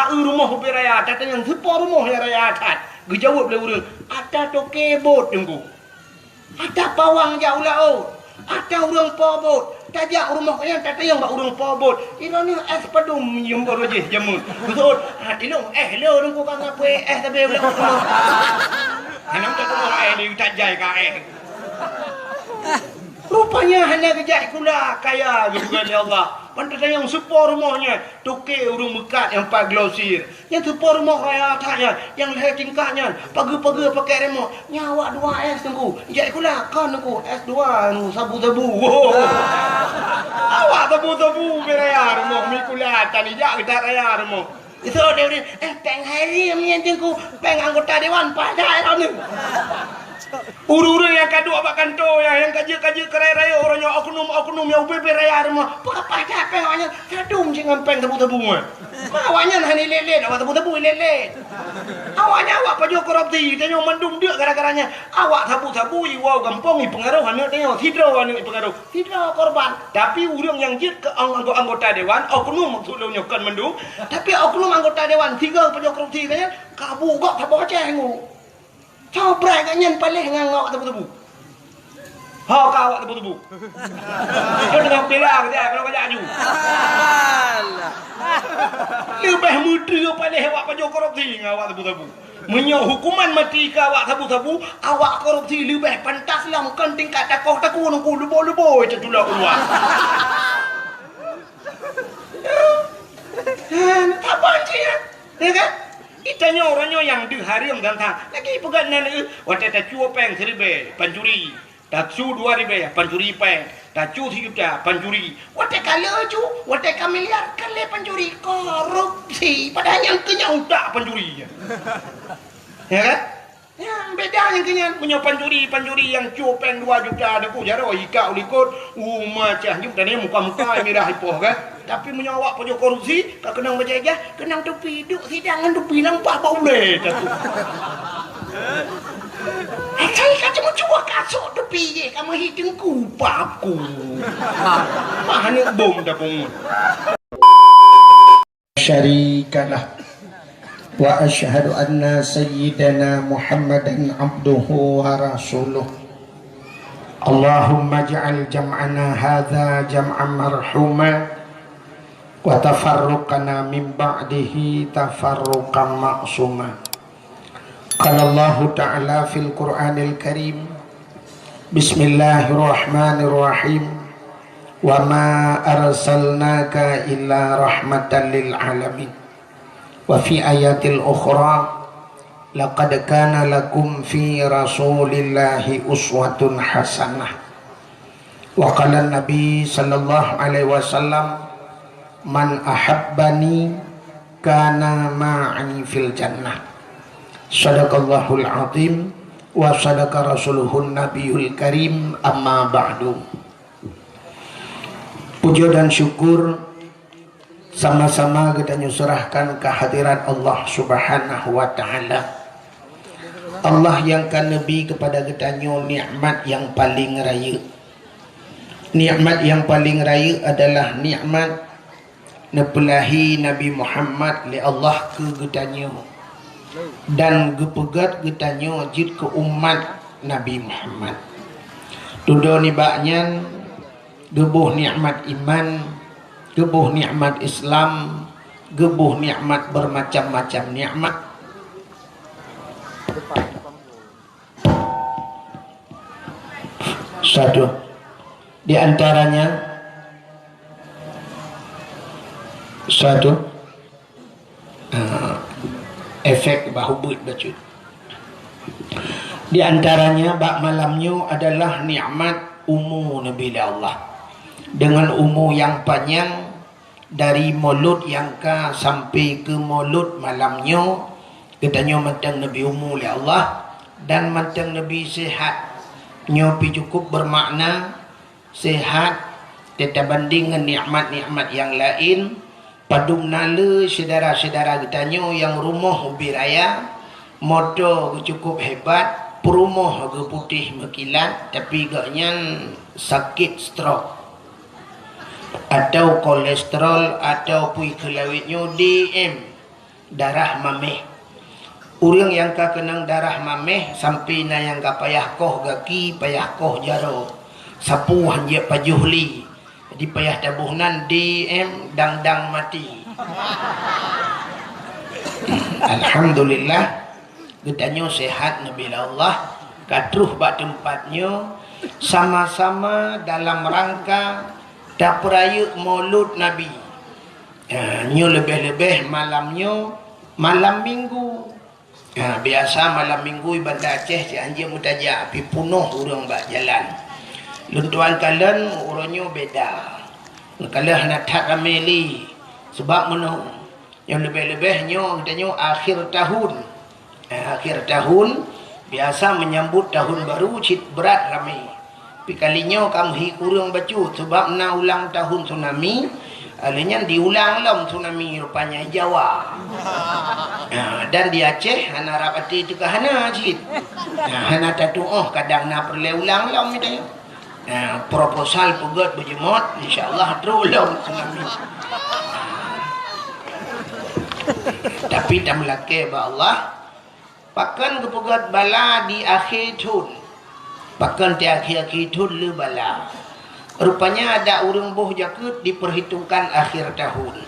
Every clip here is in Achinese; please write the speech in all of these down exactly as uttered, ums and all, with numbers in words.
"Eu rumoh ubé raya, ata tanyong soe po rumoh nyang raya that?" Geujaweueb lé ureuëng, "Ata toke bot, Teungku. Ata pawang jak u laôt. Ata ureuëng po bot. Tajak u rumoh nyan, tatanyong bak ureuëng po bot. Iroh nyoe es padum nyum baroe jih jameun." Beutôi, "Ah, ilong, eh, lôn Teungku ka ngapui es sabe ulak." Hana teukeumah eh, li utak jai ka eh. Rupanya hana geujak sikula, kaya geupeugah lé Allah. Pan tatanyong soe po rumoh nyan, toke ureuëng meukat nyang pat glosir. Nyan soe po rumoh raya that nyan, nyang lhée tingkat nyan, pageue-pageue pakai remok. Nyan awak dua es Teungku, jak sikula, kon Teungku, es dua, anu, sabu-sabu. Woh. Awak sabu-sabu ubé raya rumoh, mi sikula tan ijak geudat raya rumoh. Itu dia, dia, eh, péng hai ribu nyan Teungku, péng anggota dewan, paih that droeneuh. Ureuëng-ureuëng nyang ka duek bak kantô nyan, nyang ka jeuet-ka jeuet keu rayeuk-rayeuk, uroe nyoe oknum-oknum nyang ubé-bé raya rumoh, peue ka paih that péng awaknyan, sadum cit ngon péng sabu-sabu nyan. Ma awaknyan hana ilét-lét, awak sabu-sabu ilét-lét. Awaknyan awak pajoh korupsi, tanyoe mandum deuk gara-gara nyan. Awak sabu-sabu iwoe gampông ipeungaroh aneuëk tanyoe, sidroe aneuëk ipeungaroh. Sidroe korban. Tapi ureuëng nyang jeuet keu ang-, anggo-, anggota dewan, oknum maksud lôn nyoe kon mandum, tapi oknum anggota dewan sigoe pajoh korupsi nyan, ka bu gob saboh Aceh ngu. Soe brat gobnyan paléh ngon awak tebu-tebu. Ho ka awak tebu-tebu. Dia tengah bela kita kalau kajak aju. Leubeh meuteue paléh awak pajoh korupsi ngon awak tebu-tebu. Meunyoe hukuman mati keu awak sabu-sabu, awak korupsi leubeh pantas lom kon tingkat takoh taku nungku lubo-lubo teutulah keuluwa. Hana saban cit nyan, ya kan? Itanyoe uroe nyoe nyang deuh hareuem gantang. Lagi peugah nan, eh, watée tacue péng siribée, pancuri. Tacue dua ribée, pancuri péng. Tacue sijuta, pancuri. Watée ka lheueh ju, watée ka miliar, ka lheueh pancuri. Korupsi. Padahai nyang keu nyan utak pancuri. Ya kan? Nyan beda nyang keu nyan. Meunyoe pancuri, pancuri nyang cue péng dua juta, Teungku, jaroe ikak u likot, u ma cah nyoe, dan muka-muka mirah ipoh, kan? Tapi meunyoe awak pajoh korupsi, ka keunong bajée-jah, keunong tupi, duek sidang ngon tupi lam paih bak ulée, Teungku. Eh, cai ka cuma cuba kasok tupi jih, ka meuhi Teungku, paku. Mah aneuk bom dah pungut. شريك له. وأشهد أن سيدنا محمدا عبده ورسوله. اللهم اجعل جمعنا هذا جمعا مرحوما وتفرقنا من بعده تفرقا معصوما. قال الله تعالى في القرآن الكريم، بسم الله الرحمن الرحيم، وما أرسلناك إلا رحمة للعالمين. وفي آية أخرى، لقد كان لكم في رسول الله أسوة حسنة. وقال النبي صلى الله عليه وسلم، من أحبني كان معي في الجنة. صدق الله العظيم وصدق رسوله النبي الكريم، أما بعد. Puja dan syukur sama-sama geutanyoe serahkan kehadirat Allah Subhanahu wa Ta'ala. Allah nyang ka neubi kepada geutanyoe nikmat nyang paleng rayeuk. Nikmat nyang paleng rayeuk adalah nikmat neupeulahi Nabi Muhammad lé Allah keu geutanyoe dan geupeugét geutanyoe jeuet keu umat Nabi Muhammad. Tudoe nibak nyan, geuboh nikmat iman, geuboh nikmat Islam, geuboh nikmat bermacam-macam nikmat. Satu. Di antaranya, satu, ah, efek bahu buet bacut. Di antaranya, bak malam nyoe adalah nikmat umu neubi lé Allah. Dengan umu nyang panyang, dari mulod nyang ka sampai keu mulod malam nyoe, geutanyoe mantong neubi umu lé Allah dan mantong neubi sehat. Nyoe pi cukup bermakna, sehat teutabanding ngon nikmat-nikmat nyang laén, padum na le syedara-syedara geutanyoe nyang rumoh ubé raya, moto geuh cukup hebat, peurumoh geuh putéh meukilat, tapi gobnyan sakét stroke. Atau kolesterol, atau pui keulawét nyoe D M. Darah maméh. Ureuëng nyang ka keunong darah maméh sampai na nyang ka payah koh gaki, payah koh jaroe, sapeue han jeuet pajoh lé. Jadi payah taboh nan D M dang-dang maté. Alhamdulillah, geutanyoe sehat neubi lé Allah, ka troh bak teumpat nyoe sama-sama dalam rangka tapeurayeuk Maulud Nabi. Ha, nyoe leubeh-leubeh malam nyoe, malam Minggu. Ha, biasa malam Minggu di Banda Aceh cit han jeuet meutajak, tapi peunoh ureuëng bak jalan. Lôn tuan kalon uroe nyoe beda. Kalon hana that ramé lé. Sabab meunoe, nyoe leubeh-leubeh nyoe geutanyoe akhir tahun. Eh, akhir tahun, biasa menyambut tahun baru cit brat ramé. Tapi kali nyoe ka meuhi kureueng bacut, sabab na ulang tahun tsunami, lheueh nyan diulang lom tsunami rupanya di Jawa. Ha, dan di Aceh hana rab até teuka hana cit. Ha, hana tatuoh kadang na peureulée ulang lom itu. Ha, proposal peugét beujeumot, insya Allah trok lom tsunami. Tapi tameulakée bak Allah, pakon geupeugét bala di akhé thon. Pakon di akhé-akhé thon le bala. Rupanya ada ureuëng boh jakeuet diperhitungkan akhir tahun.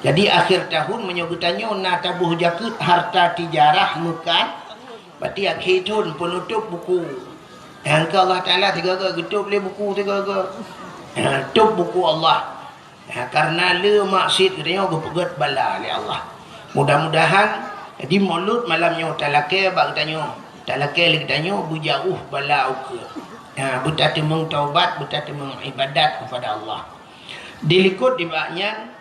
Jadi akhir tahun meunyoe geutanyoe na taboh jakeuet harta tijarah meukat, berarti akhé thon peunutôb buku. Nyang keu Allah Taala sigoe-goe geutôb lé buku sigoe-goe. Ha, tôb buku Allah. Ha, karena le maksiet geutanyoe geupeugét bala lé Allah. Mudah-mudahan di Maulud malam nyoe talakée bak geutanyoe, talakée lé geutanyoe beujauh bala ukeue. Ha, beutateumeung taubat, beutateumeung ibadat kepada Allah. Dilikot di bak nyan,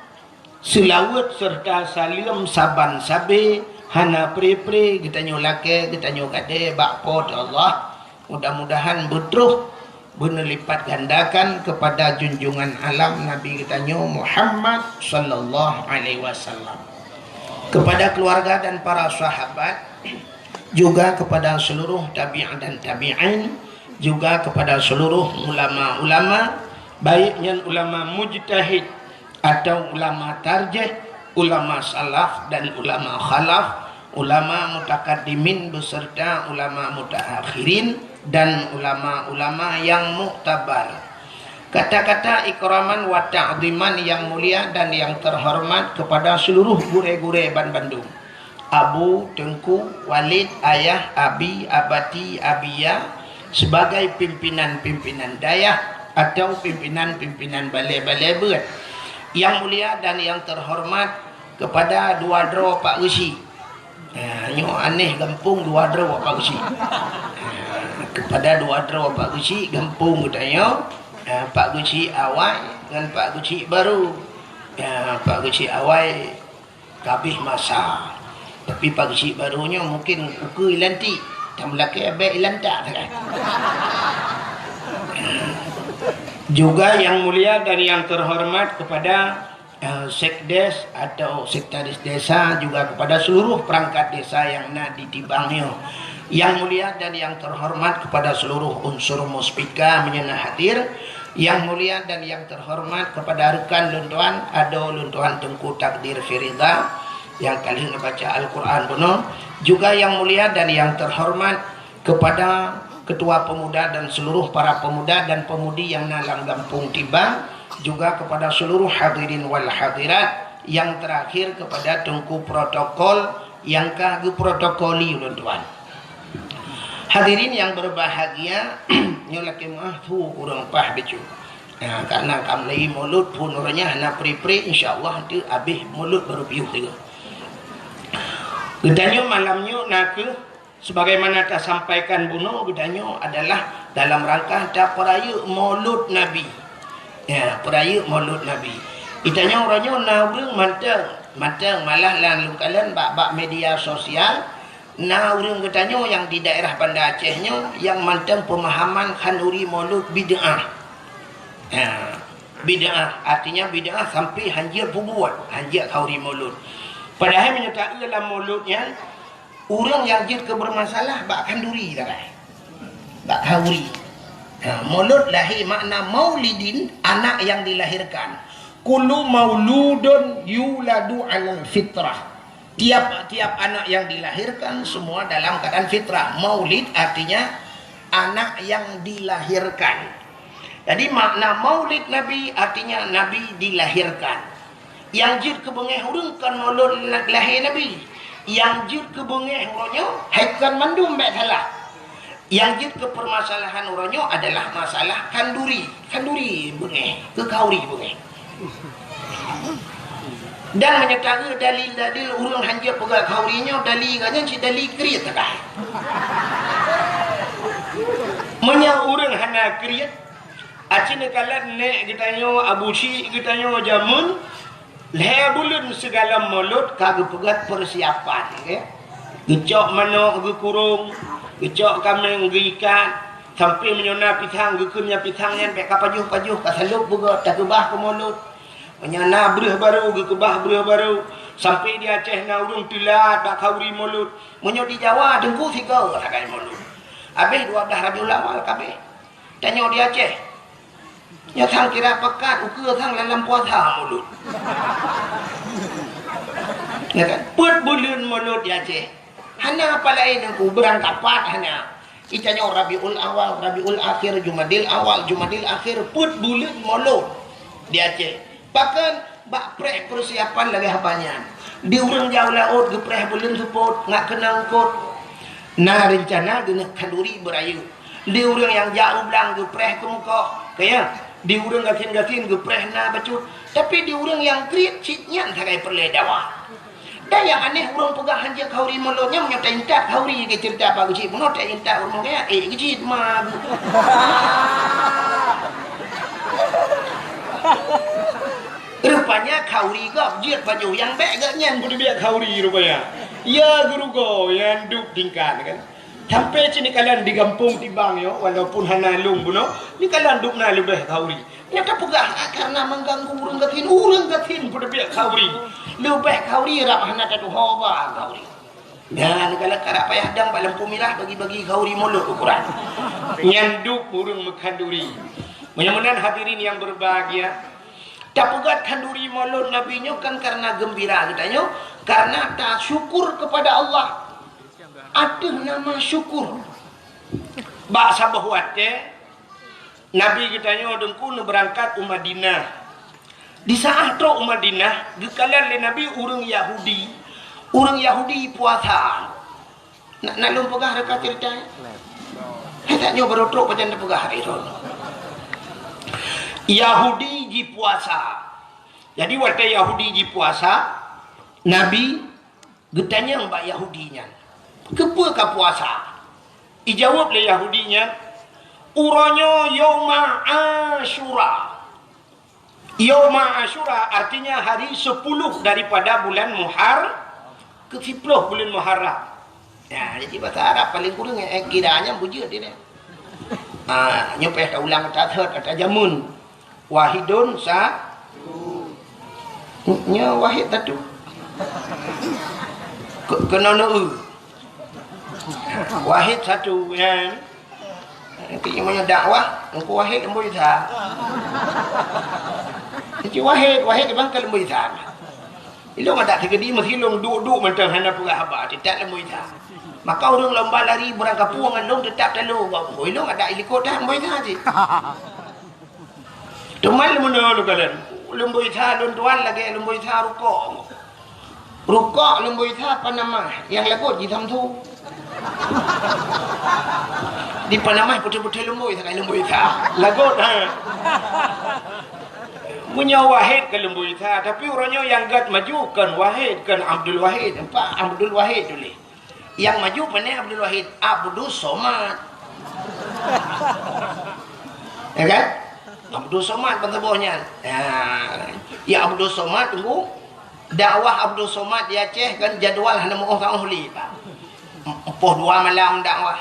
seulaweuet serta saleuem saban sabe hana pre-pre geutanyoe lakée, geutanyoe gadée bak Po teu Allah. Mudah-mudahan beutroh beuneulipat gandakan kepada junjungan alam Nabi geutanyoe Muhammad sallallahu alaihi wasallam. Kepada keluarga dan para sahabat, juga kepada seluruh tabi'in dan tabi'in, juga kepada seluruh ulama-ulama, baik nyan ulama mujtahid atau ulama tarjih, ulama salaf dan ulama khalaf, ulama mutakaddimin beserta ulama mutaakhirin, dan ulama-ulama yang muktabar. Kata-kata ikraman wa ta'ziman yang mulia dan yang terhormat kepada seluruh gurée-gurée banbandum. Abu, Teungku, Walid, Ayah, Abi, Abati, Abiya, sebagai pimpinan-pimpinan dayah atau pimpinan-pimpinan balée-balée beuet. Yang mulia dan yang terhormat kepada dua droe Pak Geuchik. Ha, nyoe aneh gampông dua droe Pak Geuchik. Ha, kepada dua droe Pak Geuchik gampông geutanyoe, ha, Pak Geuchik Awai ngon Pak Geuchik Barô. Ha, Pak Geuchik Awai ka abéh masa. Tapi Pak Geuchik Barô nyoe mungkin ukeue ilantik, tameulakée bék ilantak sagai. Juga yang mulia dan yang terhormat kepada, eh, sekdes atau sekretaris desa, juga kepada seluruh perangkat desa yang na di Tibang nyoe. Yang mulia dan yang terhormat kepada seluruh unsur muspika meunyoe na hadir. Yang mulia dan yang terhormat kepada rekan lôn tuan, adoe lôn tuan Teungku Takdir Firida, nyang ka lheueh neubaca Al-Quran bunoe. Juga yang mulia dan yang terhormat kepada Ketua Pemuda dan seluruh para pemuda dan pemudi yang na lam gampông Tibang, juga kepada seluruh hadirin wal hadirat, yang terakhir kepada Teungku Protokol yang ka geuprotokoli ulôn tuan. Hadirin yang berbahagia, nyoe lakée meuah su kureueng paih bacut. Nah, karena ka mulai Maulud phon uroe nyan hana pre-pre, insya Allah nanti abéh Maulud baru piôh tiga. Geutanyoe malam nyoe na kheueh sebagaimana tasampaikan bunoe, geutanyoe adalah dalam rangka tapeurayeuk Maulud Nabi. Ya, peurayeuk Maulud Nabi. Geutanyoe uroe nyoe na ureuëng mantong, mantong malah lam lôn kalon bak, bak media sosial, na ureuëng geutanyoe nyang di daerah Banda Aceh nyoe nyang mantong pemahaman khanduri Maulud bid'ah. Ya, bid'ah, artinya bid'ah sampai han jeuet peubuet, han jeuet khanduri Maulud. Padahai meunyoe taeu lam Maulud nyan, ureuëng nyang jeuet keu bermasalah bak khanduri sagai. Bak khanduri. Ha, Maulud lahé makna maulidin, anak yang dilahirkan. Kullu mauludun yuladu alal fitrah. Tiap-tiap anak yang dilahirkan semua dalam keadaan fitrah. Maulid artinya anak yang dilahirkan. Jadi makna maulid Nabi artinya Nabi dilahirkan. Yang jeuet keu beungéh ureuëng kon maulid lahé Nabi. Yang jeuet keu beungéh uroe nyoe hai kon mandum bék salah. Yang jeuet keu permasalahan uroe nyoe adalah masalah khanduri. Khanduri beungéh, keu khauri beungéh. Dan meunyoe taeu dalil-dalil ureuëng hanjeuet peugah khauri nyoe, dalil geuh nyan cit dalil kriet sagai. Meunyoe ureuëng hana kriet, aci neukalon nék geutanyoe, abu syik geutanyoe jameun, lhée buleuen sigohlom mulod ka geupeugét peusiapan, ya. Geucok manok geukurong, geucok kaméng geuikat, sampoe meunyoe na pisang geukheun nyan pisang nyan bék ka pajoh-pajoh, ka salôb beugét, takeubah keu mulod. Meunyoe na breueh barô geukeubah breueh barô, sampoe di Aceh na ureuëng teulat bak khauri mulod. Meunyoe di Jawa deungku sigoe sagai mulod. Habéh dua blaih Rabiul Awal ka abéh. Tanyoe di Aceh, nyoe sang kira pakat ukeue sang lam puasa mulod. Ya kan? Peuet buleuen mulod di Aceh. Hana apa laén deungku, beurangkapat hana. Itanyoe Rabiul Awal, Rabiul Akhir, Jumadil Awal, Jumadil Akhir, peuet buleuen mulod di Aceh. Bahkan bak preh peusiapan lagée haba nyan. Di ureuëng jak u laôt geupreh buleuen seupôt, ngat keunong eungkôt. Na reuncana geuneuk khanduri beurayeuk. Di ureuëng nyang jak u blang geupreh keumeukoh, keu ya. Di ureuëng gasien-gasien geupreh na bacut. Tapi di ureuëng nyang kriet cit nyan sagai peureulée dawa. Dan nyang aneh ureuëng peugah hanjeuet khauri mulod nyan meunyoe taintat khauri lagée ceurita Pak Geuchik bunoe taintat ureuëng kaya, eh, Geuchik ma. Rupanya khauri gob jeuet pajoh nyang bék geuh nyan peuteubiet khauri rupanya. Ya geurugoe nyang duek tingkat kan. Sampoe cit neukalon di gampông tibang nyoe, walaupun hana lôn bunoe, neukalon dubna leubeh khauri. Nyoe tapeugah karena mengganggu ureuëng gasien, ureuëng gasien peuteubiet khauri. Leubeh khauri rab hana tatuho ba khauri. Nyan neukalon karab payah dang bak lampôh mirah bagi-bagi khauri mulod ukuran. Nyan duek ureuëng meukhanduri. Meunyoe meunan hadirin yang berbahagia, tapeugét khanduri mulod Nabi nyoe kan karena geumbira geutanyoe, karena tasyukur kepada Allah. Ateueh nama syukur. Bak saboh watée, Nabi geutanyoe deungku neubeurangkat u Madinah. Di saát trok u Madinah, geukalon lé Nabi ureuëng Yahudi, ureuëng Yahudi puasa. Nak, nak lôn peugah reuka ceurita nyan? Hai that nyoe barô trok pajan teupeugah hai droe. Yahudi jipuasa. Jadi watée Yahudi jipuasa, Nabi geutanyong bak Yahudi nyan, "Keupeue ka puasa?" Ijaweueb lé Yahudi nyan, "Uroe nyoe Yauma Asyura." Yauma Asyura artinya hari sepuluh daripada bulan Muhar-, keu siploh bulan Muharram. Ya, jadi bahasa Arab paling kurang, eh, kira nyan beujeuet dia. Ah, nyoe payah taulang, tathot, tajameun. Wahidun sa-, nyoe wahid satu. Ke-, keunoe neu-eu. Wahid satu, ya. Nanti meunyoe dakwah, Teungku Wahid leumbôi sa. Teungku Wahid, Wahid bang ka leumbôi sa. Ilong adak teukeudi meusilong duek-duek mantong hana peugah haba, teutap leumbôi sa. Maka ureuëng lomba lari beurangkapeue ngon lôn teutap talo bak buku. Ilong adak ilikot dah leumbôi sa cit. Teuma leumono lôn kalon, leumbôi sa lôn tuan lagée leumbôi sa rukok. Rukok leumbôi sa Panama, nyang lagot jisamsu. Di Panama putéh-putéh leumbôi sakai leumbôi sa. Lagot, ha. Meunyoe Wahid ka leumbôi sa, tapi uroe nyoe nyang gét maju kon Wahid, kon Abdul Wahid, empat Abdul Wahid tuléh. Nyang maju pane Abdul Wahid, Abdus Somad. Ya kan? Abdus Somad ban saboh nyan. Ya. Ya Abdus Somad tunggu. Dakwah Abdus Somad di Aceh kan jadwal hana meuoh saoh lé, Pak. Empoh dua malam dakwah.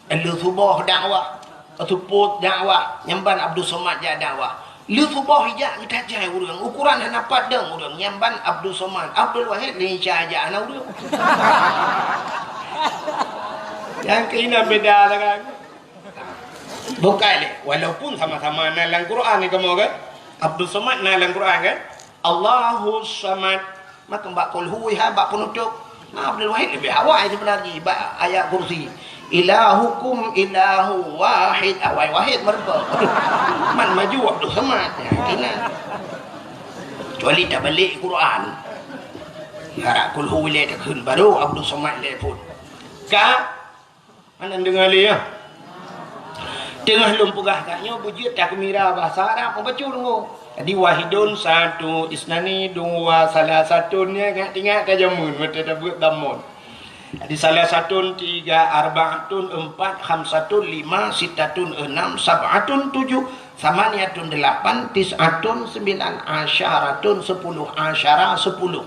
Lheueh suboh dakwah, seupôt dakwah, nyan ban Abdul Somad jak dakwah. Lheueh suboh ijak geutajai ureuëng, ukuran hana pat dong ureuëng, nyan ban Abdul Somad. Abdul Wahid lé Isya jak hana ureuëng. Nyang keunan beda lah kan. Bukai lé, walaupun sama-sama na lam Quran ni kamoe kan. Abdul Somad na lam Quran kan. Allahus Samad. Maka bak Qul Hu, ha, bak penutup. Ha, Abdul Wahid lebih awai sebenarnya bak ayat kursi. Ilahukum ilahu wahid, awai wahid meureumpok. Man maju Abdul Somad. Ya, kena. Kecuali tabalek Quran. Harap Qul Hu ilée takheun baru Abdul Somad ilée pun. Ka Hana deungoe lé, ya. Teungoh lôn peugah gata nyoe beujeuet takeumira bahasa Arab, mubacut deungoe. Jadi, wahidun, satu, isnani, dua, salasatun, ya, ingat-ingat ka jameun, watée tabeuet dhammun. Jadi, salasatun, tiga, arbaatun, empat, khamsatun, lima, sittatun, enam, sab'atun, tujuh, samaniyatun, delapan, tis'atun, sembilan, asyaratun, sepuluh, asyara, sepuluh.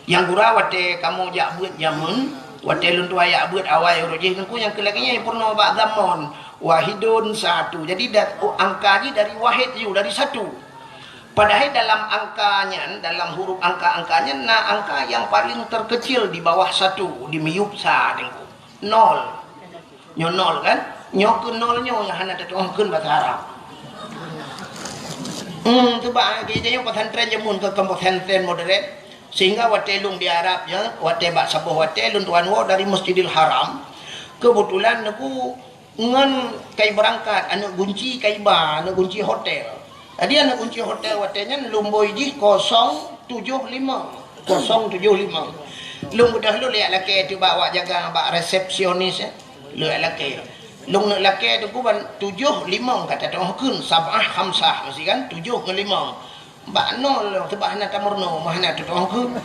Nyang gura watée kamoe jak beuet jameun, watée lôn tuan jak beuet awai uroe jih teungku nyang keu lagée nyan peurunoe bak dhammun, wahidun satu. Jadi da-, oh, angka jih dari wahid ju, dari satu. Padahai dalam angka nyan, dalam huruf angka-angka nyan na angka nyang paléng terkecil di bawah satu, di miyueb sa teungku. Nol. Nyoe nol kan? Nyoe keu nol nyoe nyang hana tatu'oh kheun bahasa Arab. Hmm, tu bah, kita nyoe pesantren jameun keu pesantren modern. Sehingga watée lôn di Arab nyoe, watée bak saboh watée lôn tuan woe dari Masjidil Haram. Kebetulan aku ngon kai berangkat, aneuk gunci kai ba, aneuk gunci hotel. Jadi aneuk gunci hotel watée nyan lôn bôi jih kosong tujoh limong. Kosong tujoh limong. Lôn beudôh lôn liak lakée teuh bak awak jaga bak resepsionis, eh. Lôn liak lakée. Lôn neuk lakée teungku ban tujoh limong ka tatu'oh kheun, sab'ah khamsah meusti kan, tujoh ngon limong. Bak nol lôn seubab hana tameurunoe, meuhana tatu'oh kheun.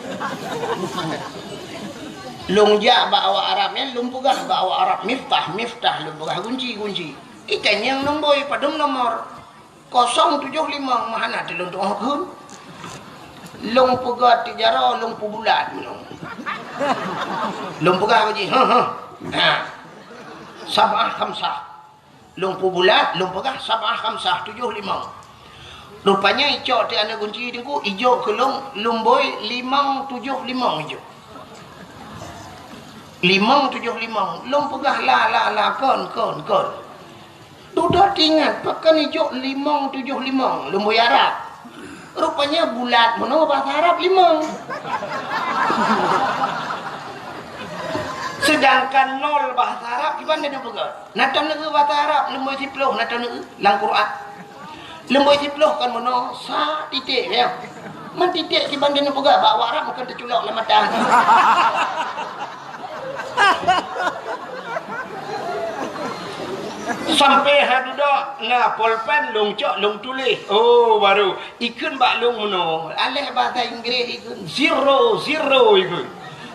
Lôn jak bak awak Arab nyan, lôn peugah bak awak Arab miftah, miftah lôn peugah gunci, gunci. Itanyong nombor, padum nomor. Kosong tujoh limong meuhana teuh lôn tu'oh kheun. Lôn peugah teuh jaroe, lôn peubulat meunoe. Lôn peugah bak jih, "Heh, heh." Ha. Sab'ah khamsah. Lôn peubulat, lôn peugah sab'ah khamsah, tujoh limong. Rupanya icok teuh aneuk gunci teungku, ijok keu lôn, lôn bôi limong tujoh limong ijok. Limong tujoh limong, lôn peugah la, la, la, kon, kon, kon. Dudoe teuingat, pakon ijok limong tujoh limong, lôn bôi Arab. Rupanya bulat meunoe bahasa Arab limong. Sedangkan nol bahasa Arab kiban lagée peugah. Na taneuk bahasa Arab, lôn bôi siploh, na taneuk lam Quran. Lôn bôi siploh kon meunoe, sa titék, ya. Man titék kiban lagée peugah, bak awak Arab mungken teuculok lam mata. Sampai ha dudoe na polpen lôn cok lôn tuléh. Oh, baru ikheun bak lôn meunoe. Aléh bahasa Inggréh ikheun zero, zero ikheun.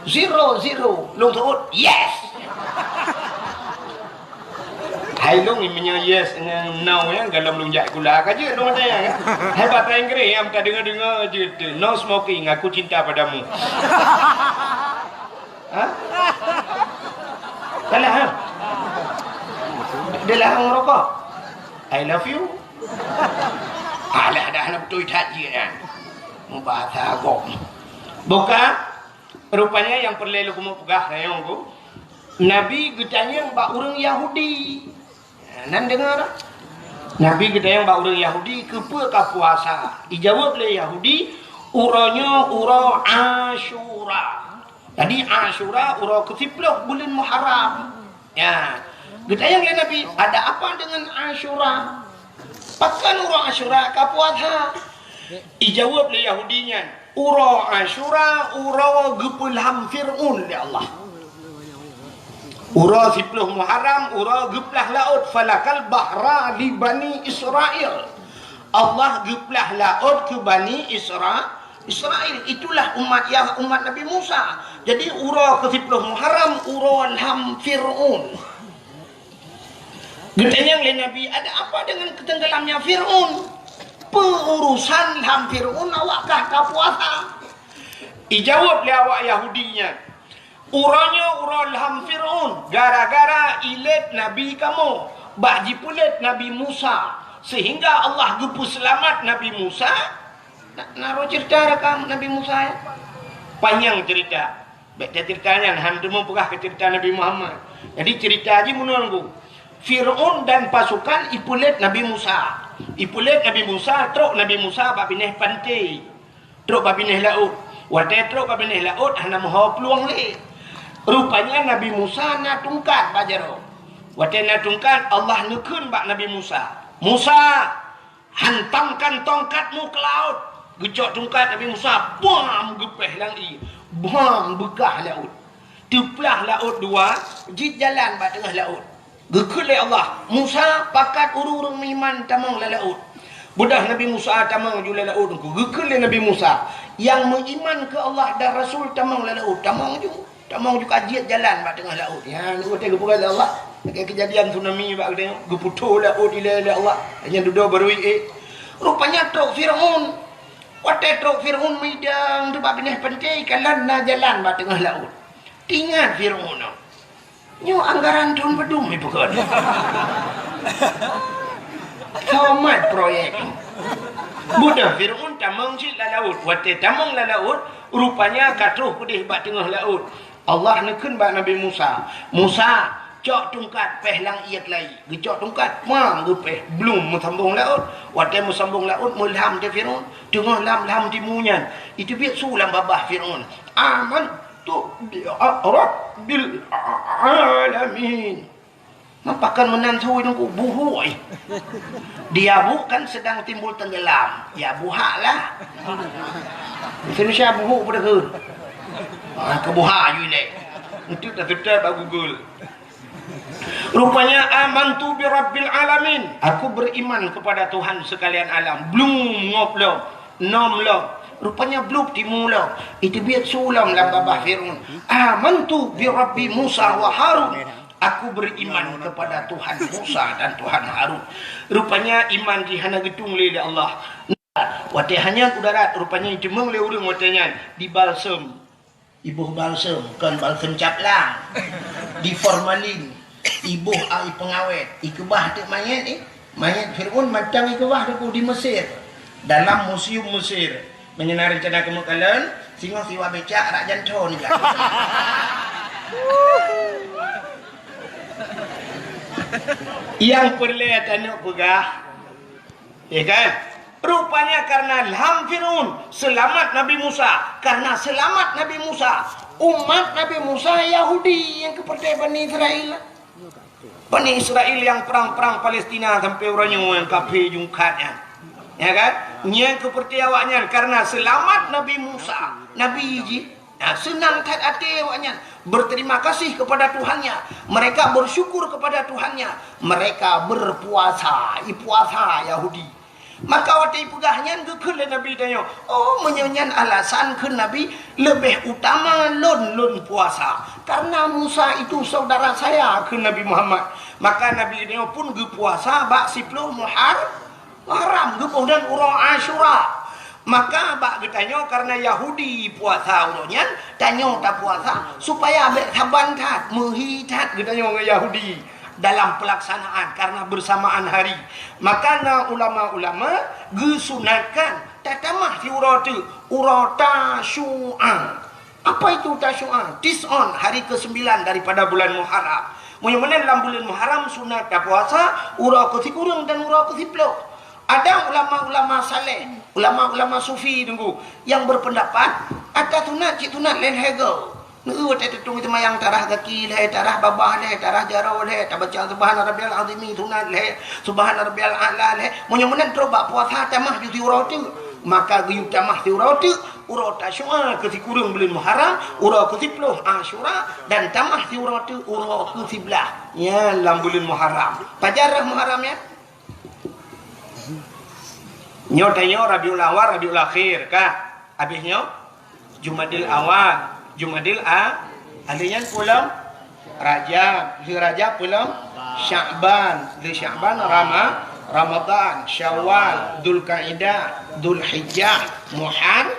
Zero, zero. Lôn seuôt, yes. Hai lôn meunyoe yes ngon no nyan galom lôn jak sikula ka jeuet lôn masa nyan. Hai bahasa Inggréh nyang ka deungoe-deungoe jeuet tu. No smoking, aku cinta padamu. Ha? Salah, ha? Dia larang merokok. I love you. Alah, dah hana beutôi that jih nyan. Mubahasa agam. Buka, rupanya nyang peureulée lôn keumeung peugah nyoe ku. Nabi geutanyong bak ureuëng Yahudi. Nan deungoe dah? Nabi geutanyong bak ureuëng Yahudi, "Keupeue ka puasa?" Ijaweueb lé Yahudi, "Uroe nyoe uroe Asyura." Jadi Asyura uroe keusiploh buleuen Muharram. Ya. Geutanyong lé Nabi, "Ada apa dengan Asyura? Pakon uroe Asyura ka puasa?" Ijaweueb lé Yahudi nyan, "Uroe Asyura uroe geupeulham Fir'aun lé Allah." Uroe siploh Muharram, uroe geuplah laôt, falakal bahra li Bani Israel. Allah geuplah laôt keu Bani Isra-, Israel. Itulah umat Yah-, umat Nabi Musa. Jadi, uroe keusiploh Muharram, uroe lham Fir'aun. Geutanyong lé Nabi, "Ada apa dengan ketenggelamnya Fir'aun? Peu urusan lham Fir'aun awak kah ka puasa?" Ijaweueb lé awak Yahudi nyan, "Uroe nyoe uroe lham Fir'aun, gara-gara ilét nabi kamoe, bak jipeulét Nabi Musa, sehingga Allah geupeuseulamat Nabi Musa." Na, na roh cerita rakam Nabi Musa, ya? Panyang cerita. Bék tacerita nyan, han teuma peugah keu cerita Nabi Muhammad. Jadi cerita jih meunoe nunggu. Fir'aun dan pasukan ipeulét Nabi Musa. Ipeulét Nabi Musa, trok Nabi Musa bak binéh panté. Trok bak binéh laôt. Watée trok bak binéh laôt hana meuho plueng lé. Rupanya Nabi Musa na tungkat bak jaroe. Watée na tungkat, Allah neukheun bak Nabi Musa, "Musa, hantamkan tongkatmu ke laut." Geucok tungkat Nabi Musa, bam, geupéh lam ié, bam, beukah laôt. Teuplah laôt dua, jeuet jalan bak teungoh laôt. Geukheun lé Allah, "Musa, pakat ureuëng-ureuëng meuiman tamong lam laôt." Beudôh Nabi Musa tamong ju lam laôt, geukheun lé Nabi Musa, "Nyang meuiman keu Allah dan Rasul tamong lam laôt." Tamong ju, tamong ju ka jeuet jalan bak teungoh laôt. Nyan watée geupeugah lé Allah, lagée keujadian tsunami bak geutanyoe, geuputôh laôt ilée lé Allah, nyan dudoe barô ié. Rupanya trok Fir'aun. Watée trok Fir'aun meudang teubak binéh panté, kalon na jalan bak teungoh laôt. Teuingat Fir'aun nyoe, "Nyoe anggaran thon padum ipeukon? Somat proyek." Beudôh Fir'aun tamong cit lam laôt. Watée tamong lam laôt, rupanya ka troh keudeh bak teungoh laôt. Allah neukheun bak Nabi Musa, "Musa, cok tungkat, péh lam ié keulayi." Geucok tungkat, mang, geupéh, blum, meusambong laôt. Watée meusambong laôt, meulam teuh Fir'aun. Teungoh lam, lam timu nyan, iteubiet su lam babah Fir'aun, "Amantu bi rabbil alamin." Meupakan meunan su Teungku, buhôi. Di abu kan sedang timbul tenggelam, ya buhak lah. Indonesia buhuk padahai. Ah, keu buhak ju ilée. Untuk dah tetap bak Google. Rupanya, "Amantu bi rabbil alamin." Aku beriman kepada Tuhan sekalian alam. Blum ngop lom, nom lom. Rupanya blub timu lom. Iteubiet su lom lam babah Fir'aun, "Amantu bi rabbi Musa wa Harun." Aku beriman kepada Tuhan Musa dan Tuhan Harun. Rupanya iman jih hana geutung lé, lé Allah. Watée hanyot u darat, rupanya jiteumeung lé ureuëng watée nyan dibalsem. Iboh balsem, kon balsem cap lang. Di formalin, iboh ai peungawét, ikeubah teuk manyét, eh. Manyét Fir'aun mantong ikeubah Teungku di Mesir. Dalam museum Mesir. Meunyoe na reuncana keuneuk kalon, singoh siwa becak rak janthon nyan. Nyang peureulée tanyoe peugah, ya kan? Rupanya karena lham Fir'aun, seulamat Nabi Musa. Karena seulamat Nabi Musa, umat Nabi Musa Yahudi nyang keupeurtée Bani Israel. Bani Israel nyang prang-prang Palestina sampoe uroe nyoe nyang kafé jungkat nyan. Ya kan? Nyang keupeurtée awaknyan karena seulamat Nabi Musa, Nabi jih. Nah, seunang that até awaknyan, berterima kasih kepada Tuhannya. Mereka bersyukur kepada Tuhannya. Mereka berpuasa, ipuasa Yahudi. Maka watée ipeugah nyan geukheun lé Nabi tanyoe, "Oh, meunyoe nyan alasan," kheun Nabi, "leubeh utama lôn, lôn puasa. Karena Musa itu saudara saya," kheun Nabi Muhammad. Maka Nabi tanyoe pun geupuasa bak siploh Muhar-, Muharram, geuboh dan uroe Asyura. Maka bak geutanyoe karena Yahudi puasa uroe nyan, tanyoe tapuasa supaya bék saban that, meuhi that geutanyoe ngon Yahudi dalam pelaksanaan karena bersamaan hari. Maka na ulama-ulama geusunatkan tatamah siuroe teuk, uroe Tasyu'a. Apa itu Tasyu'a? Tis'on, hari kesembilan daripada bulan Muharram. Meunyoe meunan lam buleuen Muharram sunat tapuasa uroe keusikureueng dan uroe keusiplôh. Ada ulama-ulama saleh, ulama-ulama sufi Teungku, nyang berpendapat ata sunat cit sunat lhèe-lhèe goe. Neu watèe teutueng seumayang tarah gaki lhèe, tarah babah lhèe, tarah jaroe lhèe, tabaca subhana rabbiyal azimi sunat lhèe, subhana rabbiyal a'la lhèe. Meunyoe meunan trôk bak puasa tamah ju siuroe teuk, maka geuyue tamah siuroe teuk, uroe Tasyu'a keu sikureueng buleuen Muharram, uroe keu siplôh Asyura, dan tamah siuroe teuk uroe keu siblaih nyan lam buleuen Muharram. Pajan rhah Muharram nyan? Nyoe tanyoe Rabiul Awal, Rabiul Akhir, ka? Habéh nyoe Jumadil Awal, Jumadil A-, lheuh nyan peue lom? Rajab, lheuh Rajab peue lom? Sya'ban, lheuh Sya'ban Rama-, Ramadan, Syawal, Dzulkaidah, Dzulhijjah, Muhar-,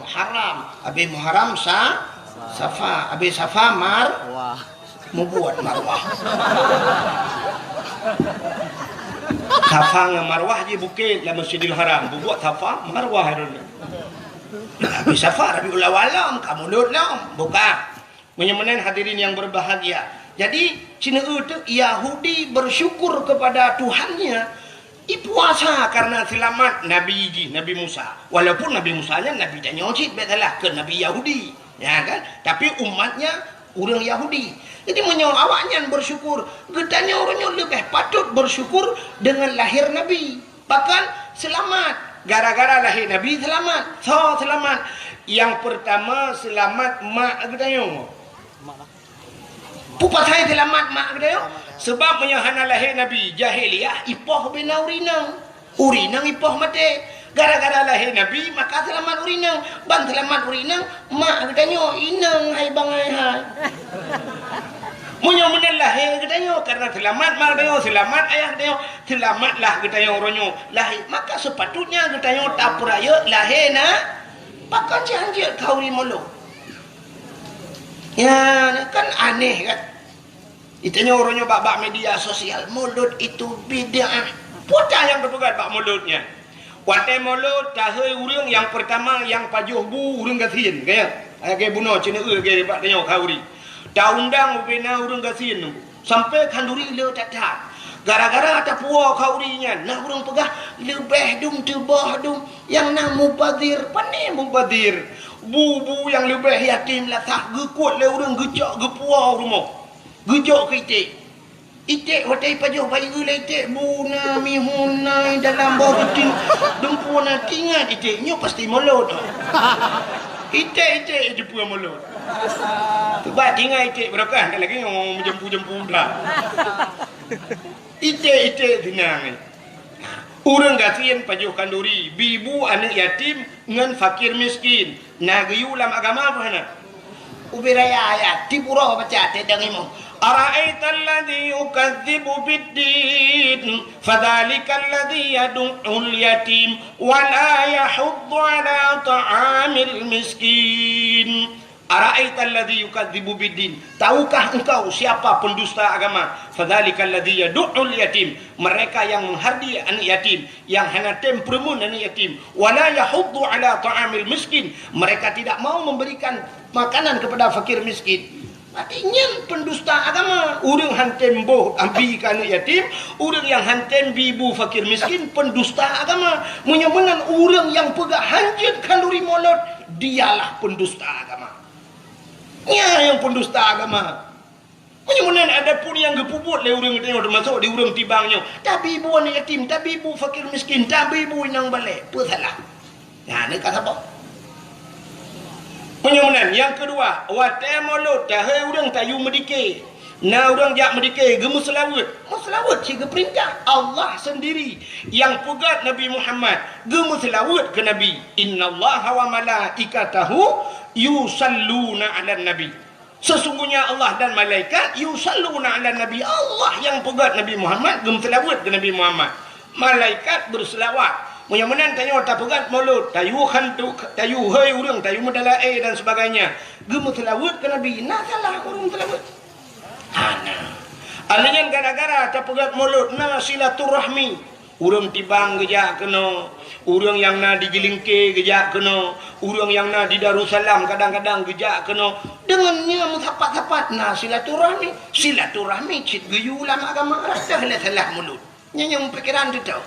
Muharram, habéh Muharram Sa-, Safa, habéh Safa Mar-, Mubuet Marwah. Safa ngon Marwah jih bukét lam Masjidil Haram. Bubuet Safa, Marwah droeneuh. Tapi Safa Rabiul Awal lom, ka mulod lom. Buka. Meunyoe meunan hadirin yang berbahagia. Jadi, sineuk teuk Yahudi bersyukur kepada Tuhannya. Ipuasa karena seulamat Nabi jih, Nabi Musa. Walaupun Nabi Musa nyan Nabi tanyoe cit, bèk salah, keu Nabi Yahudi. Ya kan? Tapi umatnya ureuëng Yahudi. Jadi meunyoe awaknyan bersyukur, geutanyoe uroe nyoe leubeh patut bersyukur dengan lahir Nabi. Bahkan seulamat. Gara-gara lahé Nabi seulamat. Soe seulamat? Nyang peurtama seulamat mak geutanyoe. Peue pasai seulamat mak geutanyoe? Seubab meunyoe hana lahé Nabi, jahiliyah ipoh bina ureuëng inong. Ureuëng inong ipoh maté. Gara-gara lahé Nabi, maka seulamat ureuëng inong. Ban seulamat ureuëng inong, mak geutanyoe inong hai bangai hai. Meunyoe meunan lahé geutanyoe, karena seulamat mak geutanyoe, seulamat ayah geutanyoe, seulamatlah geutanyoe uroe nyoe lahé. Maka sepatutnya geutanyoe tapeurayeuk lahé na, pakon cit hanjeuet khauri mulod. Ya, kan aneh kan? Geutanyoe uroe nyoe bak-bak media sosial, mulod itu bid'ah. Peue nyang teupeugah bak mulod nyan? Watèe mulod, tahôi ureuëng nyang peurtama nyang pajoh bu ureuëng gasien, ka ya? Lagèe bunoe ceuneuk lagèe bak tanyoe khauri. Taundang ubena ureuëng gasien nunggu. Sampai khanduri le that-that. Gara-gara tapuwoe khauri nyan, na ureuëng peugah leubeh dum teuboh dum nyang na mubazir. Pane mubazir? Bu-bu nyang leubeh yatim lasah geukuet lé ureuëng geucok geupuwoe u rumoh. Geujok keu iték. Iték watèe ipajoh bayeue lé iték, bu na, mihun na, dalam boh geuting, dumpeue na, tingat iték nyoe pasti mulod. Iték-iték jipeu mulod. Cuba tingat iték barokah, kan lagèe nyoe meujampu-jampu dah. Iték-iték seunang. Ureuëng gasien pajoh khanduri, bi bu aneuëk yatim ngon fakir miskin. Na geuyue lam agama peue hana? Ubé raya ayat, tiep uroe baca teuh dang imoe. Ara'aital ladzi yukadzibu biddin, fadzalikal ladzi yadu'ul yatim, wa la yahuddu ala ta'amil miskin. Ara'aital ladzi yukadzibu biddin. Tahukah engkau siapa pendusta agama? Fadzalikal ladzi yadu'ul yatim. Mereka yang menghardi anak yatim, yang hana tem peureumeun anak yatim. Wa la yahuddu ala ta'amil miskin. Mereka tidak mau memberikan makanan kepada fakir miskin. Berarti nyan pendusta agama. Ureuëng han tem boh abi keu anak yatim, ureuëng nyang han tem bi bu fakir miskin, pendusta agama. Meunyoe meunan ureuëng nyang peugah hanjeuet khanduri mulod, dialah pendusta agama. Nyan nyang pendusta agama. Meunyoe meunan adapun nyang geupeubuet lé ureuëng tanyoe, teumasok di ureuëng tibang nyoe, tabi bu aneuk yatim, tabi bu fakir miskin, tabi bu inong balek, peue salah? Nyan ka saboh. Meunyoe meunan, nyang keudua, watèe mulod, tahôi ureuëng tayue meudike. Na ureuëng jak meudike, geumeuseulaweuet. Meuseulaweuet cit geupeurintah. Allah seundiri nyang peugah Nabi Muhammad geumeuseulaweuet keu Nabi. Innallaha wa malaikatahu yusalluna 'alan nabi. Sesungguhnya Allah dan malaikat yusalluna 'alan nabi. Allah nyang peugah Nabi Muhammad, geumeuseulaweuet keu Nabi Muhammad. Malaikat beuseulaweuet. Meunyoe meunan tanyoe tapeugah mulod, tayue khantu, tayue hôi ureuëng, tayue meudalaé dan sebagainya. Geumeuseulaweuet keu Nabi, na salah ureuëng meuseulaweuet? Hana. Alèh nyan gara-gara tapeugah mulod na silaturahmi. Ureuëng tibang geujak keunoe, ureuëng nyang na di Jeulingke geujak keunoe, ureuëng nyang na di Darussalam kadang-kadang geujak keunoe. Deungon nyan meusapat-sapat na silaturahmi. Silaturahmi cit geuyue lam agama, rasa lé salah mulod. Nyan nyang meupikiran teuh.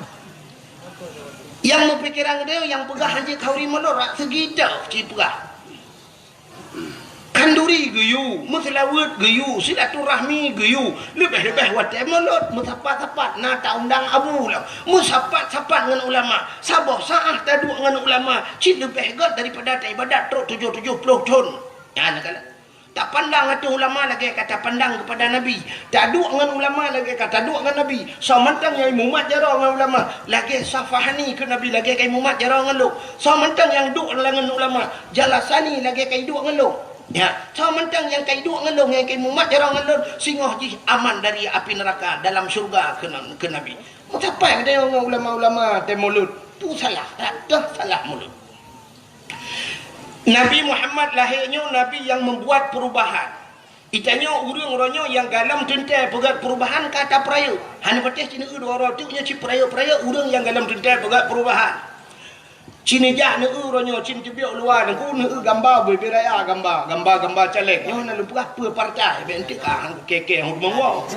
Nyang meupikiran teuh, nyang peugah hanjeuet khanduri mulod, rak seugi teuh cit peugah. Khanduri geuyue, meuseulaweuet geuyue, silaturahmi geuyue, leubeh-leubeh watèe mulod, meusapat-sapat na taundang abu lom. Meusapat-sapat ngon ulama, saboh saát taduek ngon ulama, cit leubeh gèt daripada taibadat trok tujoh tujoh ploh thon. Nyan ka lheueh. Tapandang ateueh ulama lagèe ka tapandang keupada Nabi. Taduek ngon ulama lagèe ka taduek ngon Nabi. Soe mantong nyang imumat jaroe ngon ulama, lagèe Syafahani keu Nabi, lagèe ka imumat jaroe ngon lôn. Soe mantong nyang duek ngon ulama, Jalasani lagèe ka iduek ngon lôn. Ya, soe mantong nyang ka iduek ngon lôn, nyang ka imumat jaroe ngon lôn, singoh jih aman dari api neuraka, dalam syeuruga keu, keu Nabi. Meusapat geutanyoe ngon ulama-ulama tém mulod. Tu salah, dak toh salah mulod. Nabi Muhammad lahé nyoe nabi nyang membuat perubahan. Geutanyoe ureuëng uroe nyoe nyang galom teuntèe peugèt perubahan ka tapeurayeuk. Hana patéh cit neueu dua uroe teuk nyoe cit peurayeuk-peurayeuk ureuëng nyang galom teuntèe peugèt perubahan. Cit neujak neueu uroe nyoe cit teubiet u luwa Teungku neueu gamba bubé raya gamba, gamba-gamba caleg. Nyoe na lôn peugah peue partai bèk enteuk ka han kukèe-kèe hon rumoh woe.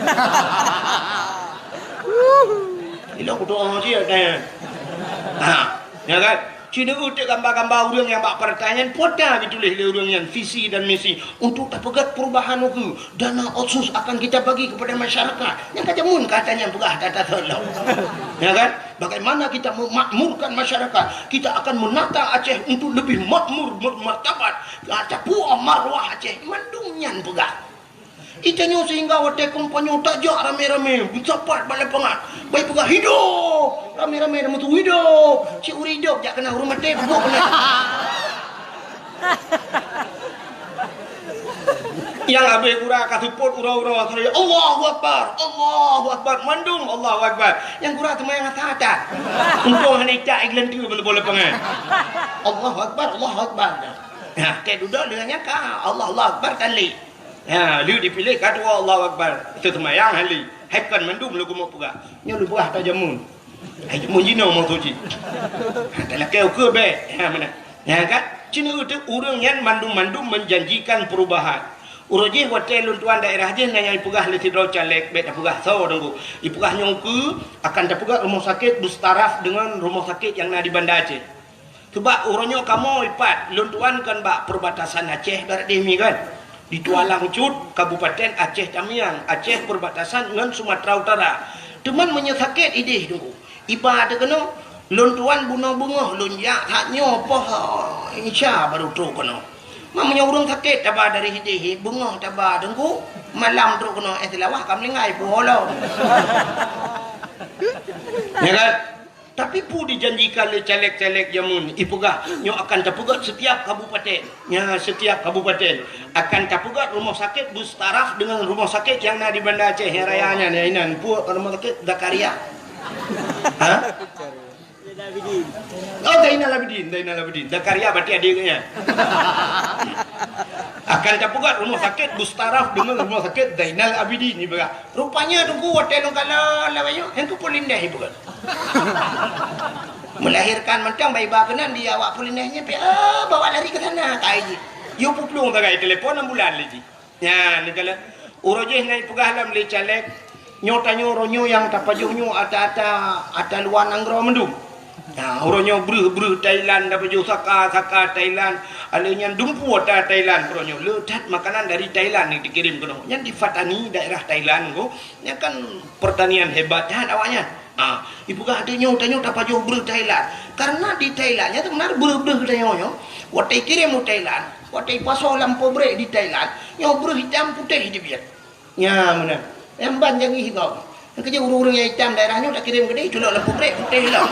Ilong kudoa cit, eh. Ha, ya kan? Cina utek gambar-gambar ureuëng nyang bak partai nyan, pota dituléh lé ureuëng nyan visi dan misi untuk tapeugét perubahan ukeue. Dana otsus akan kita bagi kepada masyarakat. Nyang ka jameun kata nyan peugah data thon lom. Ya kan? Bagaimana kita memakmurkan masyarakat? Kita akan menata Aceh untuk lebih makmur, bermartabat. Tapuwoe marwah Aceh, mandum nyan peugah. Itanyoe sehingga watée kampanye tajak ramé-ramé, meusapat bak lapangan. Bai peugah, "Hidup!" Ramé-ramé dah meutuwö, "Hidup!" Cit ureuëng hidup jak keunan, ureuëng maté peubuet keunan. Nyang habéh gura ka seupôt uroe-uroe, "Allahu Akbar! Allahu Akbar!" Mandum Allahu Akbar. Nyang gura teuma nyang hata-hata. Untông hana icak igeuleunteu bak lapangan. "Allahu Akbar! Allahu Akbar!" Nah, teuh dudoe lheueh nyan ka, "Allahu Akbar!" Tali. Ha, lheueh dipiléh ka dua Allahu Akbar. Teuseumayang hali. Hai kon mandum lôn keumeung peugah. Nyoe lôn peugah ata jameun. Hai jameun jinoe meutuji. Ha, talakée ukeue bék. Ha, meunan. Nyan kan? Cina uteuk ureuëng nyan mandum-mandum menjanjikan perubahan. Uroe jih watée lôn tuan daerah jih na nyang ipeugah lé sidroe caleg, bék tapeugah soe deungoe. Ipeugah nyoe ukeue akan tapeugah rumoh sakét beustaraf deungon rumoh sakét nyang na di Banda Aceh. Sabab uroe nyoe kamoe ipat lôn tuan kon bak perbatasan Aceh barat deh mi kan. Di Tualang Cut, Kabupaten Aceh Tamiang, Aceh perbatasan ngon Sumatera Utara. Teuma meunyoe sakét ideh teungku, iba teuh keunoe, lôn tuan bunoe beungoh lôn jak that nyoe poh Isya baru trok keunoe. Ma meunyoe ureuëng sakét taba dari ideh, beungoh taba teungku, malam trok keunoe, eh, Seulawah ka meuninggai puwoe lom. Ya kan? Tapi peue dijanjikan lé caleg-caleg jameun ipeugah nyoe akan tapeugét setiap kabupaten. Nya, setiap kabupaten akan tapeugét rumoh sakét beustaraf deungon rumoh sakét nyang na di Banda Aceh nyang raya nyan, ya inan. Peue rumoh sakét Zakaria? Ha? Oh, Zainal Abidin, Zainal Abidin. Zakaria berarti adik nyan. Akan tapeugét rumoh sakét beustaraf deungon rumoh sakét Zainal Abidin ipeugah. Rupanya teungku watée lôn kalon lawét nyoe, nyang keu Polindeh ipeugah. Melahirkan mantong bai ba keunan di awak Polindeh nyan pih, ah, bawa lari ke sana, kai jih. Yo puplueng sagai telepon ambulan lé jih. Nyan, neukalon uroe jih na ipeugah lom lé caleg, nyoe tanyoe uroe nyoe nyang tapajoh nyoe ata-ata, ata luwa nanggroe mandum. Nah, uroe nyoe breuh-breuh Thailand tapajoh, saka-saka Thailand, alheuh nyan dumpeue ata Thailand uroe nyoe. Le that makanan dari Thailand nyang dikirém keunoe. Nyan di Pattani, daerah Thailand ko. Nyan kan pertanian hebat that awaknyan. Ah, ipeugah tanyoe, tanyoe tapajoh breuh Thailand. Karena di Thailand nyan teumenar breuh-breuh tanyoe nyoe. Watée ikirém u Thailand, watée ipasoe lam pabrék di Thailand, nyoe breuh itam putéh dibiet. Nya meunan. Nyang ban jangih gob. Nyang keujeuet ureuëng-ureuëng nyang itam daerah nyoe takirém keudeh, culok lam pabrék putéh lom.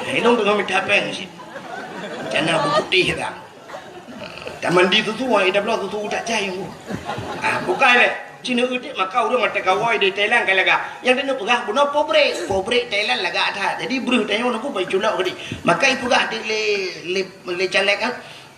Hidong teungoh mita péng cit. Cana beuputéh ka. Tamandi susu, ai tabloe susu tak cai. Ah, bukai lé. Cina uteuk maka ureuëng mata kawai di Thailand ka lagak. Nyang keuneuk peugah bunoe pabrék. Pabrék Thailand lagak that. Jadi breuh tanyoe nungku bai culok keudeh. Maka ipeugah di lé, lé, lé caleg, ah.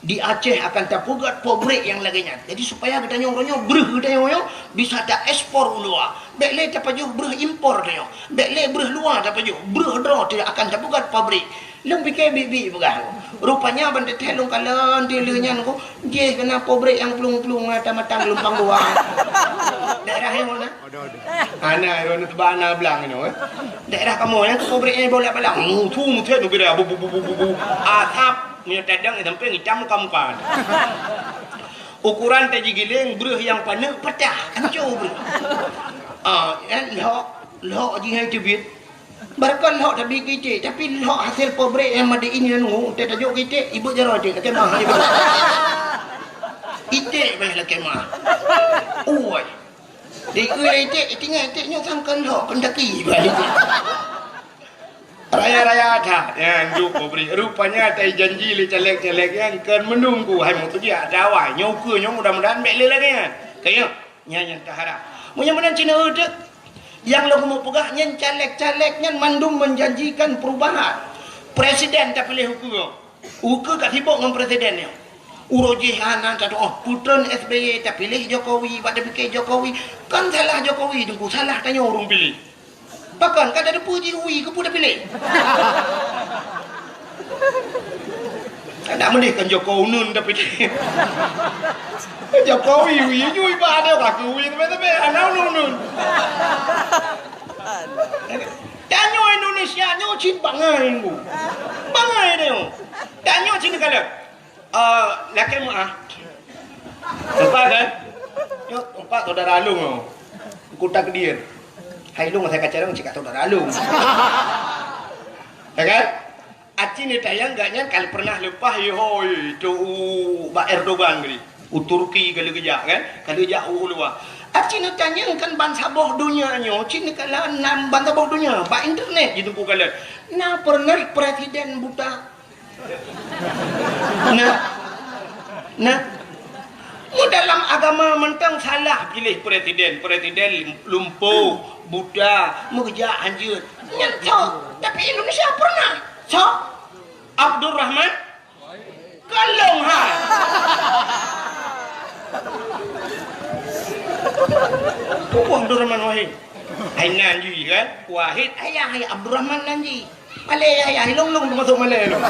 Di Aceh akan tapeugét pabrék nyang lagée nyan. Jadi, supaya geutanyoe uroe nyoe breuh geutanyoe nyoe bisa taekspor u luwa. Bék lé tapajoh breuh impor tanyoe. Bék lé breuh luwa tapajoh. Breuh droe teuh akan tapeugét pabrék. Lôn pike biet-biet peugah. Rupanya ban teuthée lôn kalon teuh lheueh nyan ko, jih keunan pabrék nyang plueng-plueng mata-mata geulumpang dua. Daerah nyoe na. Ana ron teuba ana blang nyoe, eh. Daerah kamoe nyang keu pabrék nyan bolak-balik. Mutu mutet nubira bu bu bu bu bu bu. Asap. Meunyoe tadang sampoe itam muka-muka. Ukuran tajigiléng breuh nyang paneuk patah, hancô breuh. Ah, kan lhok, lhok jih hai teubiet. Barangkon lhok tabi keu iték, tapi lhok hasil pabrék nyang made in nyan ngu, teuh tajok keu iték, ibeuet jaroe iték, kacamah iték. Iték bah lakée mah. Ui. Di ui iték, itinggai iték nyoe sangkon lhok, pendaki bah iték. Raya-raya that, nyan juk pabrék. Rupanya tai janji lé caleg-caleg nyan kon meununggu hai meutujiak dawai. Nyoe ukeue nyoe mudah-mudahan bék lé lagée nyan. Kayeuh, nyan nyang taharap. Meunyoe meunan Cina uteuk, nyang lôn keumeung peugah nyan caleg-caleg nyan mandum menjanjikan perubahan. Presiden tapiléh ukeue. Ukeue ka sibok ngon presiden nyoe. Uroe jih hana tatuoh putreun S B Y tapiléh Jokowi, bak tapike Jokowi. Kon salah Jokowi teungku, salah tanyoe ureuëng piléh. Pakon ka tateupeue jih ui keupeue tapiléh? Kada meulih kan Jokowi uneun tapiléh. Jokowi ui nyui ba ada ka ui teumé-teumé hana uneun-uneun. Tanyoe Indonesia nyoe cit bangai, Bu. Bangai tanyoe. Tanyoe cit kala. Eh, lakée meu'ah. Nampak kan? Nyoe, nampak saudara lôn nyoe. Kota Kediri. Hai lôn, saya kacang cit saudara lôn. Ya kan? Aci neutanyong gobnyan ka pernah leupah, yehoi, itu u bak Erdogan tadi. U Turki ka lheueh geujak, kan? Ka lheueh jak u luwa. Aci neutanyong kan bansaboh donya nyoe, cit neukala nan bansaboh donya, bak internet ji teungku kalon. Na pernah presiden buta? Nah. Nah. Mu dalam agama mantong salah piléh presiden. Presiden lumpuh, buta, meugeujak hanjeuet. Nyan cok. Tapi Indonesia pernah. Cok. Abdurrahman Kalong hai. Pupuh Abdurrahman Wahid. Hai nan jih kan? Wahid ayah, hai Abdurrahman nan jih. Malée ayah, hai long-long teumasuk malée long.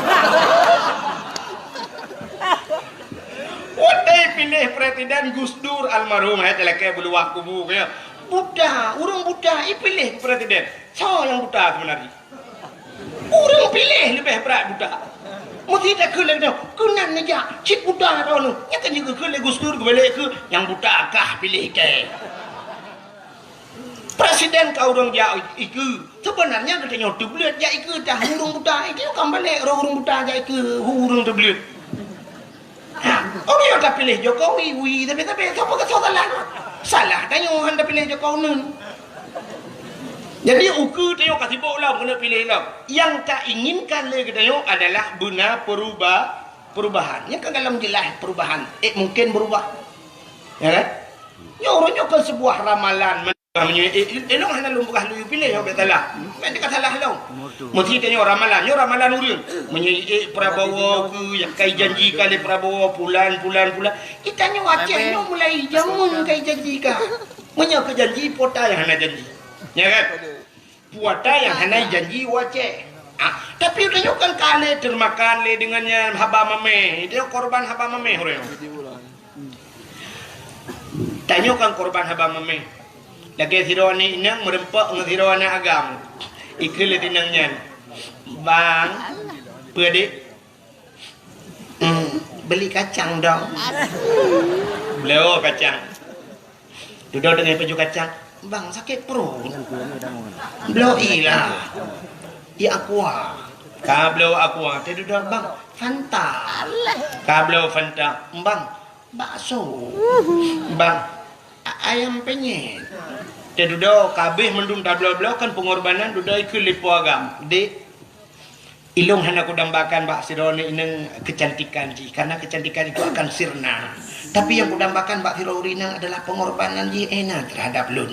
Watée piléh presiden Gus Dur almarhum, hai talakée beuluwah kubu kaya. Buta, ureuëng buta ipiléh presiden. Soe nyang buta sebenarnya? Ureuëng piléh leubeh brat buta. Meusti takheun lé geutanyoe, keunan neujak cit buta droeneuh. Nyan ka jikheun lé Gus Dur geubalek keu nyang buta kah piléh kée. Presiden ka ureuëng jak ikeue. Sebenarnya geutanyoe teubleuet jak ikeue dah ureuëng buta. Itu kan balek ureuëng buta jak ikeue ureuëng teubleuet. Ha, ureuëng nyang ka piléh Jokowi, wi, tapi, tapi, sapa keusah salah? Salah tanyoe hana piléh Jokowi nun. Jadi, ukeue tanyoe ka sibok lom keuneuk piléh lom. Nyang ka inginkan lé geutanyoe adalah beuna peruba-, perubahan. Nyang ka galom jeulaih perubahan. Eh, mungkin berubah. Ya kan? Nyoe ureuëng nyoe kan sebuah ramalan. Meunyoe, eh, eh, ilong hana lôn peugah lôn piléh, nyoe bèk salah. Bèk teuka salah lôn. Meusti tanyoe ramalan, nyoe ramalan ureuëng. Meunyoe, eh, Prabowo keu nyang kai janji ka lé Prabowo, pulan, pulan, pulan. Geutanyoe Aceh nyoe mulai jameun kai janji ka. Meunyoe keu janji, puata nyang hana janji. Ya kan? Puata nyang hana janji u Aceh. Ah, tapi tanyoe kan ka lé teumakan lé deungon nyan haba mamèh. Itu korban haba mamèh ureuëng. Tanyoe kan korban haba mamèh. Lagèe sidroe aneuk inong meureumpok ngon sidroe aneuk agam. Ikheun lé inong nyan, "Bang, peue dek?" "Hmm, beli kacang dong." Bloe kacang. Dudoe deungon paju kacang, "Bang, sakét pruet." "Bloe ilah." "Ié aqua." Ka bloe aqua, teududoe, "Bang, Fanta." Ka bloe Fanta, "Bang, bakso." "Bang, a-, ayam penyet." Teududoe, ka abéh mandum tabloe-bloe kan peungorbanan, dudoe ikheun lé po agam, "Dek, ilong hana kudambakan bak sidroe aneuk inong keucantikan jih, karena keucantikan itu akan sirna. Tapi nyang kudambakan bak sidroe ureuëng inong adalah peungorbanan jih Ena terhadap lôn.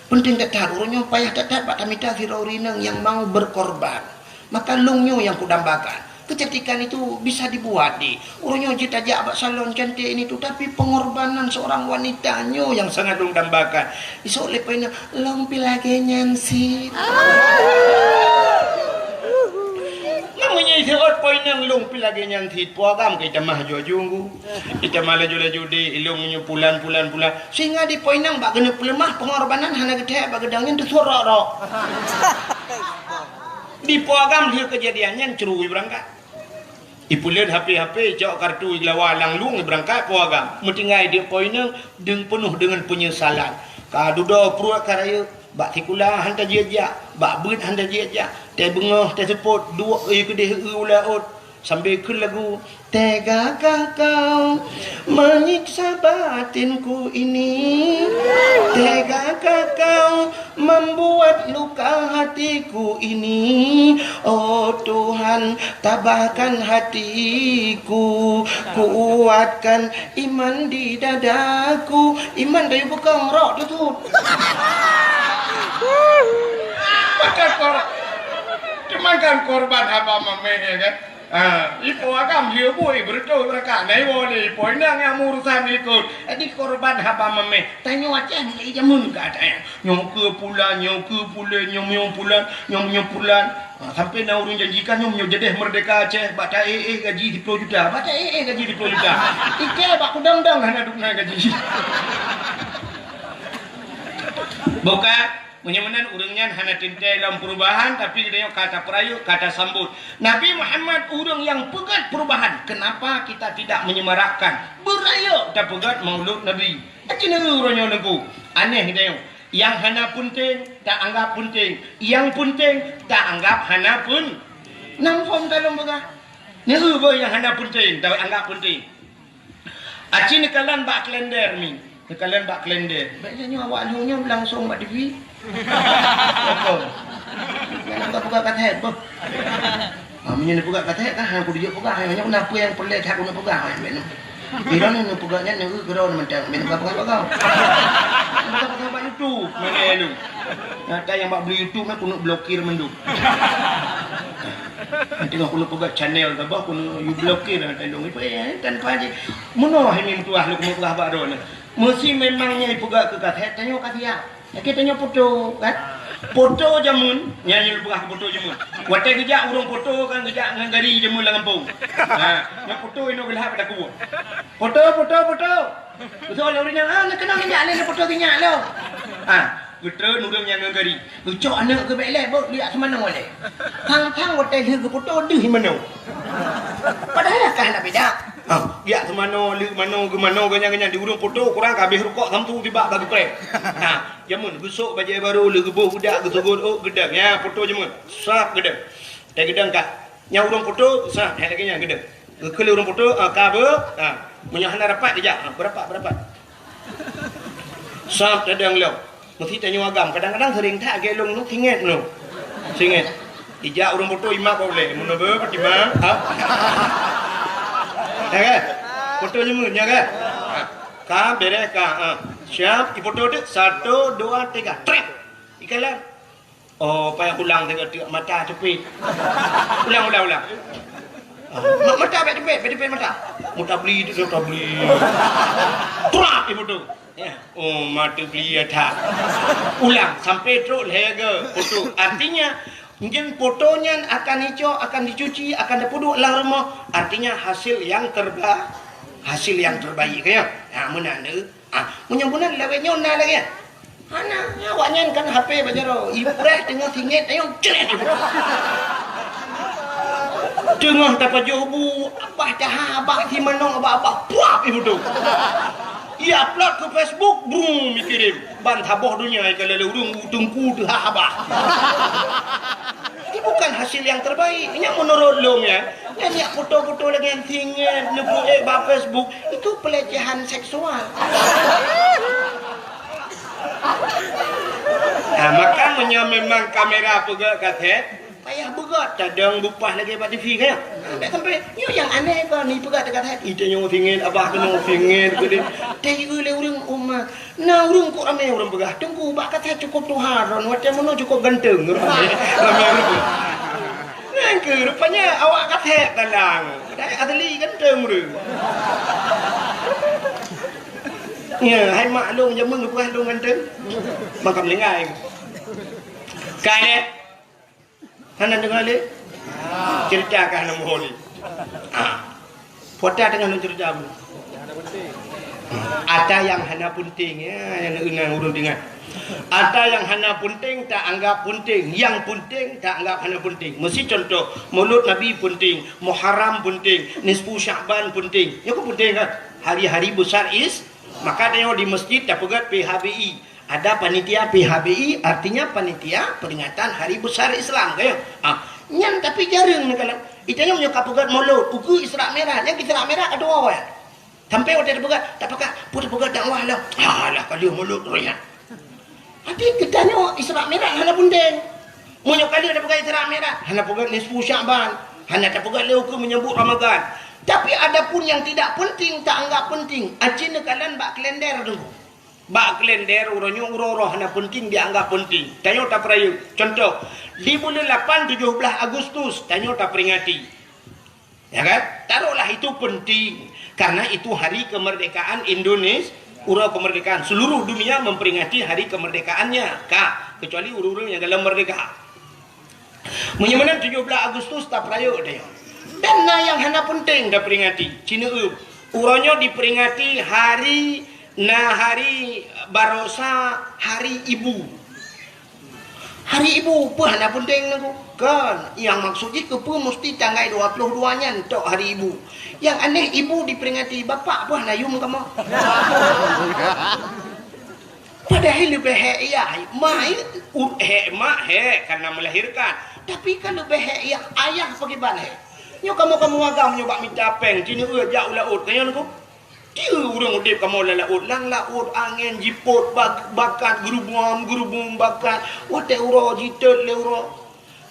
Peunteng that-that, uroe nyoe payah that-that bak tamita sidroe ureuëng inong nyang mau berkorban. Maka lôn nyoe nyang kudambakan. Keucantikan itu bisa dibuat, dek. Uroe nyoe jeuet tajak bak salon cantik ini tu, tapi pengorbanan seorang wanita nyoe nyang sangat lôn dambakan." Isok lé po inong, "Lôn pih lagèe nyan cit." Meunyoe iseuôt po inong, "Lôn pih lagèe nyan cit," po agam ka itamah aju-aju nggu. Itamah laju-laju, "Dek, ilong meunyoe pulan, pulan, pulan." Sehingga di po inong bak keuneuk peuleumah, peungorbanan hana geuthèe bak geudong nyan teusurok-rok. Di po agam lheueh keujadian nyan, cru ibeurangkat. Ipeuleuet HP-HP, icok kartu, iglawa lam lueng, ibeurangkat po agam. Meutinggai di po inong, deung peunoh deungon peunyesalan. Ka dudoe pruet ka rayeuk, bak sikula han tajak-jak, bak beuet han tajak-jak, teubeungoh teuseupôt, duek eu keudeh eu u laôt, sambil kheun lagu, "Tegakah kau menyiksa batinku ini? Tegakah kau membuat luka hatiku ini? Oh Tuhan, tabahkan hatiku, kuatkan iman di dadaku." Iman dari bekong rok tu tu. Maka kor-, cuman kan korban haba mamèh, ya kan? Ah, ipo agam dia bui beureutoh beurangkat. Nah, iwoe lé ipo inong nyang meurusan likot. Jadi korban haba mamèh. Tanyoe Aceh mulai jameun ka ada. Nyoe keu pulan, nyoe keu pulan, nyoe, nyoe pulan, nyoe, nyoe pulan. Ah, sampai na ureuëng janjikan nyoe, nyoe jadeh merdeka Aceh, bak ta-éh-éh gaji siploh juta. Bak ta-éh-éh gaji siploh juta. Ike bak kudang-dang hana dum na gaji. Bukan? Meunyoe meunan ureuëng nyan hana teuntée lom perubahan, tapi geutanyoe ka tapeurayeuk, ka tasambot. Nabi Muhammad ureuëng nyang peugét perubahan. Kenapa kita tidak menyemarakkan? Beurayeuk tapeugét Maulud Nabi. Aci neu uroe nyoe neupeu. Aneh geutanyoe. Nyang hana peunteng, taanggap peunteng. Nyang peunteng, taanggap hana pun. Nam phom talom peugah. Neu boh nyang hana peunteng, taanggap peunteng. Aci neukalon bak kalender mi. Neukalon bak kalender. Bèk nyoe awak lheueh nyoe langsong bak T V. Betul. Nyan ka peugah ka thèe, boh. Ha, meunyoe neupeugah ka thèe, kan, ha, kudiyok peugah, ha, nyoe na peue nyang peureulèe that keuneuk peugah, ha, bèk nyoe. Iron neupeugah nyan, neu keudroe mantong, bèk neupeugah-peugah bak YouTube, mana lu? Nyata nyang bak beli YouTube, na keuneuk blokir mandum. Teungoh keuneuk peugah channel saboh, keuneuk you blokir, na teuh lôn, eh, tanpa je. Meunoe hai meutuah lôn keuneuk peugah bak droeneuh. Meusi memang nyan peugah keu ka thèe, tanyoe ka siap. Lagèe tanyoe poto, kan? Poto jameun, nyan nyang peugah poto jameun. Watèe geujak ureueng poto kan geujak ngon gari jameun lam gampông. Ha, nyan poto inoe geulhab pada kubueng. Poto, poto, poto. Beutôi lé ureueng nyan, ah, neukeunong neujak lé neupoto sinyak lom. Ha, geutreun ureueng nyan ngon gari. Geucok aneuk geuh bèk lé, beuh, liak seumanoe lé. Thang-thang watèe lheueh geupoto deuh manoe. Padahai ka hana beda. Ha, liak seumanoe, lheueh manoe, geumanoe, geuh nyan, geuh nyan, di ureueng poto, kurang ka abéh rukok samsu tibak bak geupreh. Ha, Jameun geusok bajèe barô, lheueh geuboh budak, geusugot ôk, geudong. Nyan poto jameun. Sab geudong. Teugeudong ka. Nyan ureueng poto, sab, hai lagèe nyan geudong. Geukheun lé ureueng poto, ah, ka beuh, ah. Meunyoe hana rapat geujak, ah, beurapat, beurapat. Sab tadong lom. Meusi tanyoe agam. Kadang-kadang seuring that lagèe lôn nyoe, singet nyoe. Singet. Ijak ureueng poto imat bak ulèe. Meunoe beuh, Fatimah. Ha? Ya kan? Poto jameun, ya kan? Ha. Ka, beres ka. Ha. Siap, ipoto teuk. Satu, dua, tiga. Trép. Ikalon. Oh, payah ulang teuk, teuk mata teupit. Ulang, ulang, ulang. Ah, ma-, mata bèk teupit, bèk teupit mata. Mutabli teuk, mutabli. Trap ipoto. Ya. Oh, mata beli ya that. Ulang sampai trok lhèe geuh poto. Artinya, mungkin poto nyan akan icok, akan dicuci, akan dipeuduek lam rumoh. Artinya, hasil yang terba-, hasil yang terbaik, ya. Ha, meunan deuh. Ah, meunyoe meunan lawét nyoe na lagèe nyan. Hana, awak nyan kan H P bak jaroe. Ipreh teungoh singet, ayo, cret. Teungoh tapajoh bu, abah taha, abah si manok, abah, abah, puap, ibu tu. Ia upload ke Facebook, brum, dikirim. Ban saboh dunia ikalon lé ureueng, teungku teuhah abah. Ini bukan hasil yang terbaik. Nyan menurut lôn, ya. Nyan, nyan foto-foto lagèe nyan singet, neubuet bak Facebook, itu pelecehan seksual. Nah, maka meunyoe memang kamera peugöt ka that, payah beugöt, tadong bupah lagèe bak T V ka nyan. Bèk sampai, nyoe nyang aneh kon, ni peugöt ka that. Ita nyoe singet, abah keunoe singet, keudeh. Teuieu lé ureueng umat. Na ureueng kok ramé ureueng peugah, "Teungku, bak ka that cukôp tuha droen, watèe meunoe cukôp ganteng." Ramé, ramé ureueng. Nyan keuh rupanya awak ka that talang. Padahai asli ganteng ureueng. Ya, hai mak lôn jameun geupeugah lôn ganteng. Makam linggai. Kai deh. Hana deungoe lé? Cerita ka hana muhôi. Ah. Pota teungoh lôn cerita bu. Ata nyang hana peunteng, ya, nyang ureueng deungoe. Ata nyang hana peunteng taanggap peunteng, nyang peunteng taanggap hana peunteng. Meusi contoh, Maulud Nabi peunteng, Muharram peunteng, Nisfu Sya'ban peunteng. Nyoe kan peunteng kan? Hari-hari besar is, maka tanyoe di masjid tapeugöt P H B I. Ada panitia P H B I, artinya panitia peringatan hari besar Islam, kan? Ah, nyan tapi jareueng neukalon. Itanyoe nyoe ka peugöt Maulud, ukeue Isra Mi'raj, nyang Isra Mi'raj ka tuwoe. Sampai watèe tapeugöt, tapakat, peue tapeugöt dakwah lah. Alah, ka lheueh Maulud roh nyan. Tapi geutanyoe Isra Mi'raj hana peunteng. Meunyoe ka lheueh tapeugöt Isra Mi'raj, hana peugöt nisfu Sya'ban, hana tapeugöt lé ukeue menyambut Ramadan. Tapi adapun yang tidak penting, taanggap penting. Aci neukalon bak kalender tu. Bak kalender uroe nyoe uroe-uroe hana peunteng dianggap peunteng. Tanyoe tapeurayeuk. Contoh, di buleuen lapan tujoh blaih Agustus tanyoe taperingati. Ya kan? Taruhlah itu penting karena itu hari kemerdekaan Indonesia, uroe kemerdekaan. Seluruh dunia memperingati hari kemerdekaannya. Ka, kecuali ureueng-ureueng nyang galom merdeka. Meunyoe meunan tujoh blaih Agustus tapeurayeuk deh. Dan na nyang hana peunteng taperingati. Ci neueu, uroe nyoe diperingati hari, na hari baroesa, hari ibu. Hari Ibu peue hana peunteng Teungku? Kon, nyang maksud jih keupeue musti tanggai dua ploh dua nyan tok hari Ibu. Nyang aneh Ibu diperingati, bapak peue hana yum kamoe? Padahai leubeh hék yah, ma, u-, hék mak hék karena melahirkan. Tapi kan leubeh hék yah, ayah pakriban hék. Nyoe kamoe-kamoe agam nyoe bak mita péng, jineuk jak u laôt, ka nyan Teungku? Tiep ureuëng udeb kamoe lam laôt, lam laôt angén jipot bak-, bakat, geurubum-geurubum bakat, watée uroe jitot lé uroe.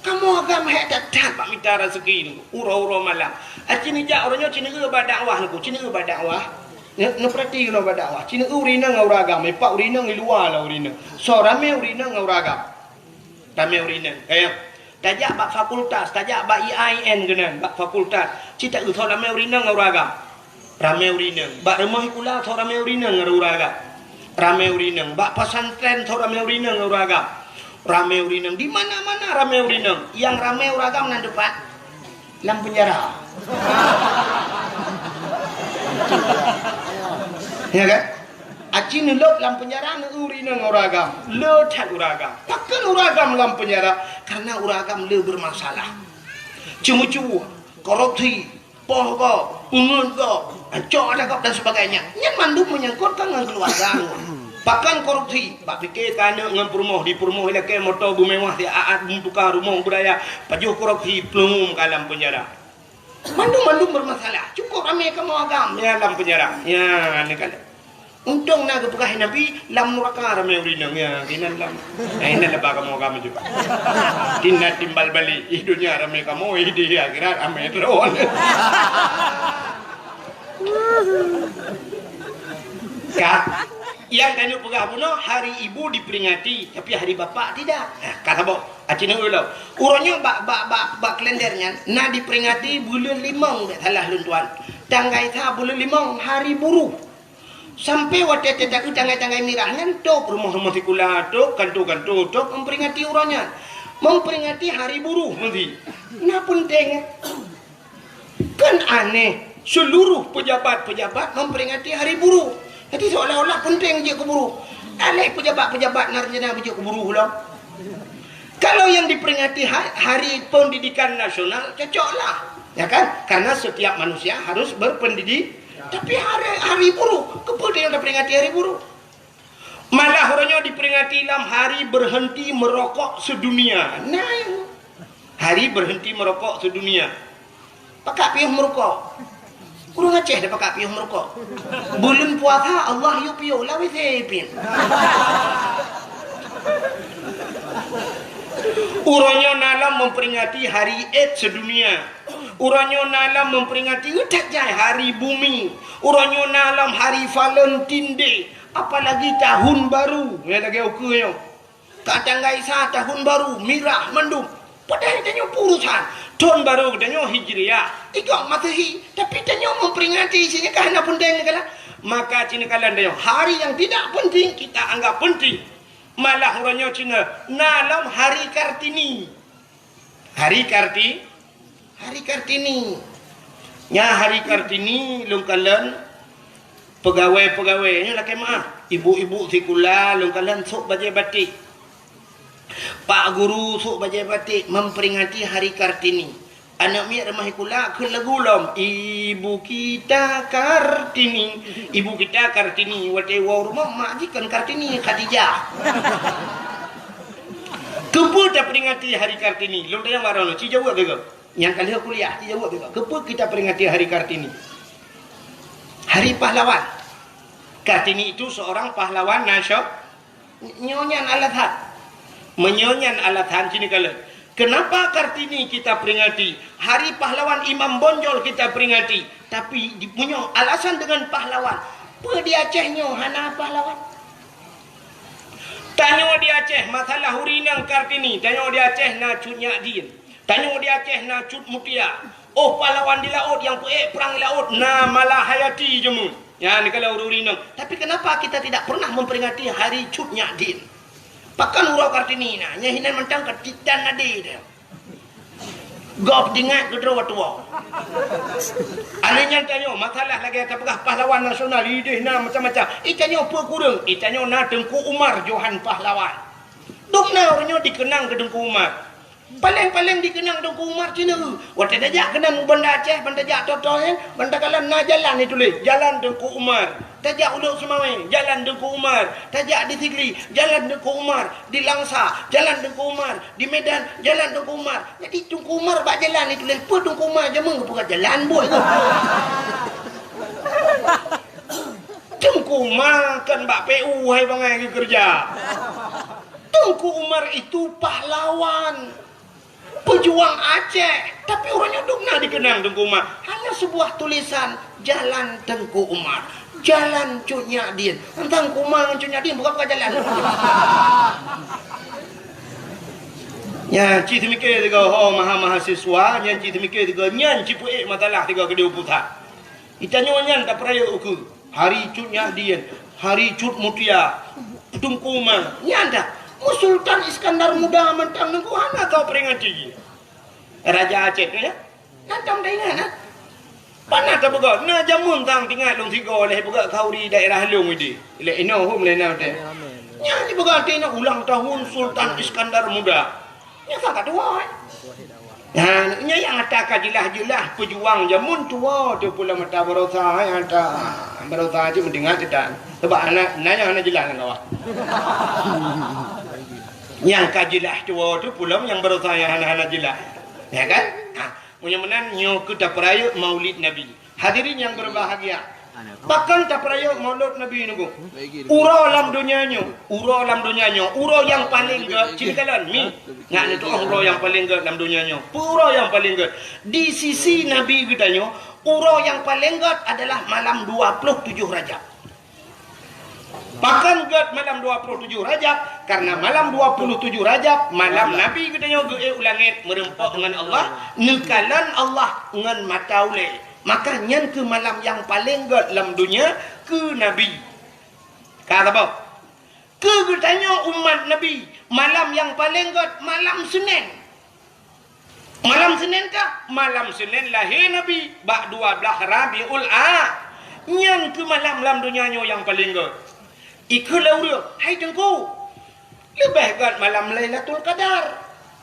Kamoe agam hék that-that bak mita raseuki Teungku, uroe-uroe malam. Aci neujak uroe nyoe, ci neueu bak dakwah Teungku, ci neueu bak dakwah. Neu-, neupeurati keunoe bak dakwah. Ci neueu ureuëng inong ngon ureuëng agam, ipak ureuëng inong i luwa lah ureuëng inong. Soe ramé ureuëng inong ngon ureuëng agam. Ramé ureuëng inong. Kayang. Tajak bak fakultas, tajak bak I A I N keunan, bak fakultas. Ci taeu soe ramé ureuëng inong ngon ureuëng agam. Ramé ureuëng inong. Bak rumoh sikula soe ramé ureuëng inong ngon ureuëng agam. Ramé ureuëng inong. Bak pesantren soe ramé ureuëng inong ngon ureuëng agam. Ramé ureuëng inong. Di mana-mana ramé ureuëng inong. Nyang ramé ureuëng agam nan teumpat? Lam penjara. Ya kan? Aci neulôb lam penjara, neueu ureuëng inong ngon ureuëng agam. Le that ureuëng agam. Pakon ureuëng agam lam penjara? Karena ureuëng agam le bermasalah. Ceumeucue, korupsi, poh gob, peungeuet gob, cok ata gob dan sebagainya. Nyan mandum menyangkut ka ngon keuluwarga. Pakon korupsi? Bak pike ka aneuk ngon peurumoh, di peurumoh ilakée moto beumewah, siat-at beumutuka rumoh beuraya, pajoh korupsi, plueng ka lam penjara. Mandum-mandum bermasalah. Cukup ramé kamoe agam, ya, lam penjara. Ya, ni kan. Untông na geupeugah Nabi, lam nuraka ramé ureuëng inong, ya, inan lam. Nah, inan leubeh kamoe agam juga. Tina timbal balik, ih dunia ramé kamoe, ih di akhirat ramé droe. Ka, nyang tanyoe peugah bunoe, hari ibu diperingati, tapi hari bapak tidak. Nah, ka saboh. Aci neueu lom. Uroe nyoe bak, bak, bak, bak kalender nyan na diperingati buleuen limong, bèk salah lôn tuan. Tanggai sa buleuen limong, hari buruh. Sampai watèe teuka tanggai-tanggai mirah nyan, tôb rumoh-rumoh sikula, tôb kanto-kanto, tôb memperingati uroe nyan. Memperingati hari buruh meusi. Na peunteng. Kan aneh, seluruh pejabat-pejabat memperingati hari buruh. Jadi seolah-olah penting jeuet keu buruh. Aléh pejabat-pejabat na rencana beujeuet keu buruh lom. Kalau yang diperingati ha-, Hari Pendidikan Nasional, cocoklah. Ya kan? Karena setiap manusia harus berpendidik. Tapi hari, hari buruh, keupeue tanyoe taperingati hari buruh? Malah uroe nyoe diperingati lam hari berhenti merokok sedunia. Nah, hari berhenti merokok sedunia. Pakak piôh meurukok. Ureueng Aceh dah pakak piôh meurukok. Buleuen puasa Allah yue piôh, lawét sipin. Uroe nyoe na lom memperingati hari AIDS sedunia. Uroe nyoe na lom memperingati, that jai, hari bumi. Uroe nyoe na lom hari Valentine Day. Apalagi tahun baru, ya, lagèe ukeue nyoe. Ka tanggai sa tahun baru, mirah mandum. Padahai tanyoe peue urusan. Tahun baru geutanyoe Hijriah, igoe Masehi, tapi tanyoe memperingati, ci nyan ka hana peunteng neukalon. Maka ci neukalon tanyoe, hari yang tidak penting kita anggap penting. Malah uroe nyoe ci na, na lom Hari Kartini. Hari Karti-, Hari Kartini. Nyan Hari Kartini lôn kalon pegawai-pegawai nyoe lakèe meu'ah. Ibu-ibu sikula lôn kalon sôk bajèe batik. Pak guru sôk bajèe batik memperingati Hari Kartini. Aneuk miet rumoh sikula kheun lagu lom, "Ibu kita Kartini, ibu kita Kartini." Watèe woe rumoh mak jih kon Kartini, Khadijah. Keupeue taperingati Hari Kartini? Lôn tanyong baroe nyoe, ci jaweueb lé gob. Nyang ka lheueh kuliah, ci jaweueb lé gob. Keupeue kita peringati Hari Kartini? Hari Pahlawan. Kartini itu seorang pahlawan nasio-, nyoe nyan alasan. Meunyoe nyan alasan, ci neukalon. Kenapa Kartini kita peringati? Hari pahlawan Imam Bonjol kita peringati. Tapi di-, meunyoe alasan dengan pahlawan, peue di Aceh nyoe hana pahlawan? Tanyoe di Aceh, masalah ureueng inong Kartini, tanyoe di Aceh na Cut Nyak Dien. Tanyoe di Aceh na Cut Mutia. Oh, pahlawan di laôt nyang peuék prang di laôt na Malahayati jameun. Nyan neukalon ureueng inong. Tapi kenapa kita tidak pernah memperingati hari Cut Nyak Dien? Pakon uroe Kartini na, nyan hinan mantong ka titan nadi dia. Gob ingat keudroe tuwoe. Akhé nyan tanyoe, masalah lagèe tapeugah pahlawan nasional, idéh na macam-macam. Itanyoe peue kureueng? Itanyoe na Teungku Umar Johan Pahlawan. Dum na uroe nyoe dikeunang keu Teungku Umar. Paleng-paleng dikeunang Teungku Umar cina. Watée tajak keunan u Banda Aceh, ban tajak Toto nyan, ban takalon na jalan dituléh, Jalan Teungku Umar. Tajak u Lhokseumawe, Jalan Teungku Umar. Tajak di Sigli, Jalan Teungku Umar. Di Langsa, Jalan Teungku Umar. Di Medan, Jalan Teungku Umar. Jadi Teungku Umar bak jalan dituléh, peue Teungku Umar jameun geupeugah jalan buet tu. Teungku Umar kan bak P U hai bangai geukeureuja. Teungku Umar itu pahlawan, pejuang Aceh, tapi uroe nyoe dum na dikeunang Teungku Umar. Hanya sebuah tulisan, Jalan Teungku Umar, Jalan Cut Nyak Dien. Teuntang Teungku Umar ngon Cut Nyak Dien bukan, bukan jalan. Nyan cit teumike sigoe ho maha-mahasiswa, nyan cit teumike sigoe, nyan cit peuék masalah sigoe keudeh u pusat. Geutanyoe nyan tapeurayeuk ukeue, hari Cut Nyak Dien, hari Cut Mutia, Teungku Umar, nyan dah. Mu Sultan Iskandar Muda mantong Teungku hana tau peringati. Raja Aceh tu ya. Nyan tam dah ingat, ha? Pana tapeugah, na jameun tang tingat lôn sigoe lé peugah khauri daerah lôn idi. Lé inoe hom lé na teh. Nyan dipeugah teuingat ulang tahun Sultan Iskandar Muda. Nyan sang ka tuwoe. Nah, nyan nyang ata ka jeulaih-jeulaih peujuang jameun tuwoe teuh pulang mata baroesa, nyang ata baroesa cit meudeungat cit tan. Sabab aneuk na nyang hana jeulaih lam kawan. Nyang ka jeulaih tuwoe teuh pulang nyang baroesa nyang hana-hana jeulaih. Ya kan? Ha, meunyoe meunan nyoe keuh tapeurayeuk Maulid Nabi. Hadirin yang berbahagia, pakon tapeurayeuk Maulud Nabi nunggu. Uroe lam donya nyoe, uroe lam donya nyoe, uroe nyang paleng gét, cit kalon mi. Ngat neutu'oh uroe nyang paleng gét lam donya nyoe. Peue uroe nyang paleng gét? Di sisi Nabi geutanyoe, uroe nyang paleng gét adalah malam dua puluh tujuh Rajab. Pakon gét malam dua puluh tujuh Rajab? Karena malam dua puluh tujuh Rajab, malam Nabi geutanyoe geuék u langét meureumpok ngon Allah, neukalon Allah ngon mata ulée. Maka nyan keuh malam nyang paleng gét lam donya keu Nabi. Ka saboh. Keu geutanyoe umat Nabi, malam nyang paleng gét malam Senin. Malam Senin kah? Malam Senin lahé Nabi bak dua blaih Rabiul A. Nyan keuh malam lam donya nyoe nyang paleng gét. Ikheun lé ureuëng, "Hai Teungku, leubeh gét malam Lailatul Qadar."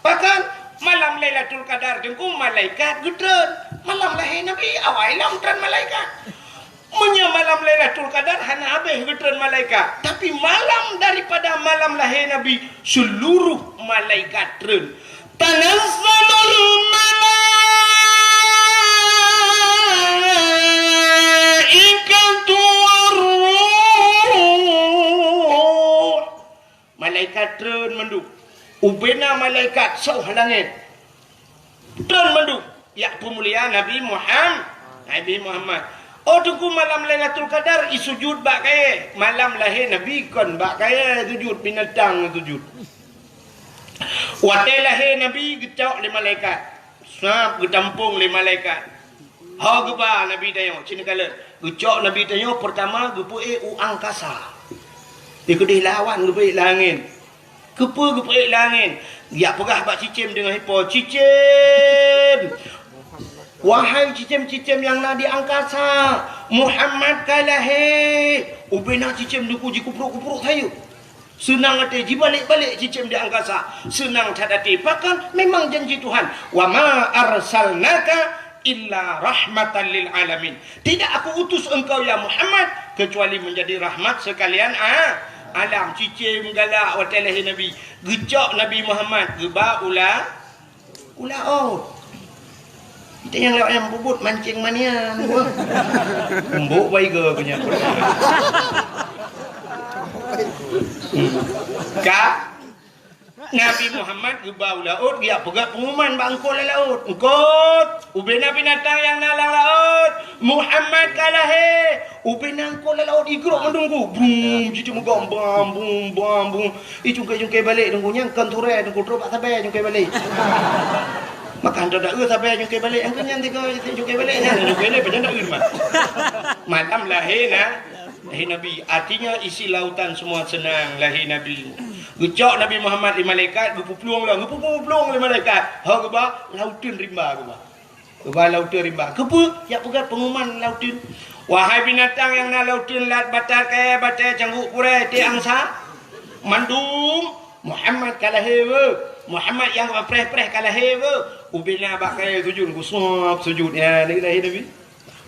Pakon? Malam Lailatul Qadar Teungku malaikat geutreun. Malam lahé Nabi awai lom treun malaikat. Meunyoe malam Lailatul Qadar hana habéh geutreun malaikat, tapi malam daripada malam lahé Nabi, seluruh malaikat treun. Tanazzalul malaikatu warruh. Malaikat treun mandum. Ubena malaikat soh langét. Treun mandum. Jak peumulia Nabi Muham-, Nabi Muhammad. Oh Teungku, malam Lailatul Qadar isujud bak kayée. Malam lahé Nabi kon bak kayée sujud, binatang sujud. Watée lahé Nabi geucok lé malaikat. Sab geutampong lé malaikat. Ho geuba Nabi tanyoe, cit neukalon. Geucok Nabi tanyoe peurtama geupeuék u angkasa. Di keudeh lawan geupeuék langét. Keupeue geupeuék langét? Jak peugah bak cicém deungon ipo, "Cicém! Wahai cicém-cicém nyang na di angkasa, Muhammad ka lahé!" Ubena cicém Teungku jikuprok-kuprok sayeuep. Seunang até jibalek-balek cicém di angkasa. Seunang that até. Pakon? Memang janji Tuhan. "Wa ma arsalnaka illa rahmatan lil alamin." Tidak Aku utus engkau, ya Muhammad, kecuali menjadi rahmat sekalian a-, alam. Cicém galak watée lahé Nabi. Geucok Nabi Muhammad, geuba u la-, u laôt. Kita nyang lewat nyang bubut mancing manian. Embok baiga keu nyan. Ka Nabi Muhammad geuba u laôt, geujak peugah pengumuman bak eungkôt lam laôt. "Eungkôt, ubena binatang nyang na lam laôt, Muhammad ka lahé." Ubena eungkôt lam laôt igrok mandum ku. Brum, jiteumeugang bam, bum, bam, bum. Icungkai-cungkai balek Teungku, nyan kon turée Teungku, trok bak sabe cungkai balek. Maka hantom taeu sabe cungkai balek, angkeu nyan tiga cungkai balek nyan, cungkai balek pajan taeu mah. Malam lahé na, lahé Nabi. Artinya isi lautan semua senang lahé Nabi. Geucok Nabi Muhammad lé malaikat, geupuplueng lom, geupuplueng lé malaikat. Ho geuba, lauteun rimba geuba. Geuba lauteun rimba. Keupeue? Jak peugah pengumuman lauteun. Wahai binatang nyang na lauteun, lat, batat, kayée, batée, cangguek, purée, té, angsa, mandum Muhammad ka lahé beuh. Muhammad nyang preh-preh ka lahé beuh. Ubena bak kayèe sujud, geusuab sujud. Ya, ni lahé Nabi.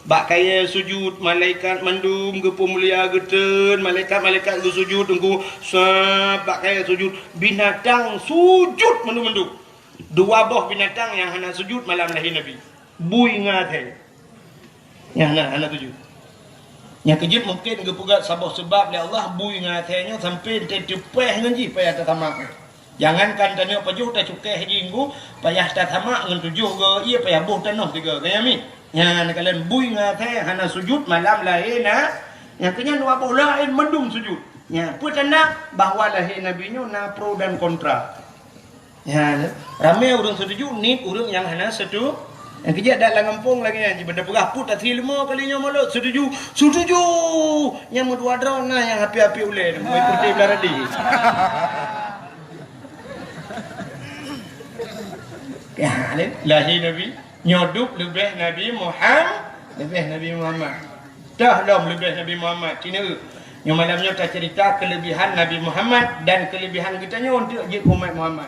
Bak kayèe sujud, malaikat mandum geupeumulia geuteun, malaikat-malaikat geusujud teungku, sab bak kayèe sujud, binatang sujud mandum-mandum. Dua boh binatang nyang hana sujud malam lahé Nabi. Bui ngon asèe. Nyang hana, hana sujud. Nyang keujeuet mungken geupeugah saboh seubab lé Allah, bui ngon asèe nyoe sampoe teupeue ngon jih payah tasamak. Jangankan tanyoe pajoh tacukéh jih ngon payah tasamak ngon tujoh goe, iya payah boh tanoh tiga goe, ya mi. Nyan kalon bui ngon asèe hana sujud malam lahé na, nyang keunyan dua boh laén mandum sujud. Nyan peue tanda bahwa lahé Nabi nyoe na pro dan kontra. Nyan ramé ureueng setuju, nit ureueng nyang hana setu. Nyang keujeuet dak lam gampông lagèe nyan, jiban peugah put asri leumo kali nyoe mulod setuju, setuju. Nyang meudua droe na nyang api-api ulèe, meuikurti belaradi. Ya, lahé Nabi, nyoe dub leubeh Nabi Muham-, leubeh Nabi Muhammad. Toh lom leubeh Nabi Muhammad. Cina, nyoe malam nyoe taceurita keuleubihan Nabi Muhammad dan keuleubihan geutanyoe untuk jeuet umat Muhammad.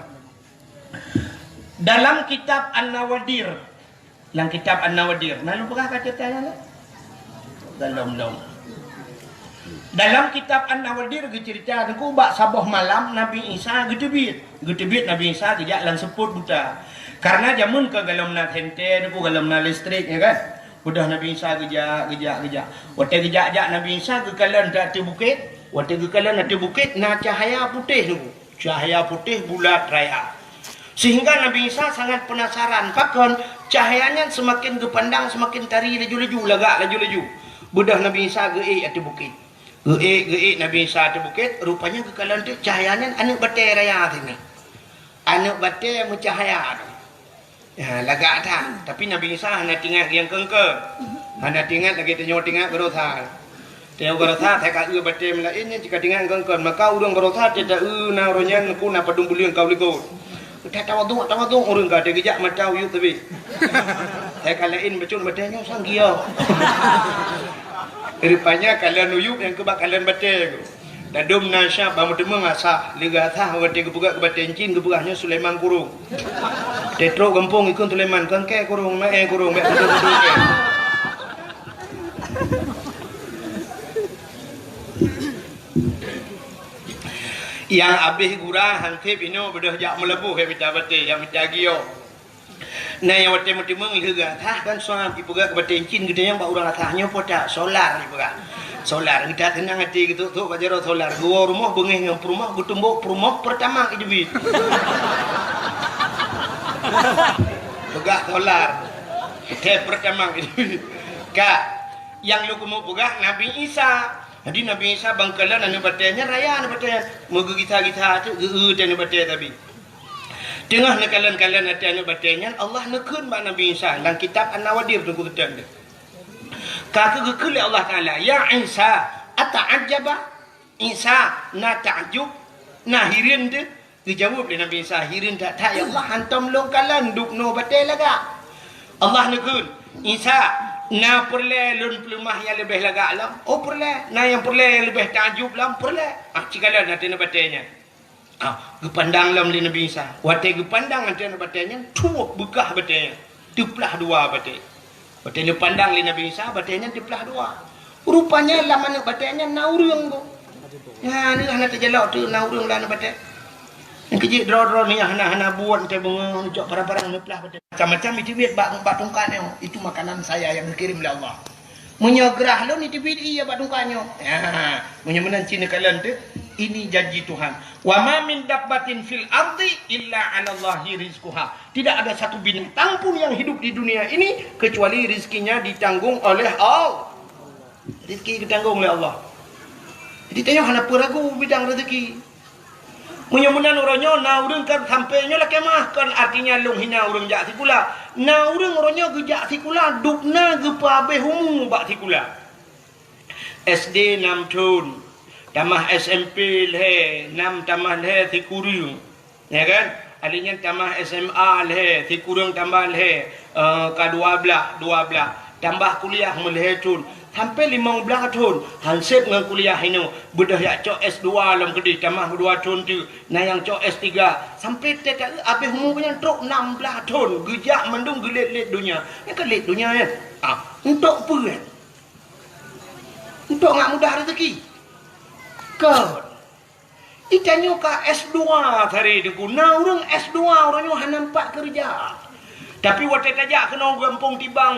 Dalam kitab An-Nawadir, lam kitab An-Nawadir, na lôn peugah ka ceurita nyan? Belum, belum. Dalam kitab An-Nawadir geuceurita teungku bak saboh malam Nabi Isa geuteubiet. Geuteubiet Nabi Isa geujak lam seupôt buta. Karena jameun ka golom na senter teungku, golom na listrik, ya kan? Beudôh Nabi Isa geujak, geujak, geujak. Watèe geujak-jak Nabi Isa geukalon ateueh bukét. Watèe geukalon ateueh bukét na cahya putéh teungku. Cahya putéh bulat raya. Sehingga Nabi Isa sangat penasaran, pakon cahya nyan seumaken geupandang seumaken tari laju-laju, lagak laju-laju. Beudôh Nabi Isa geuék ateueh bukét. Geuék, geuék Nabi Isa ateueh bukét, rupanya geukalon teuk cahya nyan aneuk batèe raya singoh. Aneuk batèe meucahya. Ya, lagak that. Tapi Nabi Isa hana teuingat nyang keungkeuen. Hana teuingat lagèe tanyoe teuingat baroesa. Tanyoe baroesa, hai ka eu batèe meulaén nyan cit ka teuingat keungkeuen. Maka ureueng baroesa teuta eu na ureueng nyan ku na padum buleuen ka u likot. Teuta tawaduk, tawaduk ureueng ka teugeujak mata uyueb teubiet. Hai ka laén bacut batèe nyoe sang giok. Rupanya kalon uyueb nyang keubak kalon batèe. Dadum na syab bak meuteumeung asah, leuga asah watèe geupeugah keu batèe cin geupeugah nyoe Sulaiman Kurong. Teutrok gampông ikheun Sulaiman, kangkè kurong, maé kurong, bèk kudu-kudu kèe. Nyang abéh gura hanseb inoe beudôh jak meulaboh, ya mita batèe, ya mita giok. Na nyang watèe meuteumeung lheueh gata kan suam jipeugah keu batèe cin geutanyoe bak ureueng asah nyoe po that solar jipeugah. Solar geuta teunang até geutok-tok bak jaroe solar geuwoe rumoh beungéh ngon peurumoh geutumbok peurumoh Pertamax jiteubiet. Peugah solar. Teh Pertamax jiteubiet. Ka nyang lôn keumeung peugah Nabi Isa. Jadi Nabi Isa bangkalan aneuk batèe nyan raya aneuk batèe nyan. Meugeugisa-gisa teuk geu-eu teh aneuk batèe tabi. Teungoh neukalon-kalon até aneuk batèe nyan, Allah neukheun bak Nabi Isa lam kitab An-Nawadir teungku teuntèe. Ka keuh geukheun lé Allah Taala, "Ya Isa, ata'ajjaba?" Isa na takjub, na hireuen teuh? Geujaweueb lé Nabi Isa, "Hireuen that-that ya Allah, hantom lôn kalon dubnoe batèe lagak." Allah neukheun, "Isa, na peureulèe lôn peuleumah nyang leubeh lagak lom?" "Oh peureulèe." "Na nyang peureulèe nyang leubeh takjub lom?" "Peureulèe." Ah, ci kalon até aneuk batèe nyan. Ah, geupandang lom lé Nabi Isa. Watèe geupandang até aneuk batèe nyan, tuwoh beukah batèe nyan. Teuplah dua batèe. Watèe geupandang lé Nabi Isa, batèe nyan teuplah dua. Rupanya lam aneuk batèe nyan na ureueng tu. Nyan hana teujalok tu na ureueng lam aneuk batèe. Nyang keujeuet droe-droe ni hana-hana buet teuh beungoh cok parang-parang neuplah batèe. Macam-macam iteubiet bak, bak tungkat nyoe. Itu makanan saya yang dikirim oleh Allah. Meunyoe grah lôn iteubiet ie bak tungkat nyoe. Ya, meunyoe meunan cit neukalon teuh, ini janji Tuhan. "Wa ma min dabbatin fil ardi illa 'alallahi rizquha." Tidak ada satu binatang pun yang hidup di dunia ini kecuali rizkinya ditanggung oleh Allah. Rizki ditanggung oleh Allah. Jadi tanyoe hana peue ragu bidang rezeki. Meunyoe meunan uroe nyoe na ureueng kan sampoe nyoe lakèe meu'ah, kon artinya lôn hina ureueng jak sikula. Na ureueng uroe nyoe geujak sikula, dubna geupeuhabéh umu bak sikula. S D nam thon, tamah S M P lhèe, nam tamah lhèe sikureueng. Ya kan? Ahli nyan tamah S M A lhèe, sikureueng tambah lhèe, eh, ka dua blah, dua blah. Tambah kuliah meulhèe thon. Sampai limong blaih thon, han sép ngon kuliah inoe, beudôh jak cok S dua lom keudeh, tamah dua thon teuk, na nyang cok S tiga. Sampai teuka abéh umu nyan trok nam blaih thon, geujak mandum geulét-lét donya. Nyan ka lét donya nyan. Ah, untuk peue nyan? Untuk ngat mudah rezeki. Kon. Itanyoe ka S dua tadi Teungku. Na ureuëng S dua, ureuëng nyoe hana nampak keureuja. Tapi watée tajak keunoe gampông Tibang,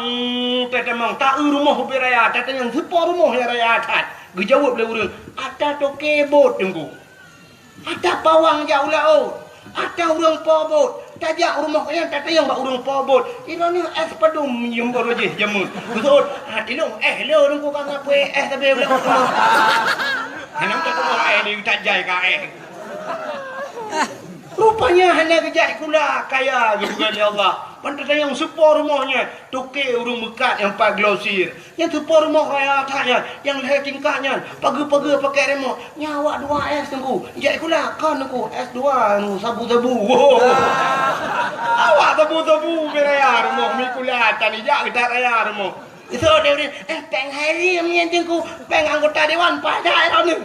tatamong, ta-eu rumoh ubé raya, tatanyong, "Soe po rumoh nyang raya that?" Geujaweueb lé ureuëng, "Ata toke bot, Teungku. Ata pawang jak u laôt. Ata ureuëng po bot." Tajak u rumoh nyan, tatanyong bak ureuëng po bot, "Droeneuh éh padum nyoe baroe jih jameun?" Geuseuôt, "Ah, ilong éh lôn, Teungku, ka ngabri éh sabé u laôt." Hana meutuah éh di utak jai ka éh. Rupanya hana geujak sikula kaya geupeugah lé Allah. Ban tatanyong, "Soe po rumoh nyan?" Toke ureuëng meukat nyang pat glosir. "Nyan soe po rumoh raya that nyan, nyang lhée tingkat nyan, pageue-pageue pakèk remoh?" "Nyan awak dua S, Teungku." "Jak sikula?" "Kon, Teungku, S dua, anu, sabu-sabu." Awak sabu-sabu ubé raya rumoh, meusikula tan ijak geutak raya rumoh. Iseuôt lé ureuëng, "Eh, péng hai riyeum nyan, Teungku, péng anggota dewan, paih that droeneuh."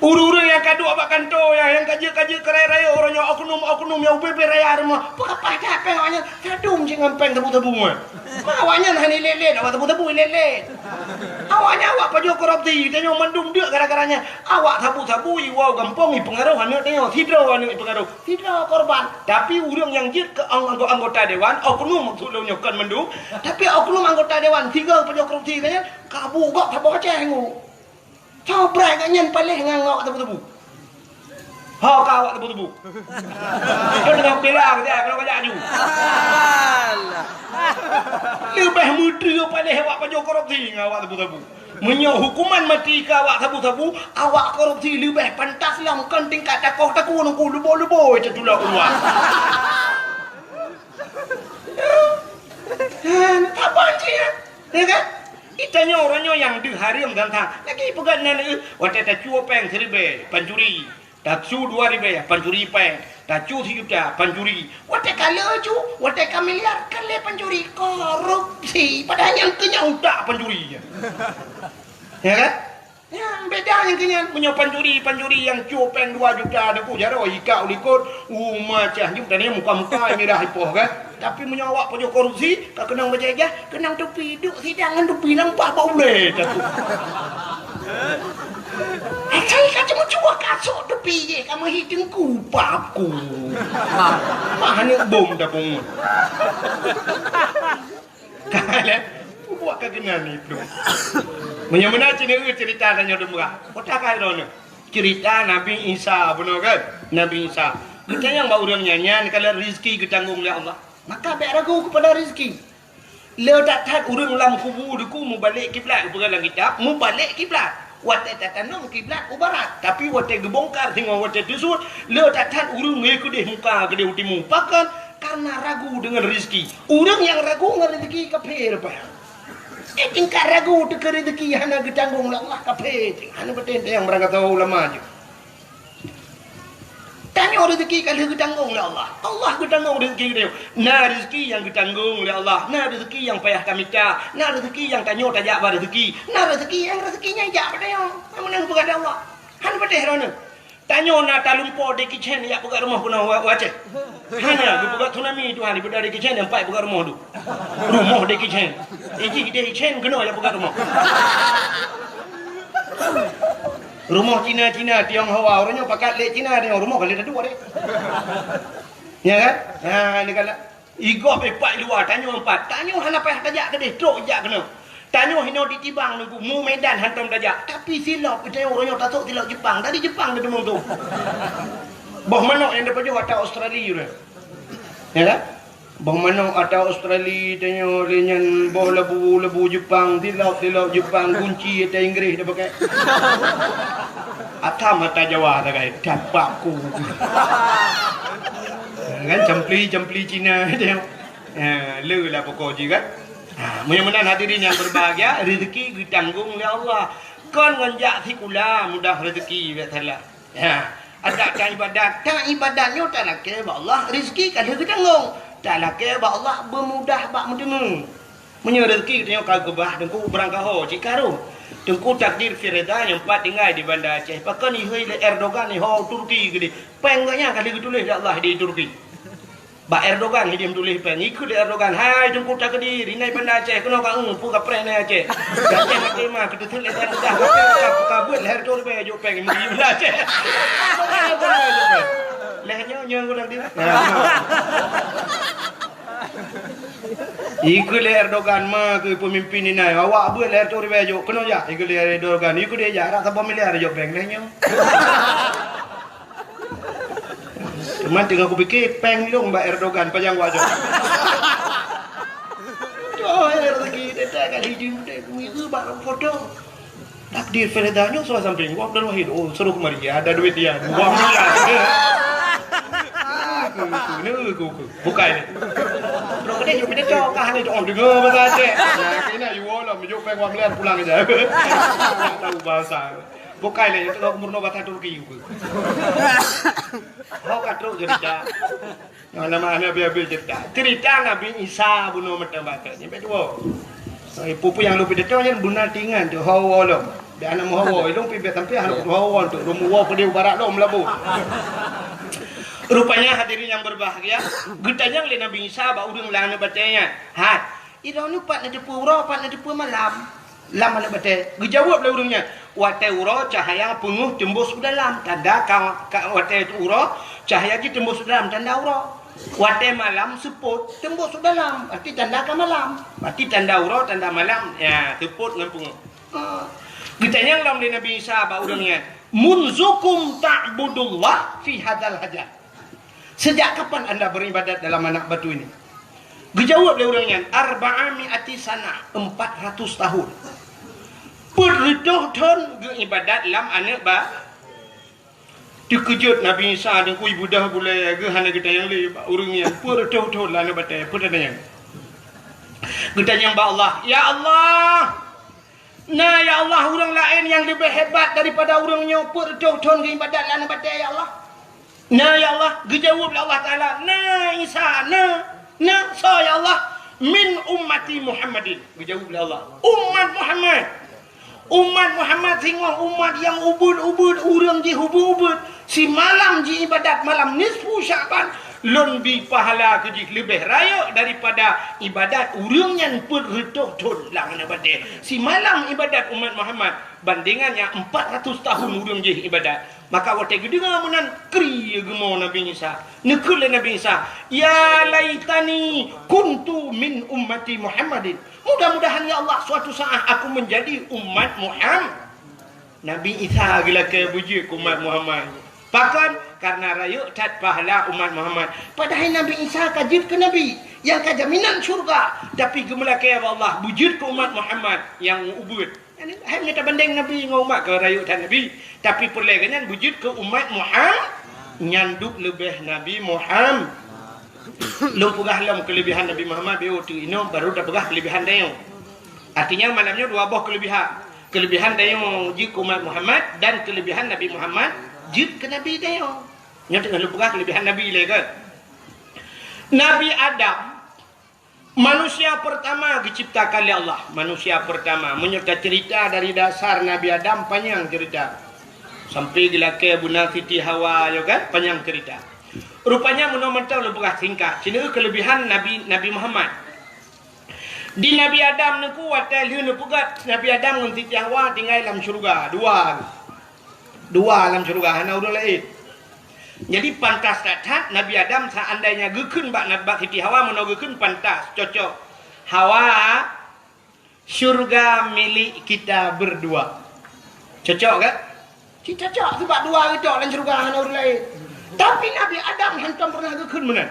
Ureuëng-ureuëng nyang ka duek bak kantô nyan, nyang ka jeuet-ka jeuet keu rayeuk-rayeuk, uroe nyoe oknum-oknum nyang ubé-bé raya rumoh, peue ka paih that péng awaknyan, sadum cit ngon péng sabu-sabu nyan. Ma awaknyan hana ilét-lét, awak sabu-sabu ilét-lét. Awaknyan awak pajoh korupsi, tanyoe mandum deuk gara-gara nyan. Awak sabu-sabu iwoe gampông ipeungaroh aneuëk tanyoe, sidroe aneuëk ipeungaroh. Sidroe korban, tapi ureuëng nyang jeuet keu ang-, anggo-, anggota dewan, oknum maksud lôn nyoe kon mandum, tapi oknum anggota dewan sigoe pajoh korupsi nyan, ka bu gob saboh Aceh ngu. Soe brat gobnyan paléh ngon awak teubeu-teubeu? Ho ka awak teubeu-teubeu? Keu teungoh bela keu kajak aju. Leubeh meutreue paléh awak pajoh korupsi ngon awak teubeu-teubeu. Meunyoe hukuman maté keu awak sabu-sabu, awak korupsi leubeh pantas lom kon tingkat takoh takue nungku luboi-luboi teutulak u luwa. Hana saban cit nyan, ya kan? Itanyoe uroe nyoe nyang deuh hareuem tantang. Lagi peugah nan, eh, watée tacue péng siribée, pancuri. Tacue dua ribée, pancuri péng. Tacue sijuta, pancuri. Watée ka le cu, watée ka miliar, ka le pancuri. Korupsi. Padahai nyang keu nyan utak pancuri. Ya kan? Nyan beda nyang keu nyan. Meunyoe pancuri, pancuri nyang cue péng dua juta, Teungku, jaroe ikak u likot, u macah nyoe, dan nyan muka-muka mirah ipoh, kan? Tapi meunyoe awak pajoh korupsi, ka keunong bajée-jah, keunong tupi, duek sidang ngon tupi, nampak bak ulée, Teungku. Asai ka cuma-cuma kasok tupi jih, ka meuhi teungku, paku. Mah aneuk bom dah pungut. Ka lé, bubuak ka keunan iplôh. Meunyoe meunan cit nyoe ceurita tanyoe dum bra. Kota ka droeneuh. Ceurita Nabi Isa, bunoe kan? Nabi Isa. Geutanyong bak ureuëng nyan, nyan kalon rezeki geutanggong lé Allah. Maka bék ragu keupada rezeki. Le that-that ureuëng lam kubu Teungku mubalek kiblat, geupeugah lam kitab, mubalek kiblat. Watée tatanom kiblat u barat, tapi watée geubongkar singoh watée teusut, le that-that ureuëng ngieng keudeh muka keudeh u timu. Pakon? Karena ragu deungon rezeki. Ureuëng nyang ragu ngon rezeki kafé rupa nyan. Eh, tingkat ragu teuh keu rezeki hana geutanggong lé Allah, kafé cit. Hana patéh nyang barangkasoe ulama jih. Tanyoe rezeki ka lheueh geutanggong lé Allah. Allah geutanggong rezeki geutanyoe. Na rezeki nyang geutanggong lé Allah, na rezeki nyang payah tamita, na rezeki nyang tanyoe tajak bak rezeki, na rezeki nyang rezeki nyan jak bak tanyoe. Nyang meunan peugah lé Allah. Han patéh droeneuh. Tanyoe na talumpo Jackie Chan jak peugah rumoh keunoe wa-, u Aceh. Hana geupeugah tsunami Tuhan, ipeugah Jackie Chan nyang pat peugah rumoh tu. Rumoh Jackie Chan. Iji Jackie Chan keunoe jak peugah rumoh. Rumoh Cina-Cina, Tionghoa, ureuëng nyoe pakat lé Cina, Tiong-, rumoh ka lé taduek deh. Ya kan? Ha, ni kan. Igob ipat luwa, tanyoe empat. Tanyoe hana payah tajak keudeh, trok jak keunoe. Tanyoe hinoe di Tibang Teungku, mu Medan hantom tajak. Tapi silop, tanyoe ureuëng nyoe tasok silop Jepang. Dari Jepang teuteumé tu. Boh manok nyang tapajoh ata Australia tu. Ya kan? Boh manok ata Australia, tanyoe lé nyan boh labu, labu Jepang, silop, silop Jepang, gunci ata Inggris dah pakai. Ata mata Jawa sagai, dapat ku. Kan campli, campli Cina, tanyoe. Ha, le lah pokok jih kan. Ha, meunyoe meunan hadirin yang berbahagia, rezeki geutanggong lé Allah. Kon ngon jak sikula mudah rezeki, biak salah. Ha, adak ta ibadat, ta ibadat nyoe talakée bak Allah, rezeki ka lheueh geutanggong. Talakée bak Allah beumudah bak meuteumé. Meunyoe rezeki geutanyoe ka geubah, Teungku, beurangkaho cit ka rhom. Teungku, takdir firida nyang pat tinggai di Banda Aceh. Pakon ihôi lé Erdogan iho Turki keudeh. Péng geuh nyan ka lheueh geutuléh lé Allah di Turki. Bak Erdogan hi dia meutuléh péng. Ikheun lé Erdogan, "Hai Teungku takdir, inan Banda Aceh keunoe ka eu, peue kapreh inan Aceh. Aceh maté ma, keuteuseut lé Tuhan mudah, maté ka, ka beuet lhèe reutôh ribèe jok péng, meuri Banda Aceh." Lhèe nyoe, nyoe geutanyoe takdir. Nah, nyoe. Ikheun lé Erdogan, "Ma keuh peumimpin inan, awak beuet lhèe reutôh ribèe jok, keunoe jak." Ikheun lé Erdogan, "Ikheun lé jak, rab saboh miliar jok péng lhèe nyoe." Cuma teungoh kupike, péng lôn bak Erdogan, pajan wajok. Tuh, rezeki teutai ka dijeuet teuh, kuihu bak foto. Takdir firida nyoe salah sampéng, Abdul Wahid. Oh, suruh kemari, ada duit dia, dua miliar. Aku, aku, ni aku, aku. Bukai ni. Terus dia cuma dia cakap, "Ah, ni, oh, dengar bahasa Aceh." Nah, kena you all lah, menyuk péng dua miliar pulang aja. Tak tahu bahasa. Bukai lé, itu aku meurunoe bahasa Turki, aku. Ho ka trok cerita. Nama aneuk habéh-habéh cerita. Cerita Nabi Isa bunoe mantong bacut nyan, bèk tuwoe. Eh, peue-peue nyang lôn pidato nyan beuna teuingat teuh, hawa lom. Bèk aneuk meuhawa, lôn pih bèk sampai aneuk meuhawa tu, lôn meuwoe keudéh u barat lom meulaboh. Rupanya hadirin yang berbahagia, geutanyong lé Nabi Isa bak ureueng lam aneuk batèe nyan, "Hai, droeneuh pat neuteupeue uroe, pat neuteupeue malam?" Lam aneuk batèe. Geujaweueb lé ureueng nyan, "Watèe uroe cahya peungeuh teumbôs u dalam, tanda ka, ka watèe uroe cahya jih teumbôs u dalam, tanda uroe. Watèe malam seupôt teumbôs u dalam, berarti tanda ka malam. Berarti tanda uroe, tanda malam, ya, seupôt ngon peungeuh." Ha. Geutanyong lom lé Nabi Isa bak ureueng nyan, "Munzukum ta'budullah fi hadzal hajar?" Sejak kapan anda beribadat dalam anak batu ini? Geujaweueb lé ureueng nyan, "Arba'a mi'ati sanah, empat ratus tahun." Peuet reutôh thon geuibadat lam aneuk ba-, teukeujot Nabi Isa, Teungku, ibeudoh gulèe geuh hana geutanyong lé bak ureueng nyan, peuet reutôh thon lam aneuk batèe, peue tanyong? Geutanyong bak Allah, "Ya Allah, na ya Allah ureueng laén nyang leubeh hebat daripada ureueng nyoe peuet reutôh thon geuibadat lam aneuk batèe, ya Allah?" "Na, ya Allah." Geujaweueb lé Allah Taala, "Na, Isa, na, na." "Soe, ya Allah?" "Min ummati Muhammadin." Geujaweueb lé Allah, "Umat Muhammad. Umat Muhammad singoh umat nyang ubeuet-ubeuet, ureueng jih ubeuet-ubeuet. Simalam jiibadat malam nisfu Sya'ban, lôn bi pahala keu jih leubeh rayeuk daripada ibadat ureueng nyan peuet reutôh thon lam aneuk batèe. Simalam ibadat umat Muhammad bandingan nyang empat ratus tahun ureueng jih ibadat." Maka watèe geudeungoe meunan, kri geumo Nabi Isa. Neukheun lé Nabi Isa, "Ya laitani kuntu min ummati Muhammadin." Mudah-mudahan, ya Allah, suatu saat aku menjadi umat Muhammad. Nabi Isa geulakèe beujeuet keu umat Muhammad. Pakon? Karena rayeuk that pahala umat Muhammad. Padahai Nabi Isa ka jeuet keu nabi nyang ka jaminan syurga, tapi geumeulakèe bak Allah beujeuet keu umat Muhammad nyang ubeuet. Hai, meunyoe tabandeng Nabi ngon umat, ka rayeuk that Nabi, tapi peureulèe geuh nyan beujeuet keu umat Muhammad, nyan duek leubeh Nabi Muhammad. Lôn peugah lom keulebihan Nabi Muhammad, beuh, teuk inoe baru tapeugah keulebihan tanyoe. Artinya malam nyoe dua boh keulebihan. Keulebihan tanyoe jeuet keu umat Muhammad dan keulebihan Nabi Muhammad jeuet keu Nabi tanyoe. Nyoe teungoh lôn peugah keulebihan Nabi lé kan. Nabi Adam, manusia pertama geuciptakan lé Allah. Manusia pertama. Meunyoe taceurita dari dasar Nabi Adam, panyang ceurita. Sampai geulakèe beuna Siti Hawa, yo kan? Panyang ceurita. Rupanya meunoe mantong lôn peugah singkat. Sineuk keulebihan Nabi, Nabi Muhammad. Di Nabi Adam neuku watèe lheueh neupeugèt, Nabi Adam ngon Siti Hawa tinggai lam syeuruga. Dua. Dua lam syeuruga, hana ureueng laén. Jadi, pantas that-that Nabi Adam seandainya geukheun bak, bak Siti Hawa, meunoe geukheun pantas, cocok. "Hawa, syurga milik kita berdua." Cocok kan? Cit cocok, sabab dua geucok lam syeuruga, hana ureueng laén. Tapi Nabi Adam hantom pernah geukheun meunan.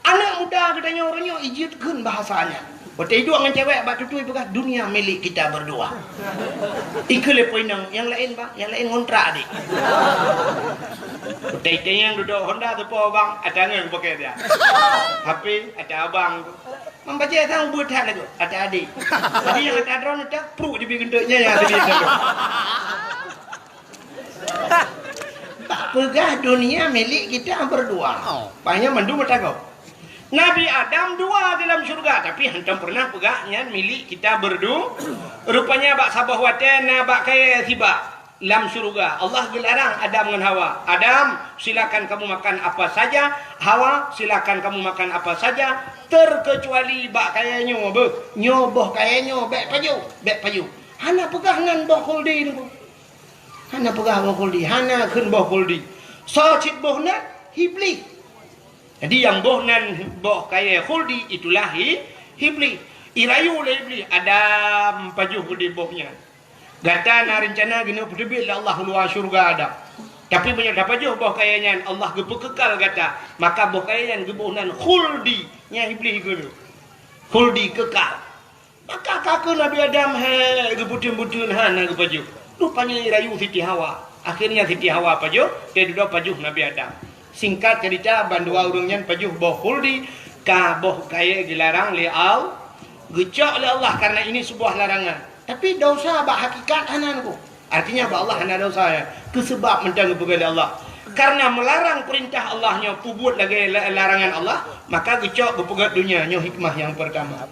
Aneuk muda geutanyoe uroe nyoe ijeuet kheun bahasa nyan. Watèe iduek ngon cewek bak tutui peugah, "Dunia milik kita berdua." Ikheun lé po inong, "Nyang laén, Bang, nyang laén ngontrak, Adik." Watèe itanyong dudoe Honda teupo, "Bang, ata ngon kupakèe dia." H P, ata abang. Membajèe sang ubeuet that lagoe, ata adik. Jadi nyang ata droeneuh ata pruek jibi geunteuk nyan nyang até dia. Peugah dunia milik kita berdua. Oh. Pahnyan mandum ata gob. Nabi Adam dua di lam syurga, tapi hantom pernah peugah nyan milik kita berdu-, rupanya bak saboh watée na bak kayée sibak lam syurga. Allah geularang Adam ngon Hawa, "Adam, silakan kamu makan apa saja. Hawa, silakan kamu makan apa saja, terkecuali bak kayée nyoe." Beuh, nyoe boh kayée nyoe, bék pajoh, bék pajoh. Hana peugah nan boh khuldi nunggu. Hana peugah boh khuldi, hana kheun boh khuldi. Soe cit boh nan? Iblih. Jadi, nyang boh nan boh kayée khuldi, itulah i-, Iblih. Irayu lé Iblih, "Adam, pajoh khuldi boh nyan. Gata na reuncana keuneuk peuteubiet lé Allah u luwa syeuruga Adam. Tapi meunyoe tapajoh boh kayée nyan, Allah geupeukekal gata. Maka boh kayée nyan geuboh nan khuldi." Nyan Iblih geukheun, "Khuldi kekal." Maka ka kheun Nabi Adam, "Hai, geubeuteun-beuteun hana geupajoh." Rupanya irayu Siti Hawa. Akhirnya Siti Hawa pajoh, teududoe pajoh Nabi Adam. Singkat cerita, bandua ureuëng nyan pajoh boh khuldi, ka boh kayée geularang lé Al-, geucok lé Allah karena ini sebuah larangan. Tapi dosa bak hakikat hana nunggu. Artinya bak Allah hana dosa, ya. Keu seubab mantong geupeugah lé Allah. Karena melarang perintah Allah nyoe peubuet lagée la-, larangan Allah, maka geucok geupeugét donya, nyoe hikmah nyang pertama.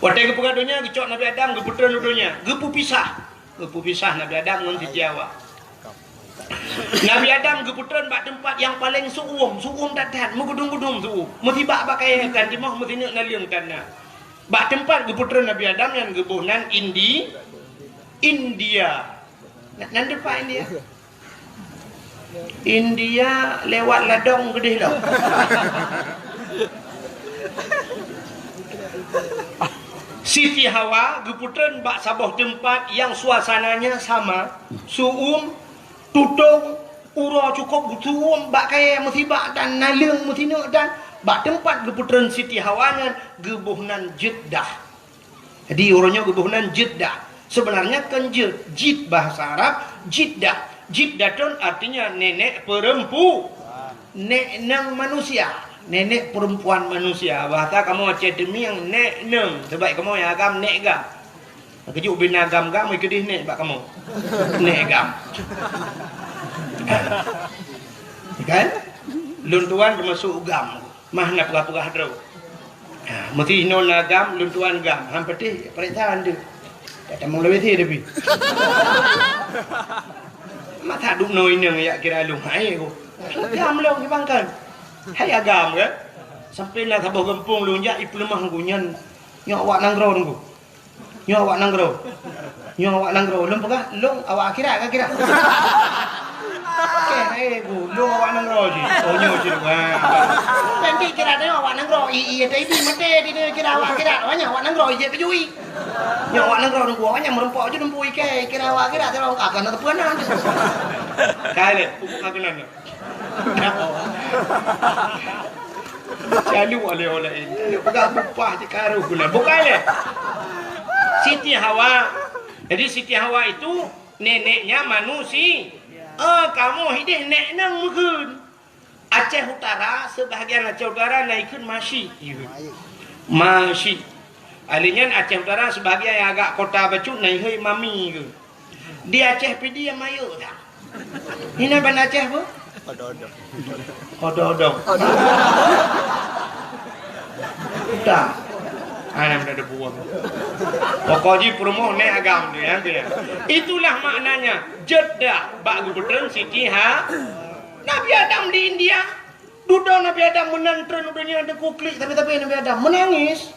Watée geupeugét donya, geucok Nabi Adam, geupeutreun u donya, geupeupisah. Geupeupisah Nabi Adam ngon Siti Hawa. Nabi Adam geupeutreun bak teumpat nyang paleng su'um, su'um that-that, meugudum-gudum su'um. Meusibak bak kayée tan timoh, meusineuk naleueng tan na. Bak teumpat geupeutreun Nabi Adam nyan geuboh nan Indi-, India. Na-, nan teumpat India? India lewat ladong keudeh lom. Siti Hawa geupeutreun bak saboh teumpat nyang suasananya sama, su'um, tutong, uroe cukôp geusu'um bak kayée meusibak dan naleueng meusineuk dan bak teumpat geupeutreun Siti Hawa nyan geuboh nan Jeddah. Jadi, uroe nyoe geuboh nan Jeddah. Sebenarnya kon jeuet, jid bahasa Arab, Jiddah. Jiddatun artinya nenek perempu-, nek neng manusia, nenek perempuan manusia. Bahasa kamoe Aceh Teumieng, nek neng. Sebab kamoe nyang agam nek gam. Keujeuet ubena gam-gam, keudeh nek bak kamoe. Nek gam. Kan? Lôn tuan teumasuk gam. Mah na peugah-peugah droe. Ha, meuti inoe na gam, lôn tuan gam. Han patéh, paréksa han deuh. Tak tamong lawét thé tapi. Masa duek noe inong jak kira lôn hai ko. Gam lôn di bangkan. Hai agam kan? Sampai na saboh gampông lôn jak ipeuleumah ngku nyan. Nyoe awak nanggroe ngku. Nyoe awak nanggroe. Nyoe awak nanggroe. Lôn peugah, lôn awak akhirat ka kira. Oke, hai bu, lôn awak nanggroe jih. Oh, nyoe jih. Wah. Nanti kira tengok awak nanggroe. I, i, tadi mati di dia kira awak akhirat. Awak nyan awak nanggroe, ijek keujui. Nyoe awak nanggroe nunggu awak nyan meureumpok je nunggu ikai kira awak akhirat. Tengok akan ada peunan. Kai le, aku nak kenal. Lalu oleh-oleh ini. Lalu pegang upah je karu guna. Bukan le. Siti Hawa. Jadi Siti Hawa itu neneknya manusia. Eh, kamoe hideh nek nang meukeun. Aceh Utara, sebahagian Aceh Utara na ikheun Masyik. Masyik. Ahli nyan Aceh Utara sebahagian nyang agak kota bacut na ihôi Mami ke. Di Aceh Pidie mayeu dah. Ini ban Aceh bu? Odong-odong. Odong-odong. Dah. Anak dah ada buah. Pokok ji perumoh nek agam tu ya, tu ya. Itulah maknanya Jeddah bak gubernur Siti ha. Nabi Adam di India. Dudoe Nabi Adam meunan treun u donya teuku klik sabe-sabe Nabi Adam meunangis.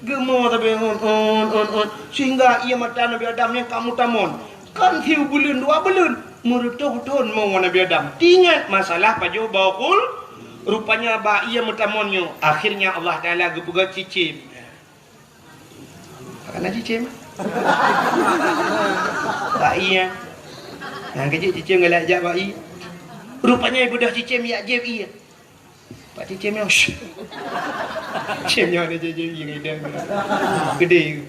Geumo sabe un, un, un, un, sehingga ié mata Nabi Adam nyang ka meutamon. Kan siubeuleueng dua beuleueng, meureutoh thon mo Nabi Adam. Teuingat masalah pajoh boh khul, rupanya bak ié meutamon nyoe, akhirnya Allah Taala geupeugah cicém. Makanan cicém. Bak ié. Nyang keujiek cicém galak jak bak ié. Rupanya ibeudôh cicém yak jieb ié. Pak cicém nyoe. Cicém nyoe ada cicém ié ngidan. Gede.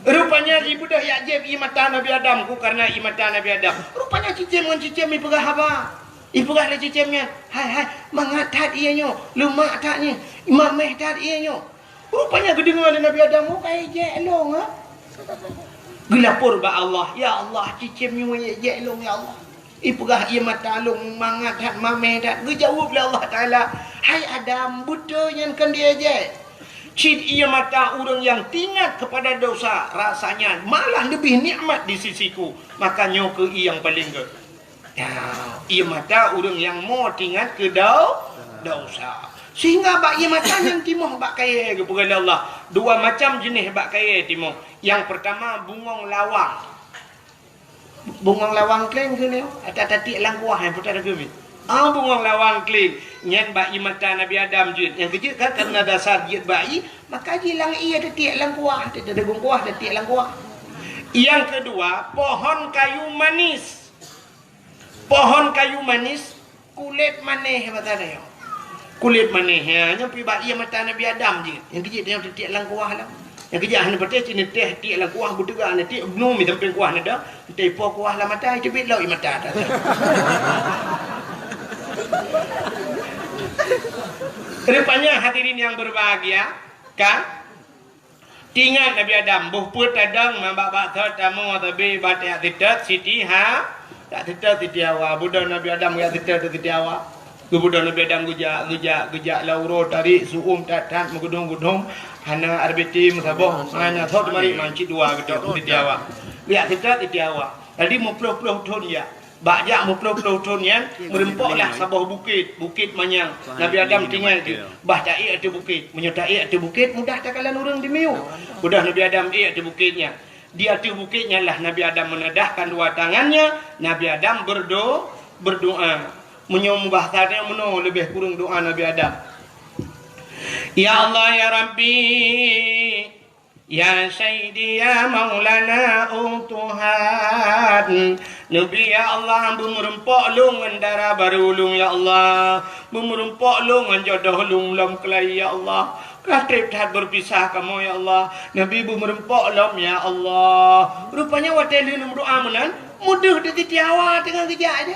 Rupanya ibeudôh yak jieb ié mata Nabi Adam ku karena ié mata Nabi Adam. Rupanya cicém ngon cicém ipeugah haba. Ipeugah lé cicém nyan, "Hai, hai, mangat that ié nyoe, leumak that nyoe, mameh that ié nyoe." Rupanya geudeungoe lé Nabi Adam, "Oh, ka ijek lôn, ha?" Geulapor bak Allah, "Ya Allah, cicém nyoe ijek lôn, ya Allah." Ipeugah ie mata lôn mangat that, mamèh that. Geujaweueb lé Allah Taala, "Hai Adam, beutôi nyan kon diejek. Cit ie mata ureuëng nyang teuingat keupada desya, rasanya malah leubeh nikmat di sisi-Ku. Maka nyoe kheueh ie nyang paleng gèt." Ya, ie mata ureuëng nyang mo teuingat keu dau-, desya. Sehingga bak ie mata nyan timoh bak kayèe geupeugah lé Allah. Dua macam jeunèh bak kayèe timoh. Nyang peurtama bungöng lawang. Bungöng lawang kléng keunoe, ata tatiek lam kuah nyang putar geumi. Ah, bungöng lawang kléng, nyan bak ie mata Nabi Adam jeuet. Nyang keujeuet kan, karena dasar jeuet bak ie, maka jilang ie tatiek lam kuah, tadagong kuah tatiek lam kuah. Nyang keudua, pohon kayu manis. Pohon kayu manis, kulét manéh basa nyoe. Kulét manéh, ya, nyan pi bak ie mata Nabi Adam jeuet. Nyang keujeuet nyoe tatiek lam kuah lah. Nyang keujeuet hana patéh cit neuteh tiek lam kuah, beuteuga neutiek, bnu mi sampéng kuah na dah, neuteh po kuah lam mata, iteubiet lom ie mata dah. Rupanya hadirin yang berbahagia, kan? Teuingat Nabi Adam, boh peuet tadong, mabak-bak thot tamoe, tapi bak tajak seutôt Siti Ha-, jak seutôt Siti Hawa. Beudôh Nabi Adam jak seutôt Siti Hawa. Geubeudôh Nabi Adam geujak, geujak, geujak lam uroe tarék, su'um that-that, meugeudong-geudong, hana R B T meusaboh, hana thot marit, man cit dua geutôk Siti Hawa. Jak seutôt Siti Hawa. Jadi meuploh-ploh thon jak. Bak jak meuploh-ploh thon nyan, meurumpok lah saboh bukét, Bukét Manyang. Nabi Adam tinggai di, bah taék ateueh bukét. Meunyoe taék ateueh bukét, mudah takalon ureuëng di miyueb. Udah Nabi Adam ék ateueh bukét nyan. Di ateueh bukét nyan lah Nabi Adam menadahkan dua tangannya, Nabi Adam berdo-, berdoa. Meunyoe mubahasa nyan meunoe leubeh kureueng doa Nabi Adam. Ya Allah, ya Rabbi, ya Sayyidi, ya Maulana, oh Tuhan. Nabi, ya Allah, beumeurumpok lôn ngon dara barô lôn, ya Allah. Beumeurumpok lôn ngon jodoh lôn lom keulai, ya Allah. Ka trép that beupisah kamoe, ya Allah. Nabi beumeurumpok lom, ya Allah. Rupanya watée lheueh meudoa meunan, meudeuh di Siti Hawa teungoh geujak aja.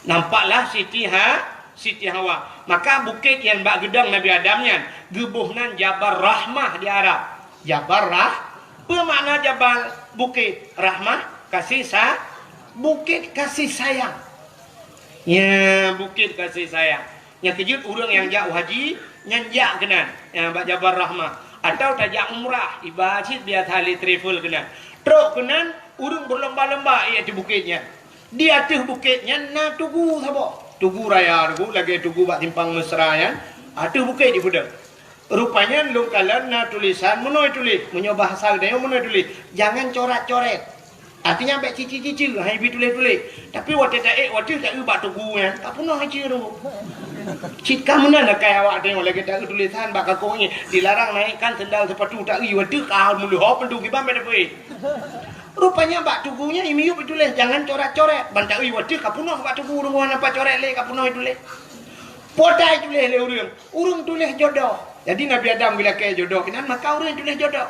Nampaklah Siti Ha-, Siti Hawa. Maka bukét nyang bak geudong Nabi Adam nyan geuboh nan Jabal Rahmah di Arab. Jabal Rah-, peue makna Jabal? Bukét. Rahmah, kasih sa-, bukét kasih sayang. Ya, bukét kasih sayang. Nyang keujeuet ureuëng nyang jak haji, nyan jak keunan, ya, bak Jabal Rahmah. Atau tajak umrah, iba cit biasa lé travel keunan. Trok keunan, ureuëng beulomba-lomba ék ateueh bukét nyan. Di ateueh bukét nyan na tugu saboh. Tugu raya tugu, lagée tugu bak simpang Mesra nyan. Ateueh bukét jipeudong. Rupanya lôn kalon na tulésan meunoe tuléh. Meunyoe bahasa geutanyoe meunoe tuléh. Jangan corat-coret. Artinya bék cici-cici, hai bi tuléh-tuléh. Tapi watée taék, watée taeu bak tugu nyan, ka peunoh ici tu. Cit ka meunan akai awak tanyoe lagée taeu tulésan bak kakoe nyan. Dilarang naikkan sendal sepatu taeu watée ka meuleuho peuntu kiban bék tapeuék. Rupanya bak tugu nyan imiyueb ituléh, jangan coret-coret. Ban taeu watée ka peunoh bak tugu, ureuëng hana pat coret lé ka peunoh ituléh. Potai tuléh lé ureuëng, ureuëng tuléh jodoh. Jadi Nabi Adam geulakée jodoh keunan, maka ureuëng tuléh jodoh.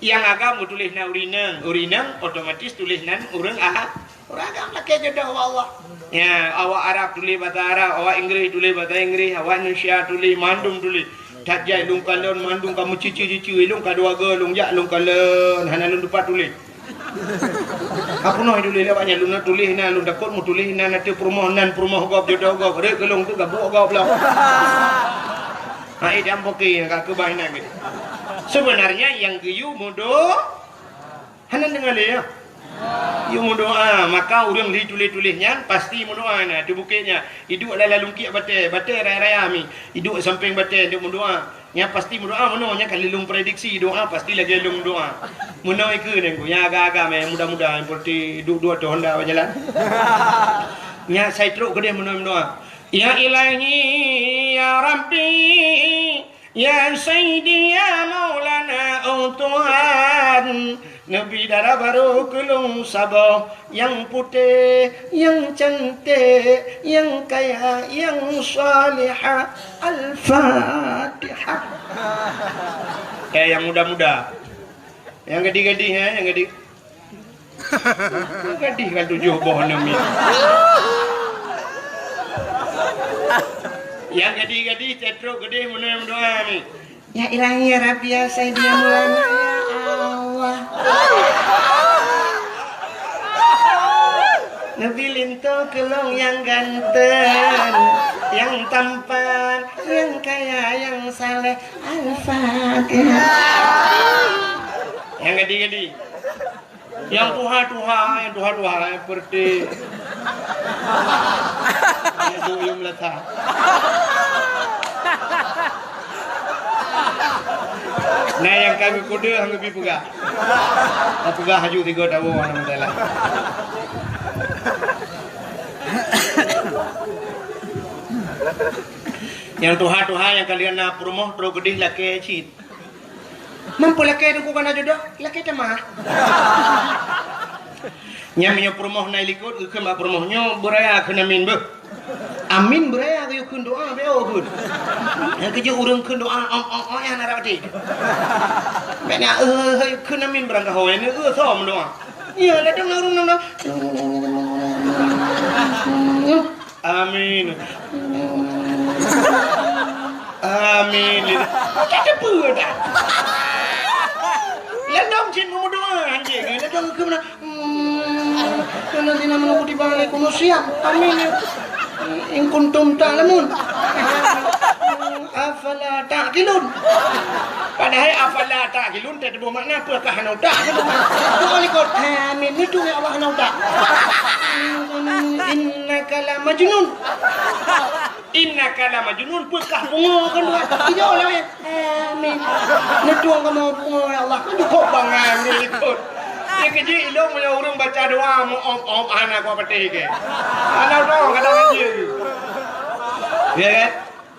Nyang agam geutuléh nan ureuëng inong, ureuëng inong otomatis tuléh nan ureuëng a-, ureuëng agam lakée jodoh bak Allah. Ya, awak Arab tuléh basa Arab, awak Inggris tuléh basa Inggris, awak Indonesia tuléh, mandum tuléh. That jai lôn kalon mandum ka meucici-cici, lôn ka dua go lôn jak lôn kalon, hana lôn tupat tuléh. Ka peunoh tuléh lé awak nyan, lôn na tuléh na, lôn takot meutuléh na, na teuh peurumoh nan, peurumoh gob, jodoh gob, rhot keu lôn teuh gabuek gob lom. Hai dan poke ka keubah inan geuh. Sebenarnya nyang geuyue meudo-, hana deungoe lé, ya. Yue meudoa, maka ureuëng li tuléh-tuléh nyan pasti meudoa na, di bukét nyan. Iduek lam lalungkiek batée, batée raya-raya mi. Iduek sampéng batée, iduek meudoa. Nyan pasti meudoa meunoe, nyan ka lheueh lôn prediksi doa pasti lagée lôn doa. Meunoe ikeue nyan ku, nyang agam-agam, nyang muda-muda, nyang seperti duek-duek ateueh honda bak jalan. Nyan sai trok keudeh meunoe meudoa. Ya Ilahi, ya Rabbi, ya Sayyidi, ya Maulana, oh Tuhan. Neubi dara barô keu lôn saboh, nyang putéh, nyang canték, nyang kaya, nyang salihah. Al-Fatihah. Eh, nyang muda-muda. Nyang gadih-gadih, eh, nyang gadih. Gadih kan tujoh boh aneuk miet. Nyang gadih-gadih, cetrok gadih, meunoe meudoa ni. Ya Ilahi, ya Rabbi, ya Sayyidi, ya Maulana, ya Allah. Neubi linto keu lôn nyang ganteng, nyang tampan, nyang kaya, nyang saleh. Al-Fatihah. Nyang gadi-gadi. Nyang tuha-tuha, nyang tuha-tuha, nyang peureuteh. Nyang duyuem lata. Nah, nyang ka geukudeuh, han geubi peugah. Ka peugah haju tiga tahun, alhamdulillah. Nyang tuha-tuha nyang ka lheueh na peurumoh trok keudeh lakée cit. Mampu lakée teungku kana jodoh, lakée teuma. Nyan meunyoe peurumoh na i likot, geukheun bak peurumoh nyoe beuraya kheun amin beuh. Amin beuraya geuyue kheun doa beu kheun. Nyang keujeuet ureuëng kheun doa ong ong ong nyang na rap até. Bèk na eh kheun amin beurangkaho, nyang na eh som doa. Iya, ladang ureuëng nang. Amin. Amin. Bukan teupeu dah. Ladang cit meumeudoa anjing. Ladang ke mana? Hmm. Alladzina amanu kutiba alaikumus siyam. Amin. In kuntum ta'lamun. Afala ta'qilun. Padahai afala ta'qilun teutuboh makna peue kah hana utak. Doa likot. Amin. Itu ya Allah hana utak. Innaka la majnun. Innaka la majnun, peukah pungo kan dua. Tidak lah ya. Amin. Neutong kamu pungo ya Allah. Kan cukup bangai ni ikut. Dia kejik ilong punya orang baca doa mu om om anak gua petik ke. Anak doa kadang aja. Ya kan?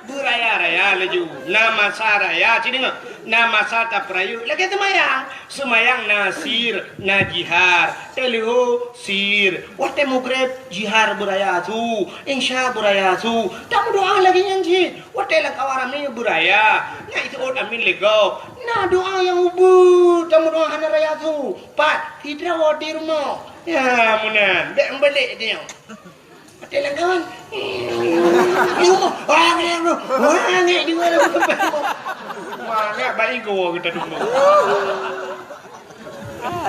Beuraya-raya laju. Na masa raya, ci deungoe. Na masa tapeurayeuk lagée seumayang. Seumayang na sir, na jihar. Teuleuho sir. Watée mugreb jihar beuraya su. Insya beuraya su. Tameudoa lagée nyan cit. Watée lam kawan ramé beuraya. Na iseuôt amin lé gob. Na doa nyang ubeut. Tameudoa hana raya su. Pat, sidroe di rumoh. Ya, meunan. Bék meubeulek tanyoe. Watée lam kawan. Di rumoh. Wah, ngek tu. Wah, ngek dua dah sampai rumoh. Wah, ngek baik gua kita dulu.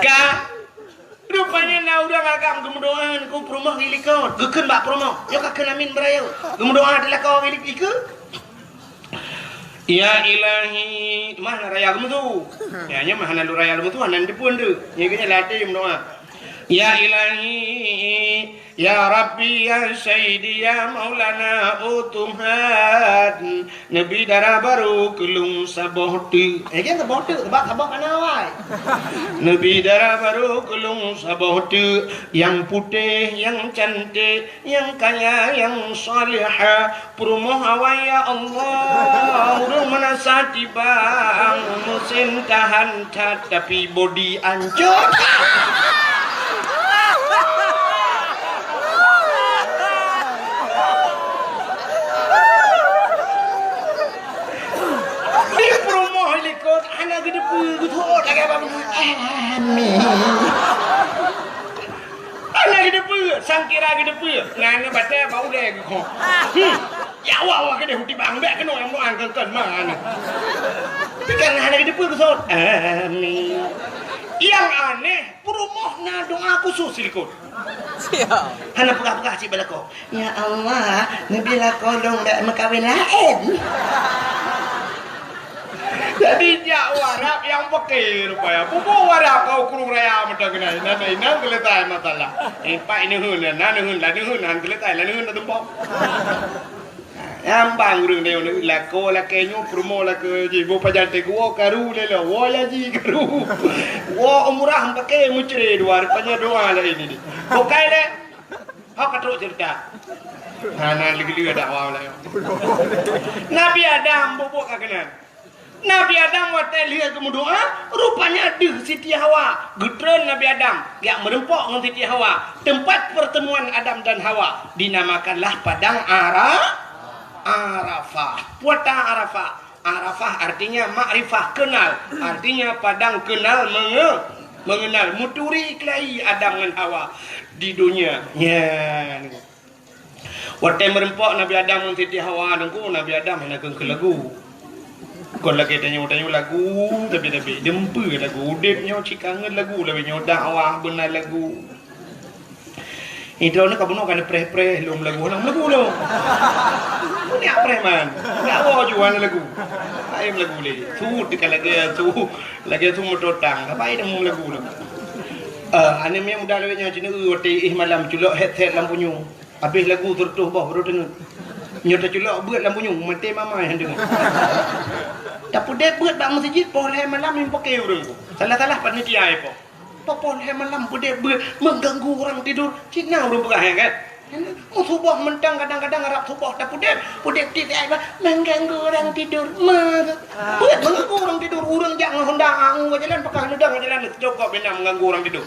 Ka. Rupanya na ureuëng agam geumeudoa ngon peurumoh di likot. Geukheun bak peurumoh. Nyoe ka kheun amin beuraya. Geumeudoa di lakoe di likot. Ya Ilahi, mah na raya geumeusu. Ya, nyoe mah hana lôn raya geumeusu, hana neuteupeue teuh. Nyoe geuhnyan lam até meudoa. Ya Ilahi, ya Rabbi, ya Sayyidi, ya Maulana, oh Tuhan, neubi dara barô keu lôn saboh teuk. Eh, jangan saboh teuk, sebab saboh kana awai. Neubi dara barô keu lôn saboh teuk, nyang putéh, nyang canték, nyang kaya, nyang salihah, peurumoh awai, ya Allah. Ureuëng meunasah tibang, musém tahan that, tapi bodi ancot. Di peurumoh likot, hana geuteupeue, geuteuôt lagée apa beuna. Amin. Hana geuteupeue, sangkira geuteupeue. Ngan batée bak ulée geukoh. Hmm. Ya Allah, wah keudeh tibang bék keunoe nyang meudoa kön-kön mana. Tapi kan hana geuteupeue geusot. Amin. Nyang aneh, peurumoh na doa khusos silikot. Hana peugah-peugah cit bak lakoe. Ya Allah, neubi lakoe lôn bék meukawen laén. Jadi jak u Arab nyang peuke rupaya. Pupuk u Arab ka u Krueng Raya meuteuk keunan. Inan, inan geuleutai masalah. Eh, pak ineuen, na neuheun, la neuheun, han geuleutai, la neuheun tatumpok. Nyang bang ureuëng nyoe lakoe lakée nyoe peurumoh lakée jih. Boh pajan teuguwoe karu lé lo. Woe ya ji karu. Woe umrah pake meucre dua rupanya doa laén ini. Bukai lé. Hok ka trok cerita. Hana leu-leu dakwah laén. Nabi Adam bubuk ka keunan. Nabi Adam watée lheueh geumeudoa, rupanya deuh Siti Hawa. Geutreun Nabi Adam, jak meureumpok ngon Siti Hawa. Teumpat pertemuan Adam dan Hawa dinamakanlah Padang Ara-, Arafah. Puata Arafah. Arafah artinya makrifah, kenal. Artinya padang kenal menge-, mengenal. Meuturi keulayi Adam ngon Hawa di dunia. Nyan. Watée meureumpok Nabi Adam ngon Siti Hawa, Teungku, Nabi Adam hana kheun-kheun lagu. Kon lagée tanyoe, tanyoe lagu, tapi-tapi deumpeu lagu. Udeb nyoe cit kangen lagu, lagée nyoe dakwah beuna lagu. Droeneuh ka bunoe ka neupreh-preh lom lagu, hana meulagu lom. Meunyak preh man. Nyak woe ju hana lagu. Hai meulagu lé. Su teuka lagèe su, lagèe su moto tang. Sabai dah meulagu lom. Eh, aneuk miet muda lawét nyoe, ci neueu watèe éh malam culok headset lam punyueng. Abéh lagu sireutôh boh baru teungeut. Nyoe teuculok beuet lam punyueng, maté mama nyang deungö. Tapeudép beuet bak meuseujid poh lhèe malam nyang paké ureueng. Salah-salah panitia ipoh. Poh lhèe malam peudép beuet mengganggu orang tidur, cit na ureueng peugah nyan kan? Meusuboh mantong kadang-kadang rab suboh tapeudép, peudép tieb ai bah, mengganggu orang tidur. Meusuboh beuet mengganggu orang tidur, ureueng jak ngon Honda angu bak jalan, pakah neudong bak jalan, cokop bina mengganggu orang tidur.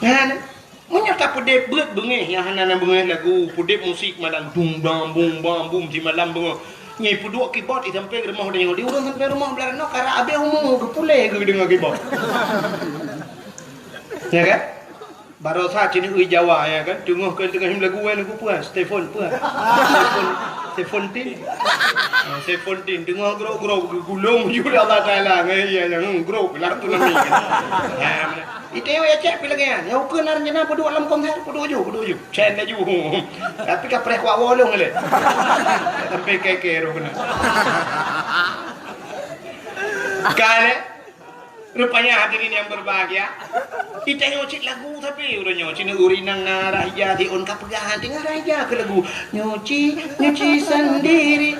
Nyan. Meunyoe tapeudép beuet beungéh nyang hana na beungéh lagu, peudép musik malam dung bam bum bam bum simalam beungoh. Nyan peuduek keyboard i sampéng rumoh tanyoe. Di ureueng sampéng rumoh blah noe karap abéh umu geupuléh geudeungoe keyboard. Ya kan? Barosa ci neueu Jawa ya kan? Teungoh keu teungoh lagu nyan lagu peue? Stefon peue? Stefon, Seventeen. Ah, Seventeen teungoh grok-grok geugulong ju Allah Taala ngon iya nyang grok lam tsunami. Ha, Itayue ya cek pih lagèe nyan. Nyang ukeue na rencana peuduek lam konser, peuduek ju, peuduek ju. Cen laju. Tapi ka preh kuak wolong lé. Sampai keke roh kena. Ka lé. Rupanya hadirin yang berbahagia, itayue cit lagu tapi uroe nyoe cit ureueng inong na raja siôn ka peugah hati ngon raja keu lagu. Nyuci, nyuci sendiri.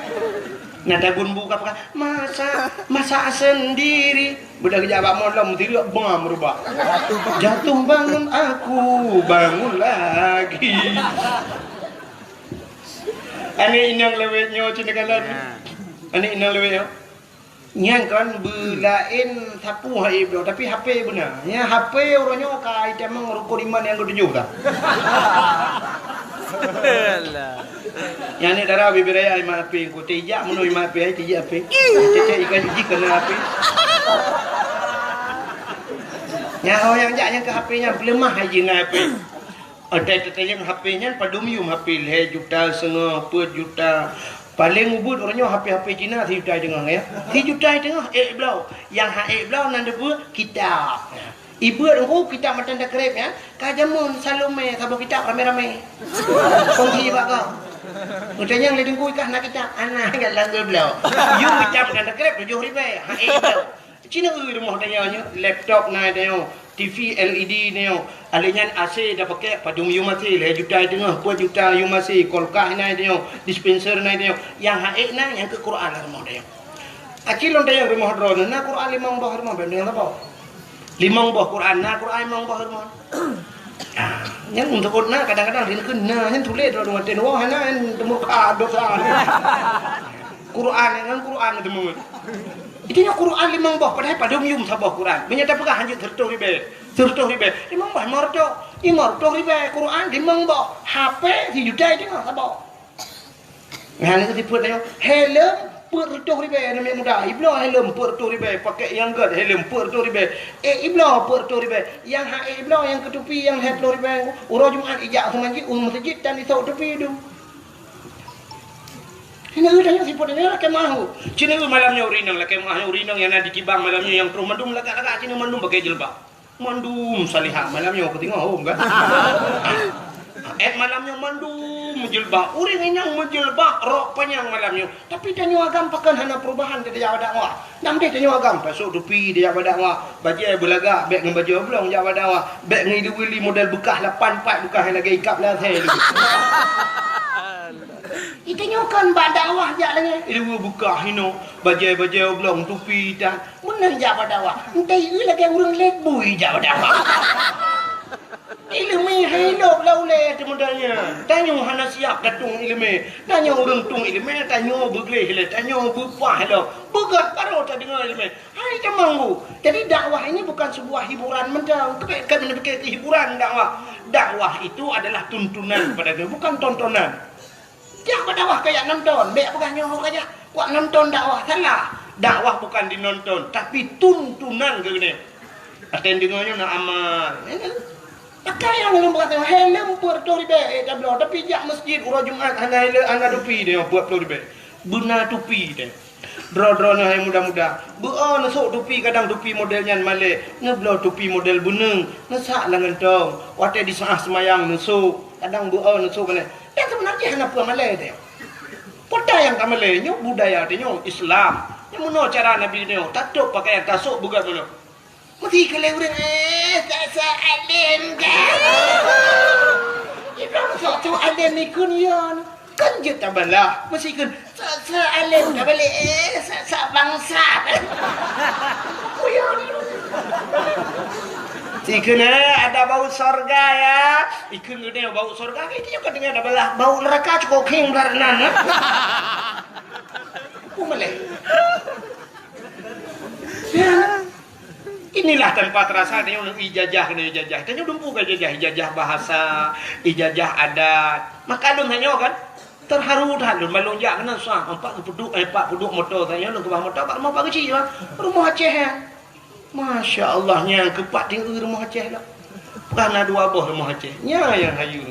Na tabun bu ka peugah, masak, masak sendiri. Beudah geujak bak molom, tireuk bam rubah. Jatuh bangun aku, bangun lagi. Aneuk inong lawét nyoe cit neukalon. Aneuk inong lawét nyoe. Nyan kan beulaén sapu hai bloe, tapi H P beuna. Nyan H P uroe nyoe ka itamong rukon iman nyang keutujôh dah. Alah. Nyan ni dara bibir raya iman H P, ku tijak meunoe iman H P, ai tijak H P. Cek-cek ikan jiji kena H P. Nyan ho nyang jak nyang keu H P nyan peuleumah hai jih ngon H P. Atai tatanyong H P nyan padum yum H P lhèe juta seungoh, peuet juta. Paleng ubeuet uroe nyoe H P-H P Cina sijuta teungoh ya. Sijuta teungoh ék bloe. Nyang han ék bloe nan deubeuet kitab. Ibeuet engku kitab matan takrib ya. Ka jameun Salome saboh kitab ramé-ramé. Kongsi bak kau. Utanyong lé teungku ikah na kitab. Ana gat langgur bloe. Yum kitab matan takrib tujoh ribèe. Han ék bloe. Cina eu rumoh tanyoe nyoe, laptop na tanyoe, T V L E D tanyoe. Alèh nyan A C dah pakai padum yum A C, lhèe juta teungoh, peuet juta yum A C, kulkas na tanyoe, dispenser na tanyoe. Nyang han ék na nyang keu Quran lam rumoh tanyoe. Aci lôn tanyoe rumoh droeneuh na Quran limong boh rumoh, bèk neueng saboh. Limong boh Quran, na Quran limong boh rumoh. Ah, nyan untuk na kadang-kadang rin keu na nyan tuléh droeneuh watèe nyoe hana nyan teumeuka dosa. Quran nyan Quran teumeuka. Itu nyoe Quran limong boh, padahai padum yum saboh Quran. Meunyoe tapeugah hanjeuet sireutôh ribèe, sireutôh ribèe, limong boh lima reutôh, lima reutôh ribèe Quran limong boh, H P sijuta teungoh saboh. Nyan keu sifeuet nyoe, helm peuet reutôh ribèe aneuk muda, ibloe helm peuet reutôh ribèe, pakai nyang gèt helm peuet reutôh ribèe, ék ibloe peuet reutôh ribèe, nyang han ék ibloe nyang keu tupi nyang lhèe ploh ribèe, uroe Jumat ijak u meuseujid, u meuseujid dan isok tupi dum. Hana eu tanyoe sifeuet nyoe lakèe meu'ah. Cit nyoe malam nyoe ureueng inong lakèe meu'ah nyoe ureueng inong nyang na di Kibang malam nyoe nyang troh mandum lagak-lagak cit nyoe mandum pakai jilbab. Mandum salihah malam nyoe keu teungoh hom kan. Ék malam nyoe mandum jilbab. Ureueng inong meujilbab rok panyang malam nyoe. Tapi tanyoe agam pakon hana perubahan tajak bak dakwah. Nam deh tanyoe agam pasok tupi tajak bak dakwah. Bajèe beulagak bèk ngon bajèe oblong jak bak dakwah. Bèk ngon ilu-ilu model beukah lapan pat beukah lagèe ikab lam asèe. Itanyoe kan bak dakwah jak lagèe. Ileue beukah inoe, bajèe-bajèe oblong tupi tan. Meunan jak bak dakwah. Entah ieu lagèe ureueng lét bui jak bak dakwah. Ileumèe hai lôb lam ulèe teuh model nyan. Tanyoe hana siap tatong ileumèe. Tanyoe ureueng tong ileumèe, tanyoe beugleh lé, tanyoe beupah lom. Beugöt baru tadeungoe ileumèe. Hai tamong bu. Jadi dakwah ini bukan sebuah hiburan mantong. Keubiet kami neupike keu hiburan dakwah. Dakwah itu adalah tuntunan kepada dunia, bukan tontonan. Jak bak dakwah kajak nonton, bèk peugah nyoe kajak kuat nonton dakwah, salah. Dakwah bukan dinonton, tapi tuntunan keu geutanyoe. Até deungoe nyoe na amal. Pakai nyang lôn peugah, helm peuet reutôh ribèe, eh, tabloe, tapi jak meuseujid uroe Jumat hana helm, hana tupi deh, peuet ploh ribèe. Beuna tupi deh. Droe-droe nyoe hai muda-muda, beu-o neusok tupi, kadang tupi model nyan malée, neubloe tupi model beuneung, neusak lam gantong, watée diseumah seumayang neusok, kadang beu-o neusok malée. Nyan seubeuna jih hana peue malée teuh. Peue nyang ka malée nyoe budaya teuh nyoe Islam. Nyoe meunoe cara Nabi nyoe, tatôb pakaian, tasok beugét meunoe. Meusti keu lé ureuëng, "Eh, sa-sa alem ka." Ibrahim sok-sok alem ikun ya. Kan jeuet tabalah. Meusti keu sa-sa alem ka balek, "Eh, sa-sa bangsa." Kuyon. Meusti keu na ada bau sorga ya. Ikun geude bau sorga. Itu juga dengan tabalah bau neraka cukup king belah nan. Peue malée. Ya. Inilah tanpa terasa tanyoe ijazah keunoe ijazah. Tanyoe dumpeue ka ijazah, ijazah bahasa, ijazah adat. Maka lôn tanyoe kan terharu that lôn ban lôn jak keunoe suah, empat peuduek, eh, empat peuduek moto tanyoe lôn keubah moto bak rumoh Pak Geuchik bah. Rumoh Aceh ya. Masya Allah, nyang keupat tinggi rumoh Aceh lah. Bukan na dua boh rumoh Aceh. Nya yang hayu.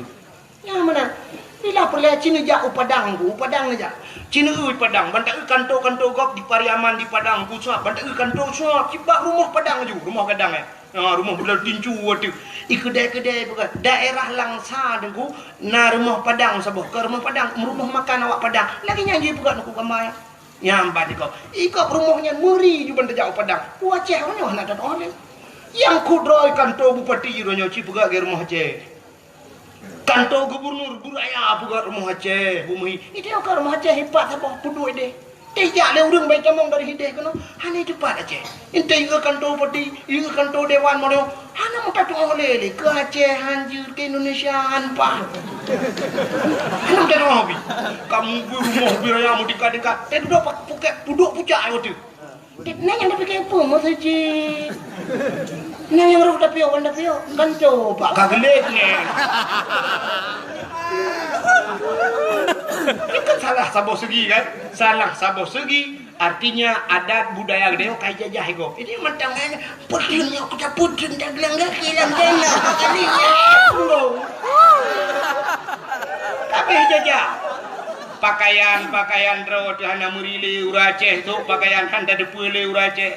Nyang meunan, bila peureulée ci neujak u Padang ku, u Padang neujak. Ci neueu Padang, ban taeu kanto-kanto gob di Pariaman di Padang ku suab, ban taeu kanto suab, cibak rumoh Padang laju, rumoh gadang eh. Ha, rumoh beuleueh tincu ateueh. I keudai-keudai peugah, daerah Langsa teungku, na rumoh Padang saboh, keu rumoh Padang, rumoh makan awak Padang. Lagée nyan jih peugah neukuk gamba nyan. Nyan ban ikob. Ikob rumoh nyan meuri ju ban teujak u Padang. U Aceh nyoe hana tatu'oh lé. Nyang kudroe kanto bupati uroe nyoe ci peugah lagée rumoh Aceh. Kanto gubernur, beuraya peugah rumoh Aceh, bumhi. Itu ka rumoh Aceh ipat saboh peuduek deh. Teh jak lé ureuëng bai tamong dari hideh keunoe, hana teupat Aceh. Inteh ieu kanto bupati, ieu kanto dewan mono, hana meuta tu'oh lé lé keu Aceh hanjeuet keu Indonesia han pah. Hana meuta tu'oh bi. Kamu bi rumoh beuraya meutingkat-tingkat. Teh dudoe pak pukek pudok pucak ai wateu. Nyan nyang tapike peue meuseujid? Nyan nyang roh tapiôh, wan tapiôh, kan coba ka geulet nyan. Itu kan salah saboh segi kan? Salah saboh segi. Artinya adat budaya geutanyoe ka ijajah iko. Ini mantang nyan, peudeueng nyoe kita peudeueng taglang gaki lam tanah. Kali nyan. Tapi ijajah. Pakaian-pakaian droe teuh hana meuri lé ureuëng Aceh, sok pakaian han tateupeue lé ureuëng Aceh.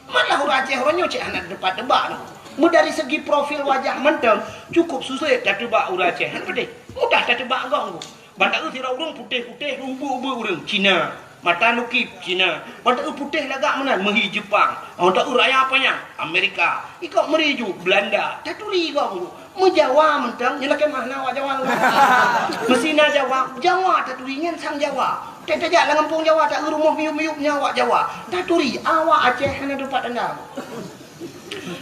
Malah ureuëng Aceh uroe nyoe cit hana teupat teubak nyoe. Meudari segi profil wajah mantong cukup susah tateupeue ureuëng Aceh. Hana peudeh. Mudah tateupeue gob nyoe. Ban taeu sidroe ureuëng putéh-putéh, ubeuek-ubeuek ureuëng Cina. Mata lukip Cina. Ban taeu putéh lagak meunan meuhi Jepang. Ban taeu raya panyang Amerika. Iko meuri ju Belanda. Taturi gob nyoe. Meujawa mantong, nyoe lakée meuh na awak Jawa. Meusti na Jawa, Jawa taturi nyan sang Jawa. Teuh tajak lam gampông Jawa, taeu rumoh miyueb-miyueb nyan awak Jawa. Taturi, awak Aceh hana teupat tanda.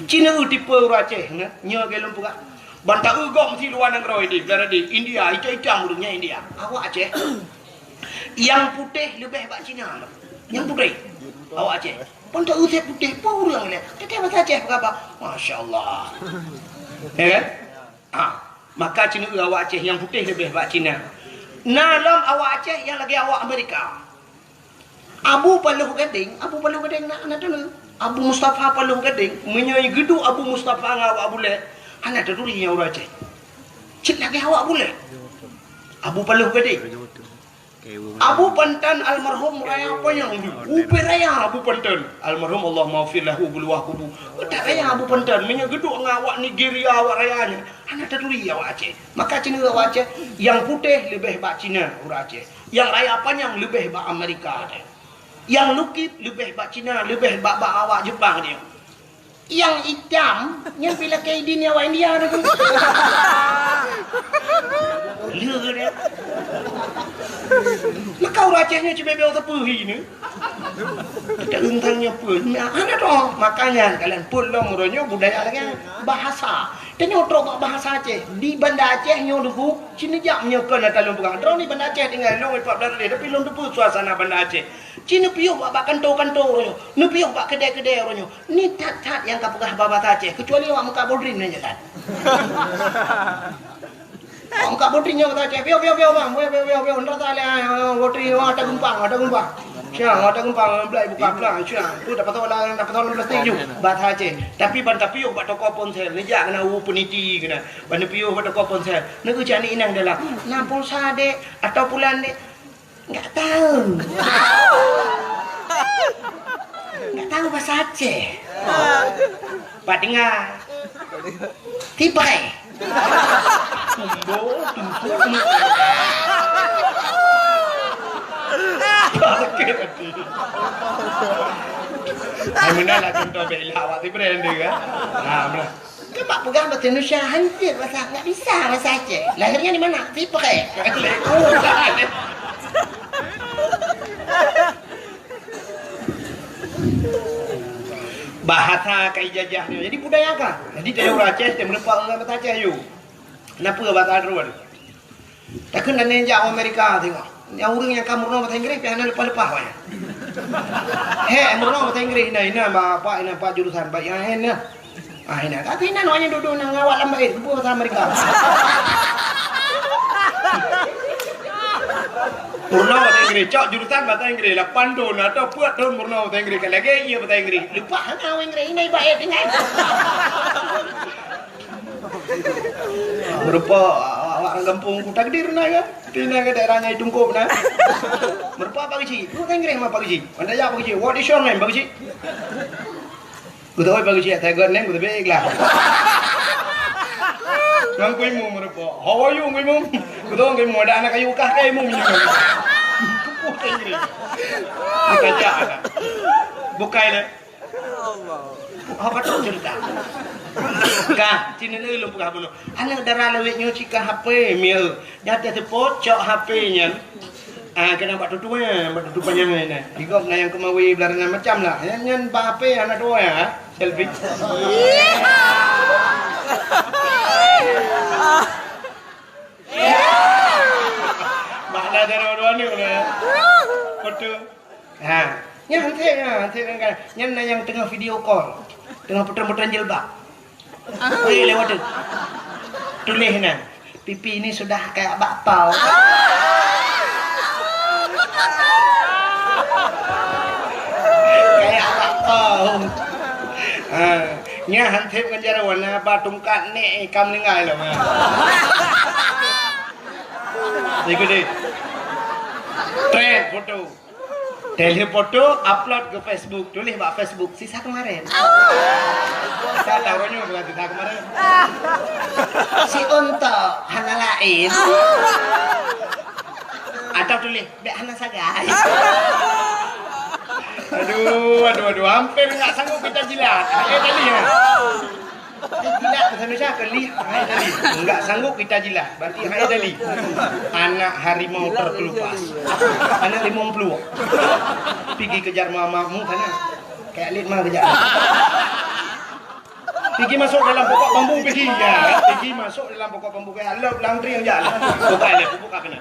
Cina eu tipe ureuëng Aceh, nyoe, nyoe lagée lôn peugah. Ban taeu gob meusti luwa nanggroe di, di India, itam-itam ureuëng nyan India. Awak Aceh. Nyang putéh leubeh bak Cina. Nyang putéh. Awak Aceh. Pun tak usah putéh pun ureuëng lé. Teuntèe bahasa Aceh peugah, "Masya Allah." Ya kan? Ha. Maka Cina awak Aceh nyang putéh leubeh bak Cina. Na lom awak Aceh nyang lagèe awak Amerika. Abu Paloh Gadeng, Abu Paloh Gadeng na, na teuneuk. Abu Mustafa Paloh Gadeng, meunyoe geuduek Abu Mustafa ngon awak Bulèe, hana taturi nyan ureuëng Aceh. Cit lagèe awak Bulèe. Abu Paloh Gadeng. Abu Pantan almarhum raya panyang, ubé raya Abu Pantan. Almarhum Allah maghfir lahu beuluwah kubu. Utak raya Abu Pantan, meunyoe geuduek ngon awak Nigeria, awak raya nyan, hana taturi awak Aceh. Maka Cina awak Aceh, nyang putéh leubeh bak Cina ureuëng Aceh. Nyang raya panyang leubeh bak Amerika teuh. Nyang lukip leubeh bak Cina, leubeh bak, bak awak Jepang nyoe. Nyang itam, nyan pih lakèe idin awak India teuh. Lé nyan. Maka ureuëng Aceh nyoe cibèe-bèe teupeu hi nyoe. Kita euntang nyoe peue? Nah, hana toh. Makanya kalian pun lom uroe nyoe budaya lagèe bahasa. Tanyoe trok bak bahasa Aceh. Di Banda Aceh nyoe Teungku, ci neujak meunyoe kon ata lôn peugah. Droeneuh di Banda Aceh tinggai lôn empat belas hari, tapi lôn teupeu suasana Banda Aceh. Ci neupiôh bak, bak kanto-kanto uroe nyoe. Neupiôh bak keudè-keudè uroe nyoe. Ni that-that nyang ka peugah bahasa Aceh, kecuali awak meukat bodrin nyan that. Awak meukat bodrin nyan bahasa Aceh. Piôh, piôh, piôh, bang. Piôh, piôh, piôh, piôh. Ntar tak lé, ah, bodrin, wah, ata geumpang, ata geumpang. Siang, ata geumpang, blai buka pelang, siang. Tu dapat tolak, dapat tolak plastik ju. Bahasa Aceh. Tapi ban tapiôh bak toko ponsel, neujak keunan u peuniti keunan. Ban neupiôh bak toko ponsel. Neujak ni inong dalam. Na pulsa, Dek, atau pulan, Dek? Enggak tahu. Tahu bahasa Aceh? Pat tinggai. Tipai. Tumbo, tumbo, tumbo. Sakit hati. Hai, meunan lah contoh bela awak tibrand dia, kan? Ha, meunan. Kan bak peugah bahasa Indonesia hancur bahasa, nggak bisa bahasa Aceh. Lahirnya di mana? Tipai. Bahasa ka ijajah nyoe. Jadi budaya ka. Jadi teuh ureueng Aceh, teuh meureumpok ngon bahasa Aceh yue. Kenapa bahasa Aceh? Takheun aneuk jak u Amerika tengok. Nyang ureueng nyang ka meurunoe bahasa Inggréh pih hana leupah-leupah awaknyan. He, meurunoe bahasa Inggréh, inan, inan, bapak, inan, pak jurusan, baik, inan, inan. Ah, inan. Kata inan awaknyan dudoe na ngawat lam bait, geubeuet bahasa Amerika. Meurunoe bahasa Inggréh, cok jurusan bahasa Inggréh, lapan thon atau peuet thon meurunoe bahasa Inggréh, ka lagèe ie bahasa Inggréh. Leupah hana awak Inggréh, inan ibaet tinggai. Meureumpok awak-awak ureueng gampông ku takdir na kan? Tina ke daerah nyai tungkôb na. Meureumpok Pak Geuchik. Ku Inggréh ma Pak Geuchik. Anda ya Pak Geuchik. What is your name, Pak Geuchik? Ku tahu Pak Geuchik, saya got name, ku tahu ikhlas. Nang ku imu meureumpok. How are you, ku imu? Ku tahu ku imu ada anak kayu kah ke imu minyak. Ku Inggréh. Kita cak anak. Bukai le. Apa tu cerita? Kah, sini ni lôn peugah bunoe. Aneuk dara lawét nyoe sika H P, mieu. Nyata seupôt cok H P nyan. Ah, kena bak tutu, eh, bak tutu panyang ni. Digop na nyang keumawi beularenan macam lah. Nyan, nyan bak H P hana tuwoe, eh, selfie. Bak na dara dua ni, eh. Foto. Ha, nyan hanse, nyan hanse kan. Nyan na nyang teungoh video call. Teungoh putreun-putreun jilbab. Weh, lewat tu. Tuléh nyan. Pipi ini sudah kayak bakpao. Kayak bakpao. Ha, nyan hanse ngon jaroe na ba tungkat nek ka meuninggai lom. Ha. Ikut deh. Trend foto. Teuh lheueh foto, upload keu Facebook, tuléh bak Facebook, "Sisa kemarin." Sa tahu nyoe bukan sisa kemarin. Si Untok hana laén. Atau tuléh, "Bèk hana sagai." Aduh, aduh, aduh, hampir enggak sanggup kita jilat. Eh, tadi ya. Jilat bahasa Indonesia ke lih, hai tadi. Enggak sanggup kita jilat, berarti hai tadi. Anak harimau terkelupas. Anak limong puluh. Pigi kejar mamamu sana. Kayak lit mah kejar. Pigi masuk dalam pokok bambu pigi. Ya, pigi masuk dalam pokok bambu kayak lop langtring aja. Buka le, buka kena.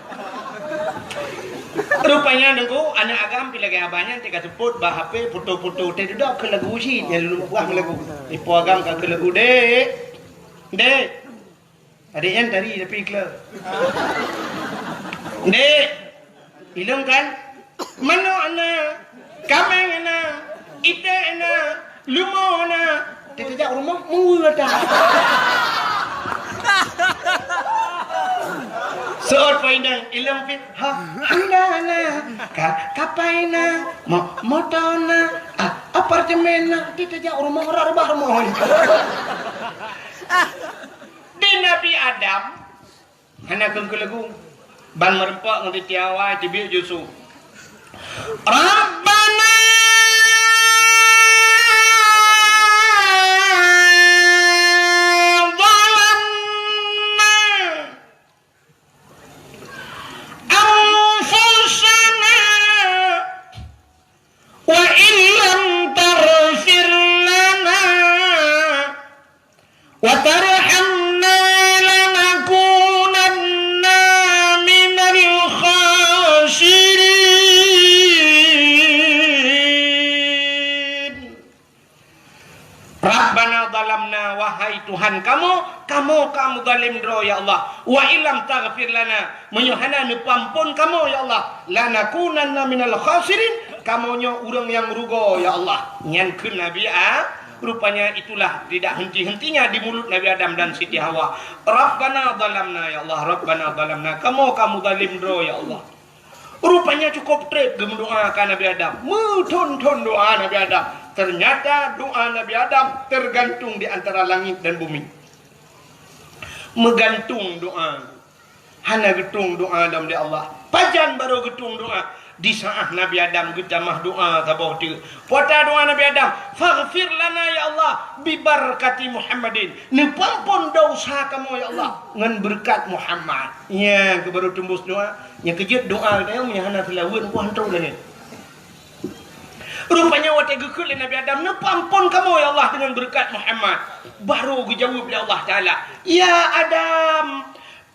Rupanya nunggu aneuk agam pi lagèe abah nyan teuka seupôt bak H P foto-foto teuh dudoe keu lagu cit nyan lôn buah lagu. Ipo agam ka keu lagu, "Dek. Dek." Adik nyan tari tapi kleu. "Dek. Ilong kan? Manok na, kameng na, iték na, leumo na." Teuh tajak rumoh, meuweue ata. Seuôt poh inong, ilong pih, ha, handa na, ka, kapai na, mo-, moto na, a, apartemen na. Teuh tajak rumoh, rot rubah rumoh. Di Nabi Adam, hana keuneuk keu lagu. Ban meureumpok ngon Siti Hawa, teubiet Yusuf. Rabbana zalamna anfusana wa illam taghfir lana wa tarhamna lanakunanna minal khasirin. Rabbana zalamna, wahai Tuhan kamoe, kamoe ka meuzalim droe, ya Allah. Wa illam taghfir lana, meunyoe hana neupeuamphon kamoe, ya Allah, lanakunanna minal khasirin, kamoe nyoe ureuëng nyang rugoe, ya Allah. Nyan kheun Nabi A-, rupanya itulah tidak henti-hentinya di mulut Nabi Adam dan Siti Hawa. Rabbana zalamna, ya Allah, Rabbana zalamna, kamoe ka meuzalim droe, ya Allah. Rupanya cukup treb geumeudoa ka Nabi Adam. Meuthon-thon doa Nabi Adam. Ternyata doa Nabi Adam tergantung di antara langit dan bumi. Meugantung doa. Hana geutueng doa lom lé Allah. Pajan barô geutueng doa? Di saat Nabi Adam geutamah doa saboh teuk. Peue doa Nabi Adam? "Faghfir lana ya Allah bi barakati Muhammadin." Neupeuampon desya kamoe ya Allah ngon beureukat Muhammad. Nyan keuh barô teumbus doa. Nyang keujeuet doa geutanyoe meunyo hana seulaweuet, nyan hantom lagée. Rupanya watée geukheun lé Nabi Adam, "Neupeuampon kamoe ya Allah deungon beureukat Muhammad." Barô geujaweueb lé Allah Taala, "Ya Adam,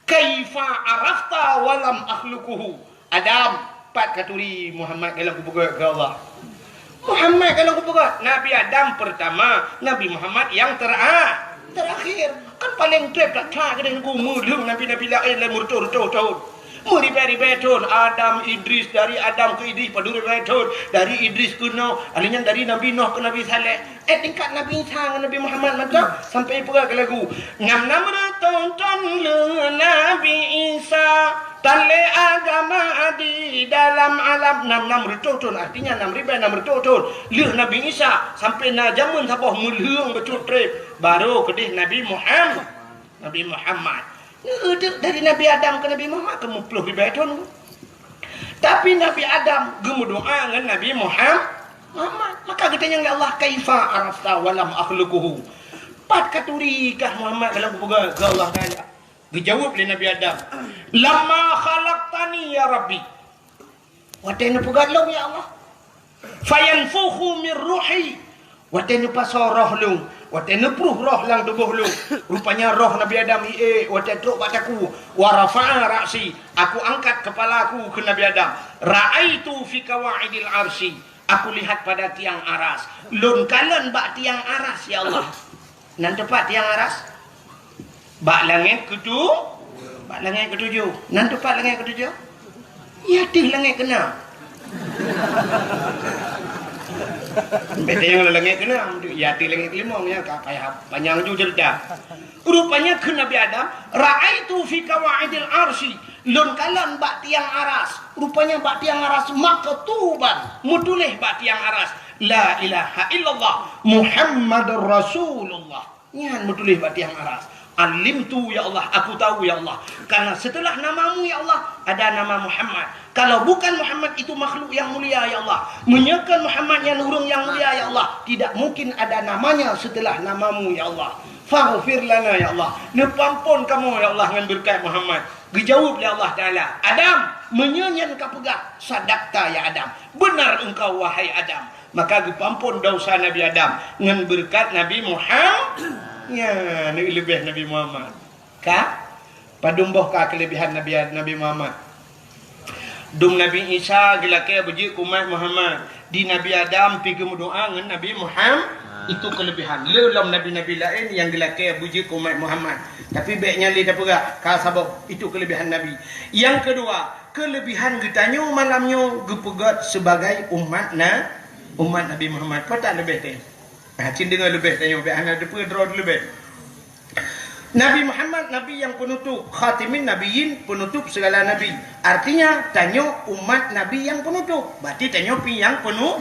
kaifa arafta wa lam akhluquhu?" Adam, pat katuri Muhammad golom kupeugét keu Allah? Muhammad golom kupeugét. Nabi Adam pertama, Nabi Muhammad nyang tera-, terakhir. Kan paleng treb that-that keudeh Teungku, meulheueng nabi-nabi laén lé meureutoh-reutoh thon. Meuribée-ribée thon, Adam, Idris, dari Adam keu Idris padum ribée thon, dari Idris keu Noh, alheuh nyan dari Nabi Noh keu Nabi Saleh. Eh, tingkat Nabi Isa ngon Nabi Muhammad mantong sampai peugah keu lagu, "Nam-nam reutôh thon lheueh Nabi Isa, tan lé agama di dalam alam." Nam-nam reutôh thon, artinya nam ribée nam reutôh thon lheueh Nabi Isa, sampai na jameun saboh meulheueng bacut treb, barô keudeh Nabi Muhammad. Nabi Muhammad. Neudeuk dari Nabi Adam keu Nabi Muhammad keu meuploh ribée thon. Tapi Nabi Adam geumeudoa ngon Nabi Muham-, Muhammad. Maka geutanyong lé Allah, "Kaifa arafta wa lam akhluquhu?" Pat katuri kah Muhammad golom kupeugét keu Allah Taala? Geujaweueb lé Nabi Adam, "Lamma khalaqtani ya Rabbi." Watée neupeugét lôn, ya Allah. "Fayanfukhu mir ruhi." Watée neupasoe roh lôn, watée neupruh roh lam tuboh lôn. Rupanya roh Nabi Adam iék watée trok bak takue. "Wa rafa'a ra'si." Aku angkat kepala aku keu Nabi Adam. "Ra'aitu fi qawaidil arsy." Aku lihat pada tiang aras. Lôn kalon bak tiang aras, ya Allah. Nan teupat tiang aras? Bak langét keutu-, bak langét keutujoh. Nan teupat langét keutujoh? Ya, teuh langét keunam. Beda nyang langét keunam, ya, teuh langét keulimong, ya, ka payah panyang ju cerita. Rupanya kheun Nabi Adam, "Ra'aitu fi qawaidil arsy." Lôn kalon bak tiang aras. Rupanya bak tiang aras maktuban, meutuléh bak tiang aras, "La ilaha illallah Muhammadur Rasulullah." Nyan meutuléh bak tiang aras. "Alimtu, ya Allah, aku tahu, ya Allah. Karena setelah namamu, ya Allah, ada nama Muhammad. Kalau bukan Muhammad, itu makhluk yang mulia, ya Allah. Meunyoe kon Muhammad nyan ureuëng nyang mulia, ya Allah, tidak mungkin ada namanya setelah namamu, ya Allah. Faghfir lana, ya Allah. Neupeuampon kamoe, ya Allah, ngon beureukat Muhammad." Geujaweueb lé Allah Taala, "Adam, meunyoe nyan kapeugah, sadakta, ya Adam. Beunar engkau, wahai Adam." Maka geupeuampon desya Nabi Adam ngon beureukat Nabi Muhammad. Nyan, leubeh Nabi Muhammad. Ka? Padum boh ka keuleubehan Nabi, Nabi Muhammad? Dum Nabi Isa geulakée beujeuet keu umat Muhammad. Di Nabi Adam pi geumeudoá ngon Nabi Muhammad. Itu keuleubehan. Le lom nabi-nabi laén nyang geulakée beujeuet keu umat Muhammad. Tapi bék nyan lé tapeugah, ka saboh. Itu keuleubehan Nabi. Nyang keudua, keuleubehan geutanyoe malam nyoe geupeugét sibagai umat na-, umat Nabi Muhammad. Peue that leubeh teuh? Nah, cit deungoe leubeh tanyoe, bék hana teupeue droe leubeh. Nabi Muhammad, Nabi nyang peunutôp, khatimin nabiyyin, peunutôp sigala nabi. Artinya, tanyoe umat Nabi nyang peunutôp. Berarti tanyoe pi nyang peunu-,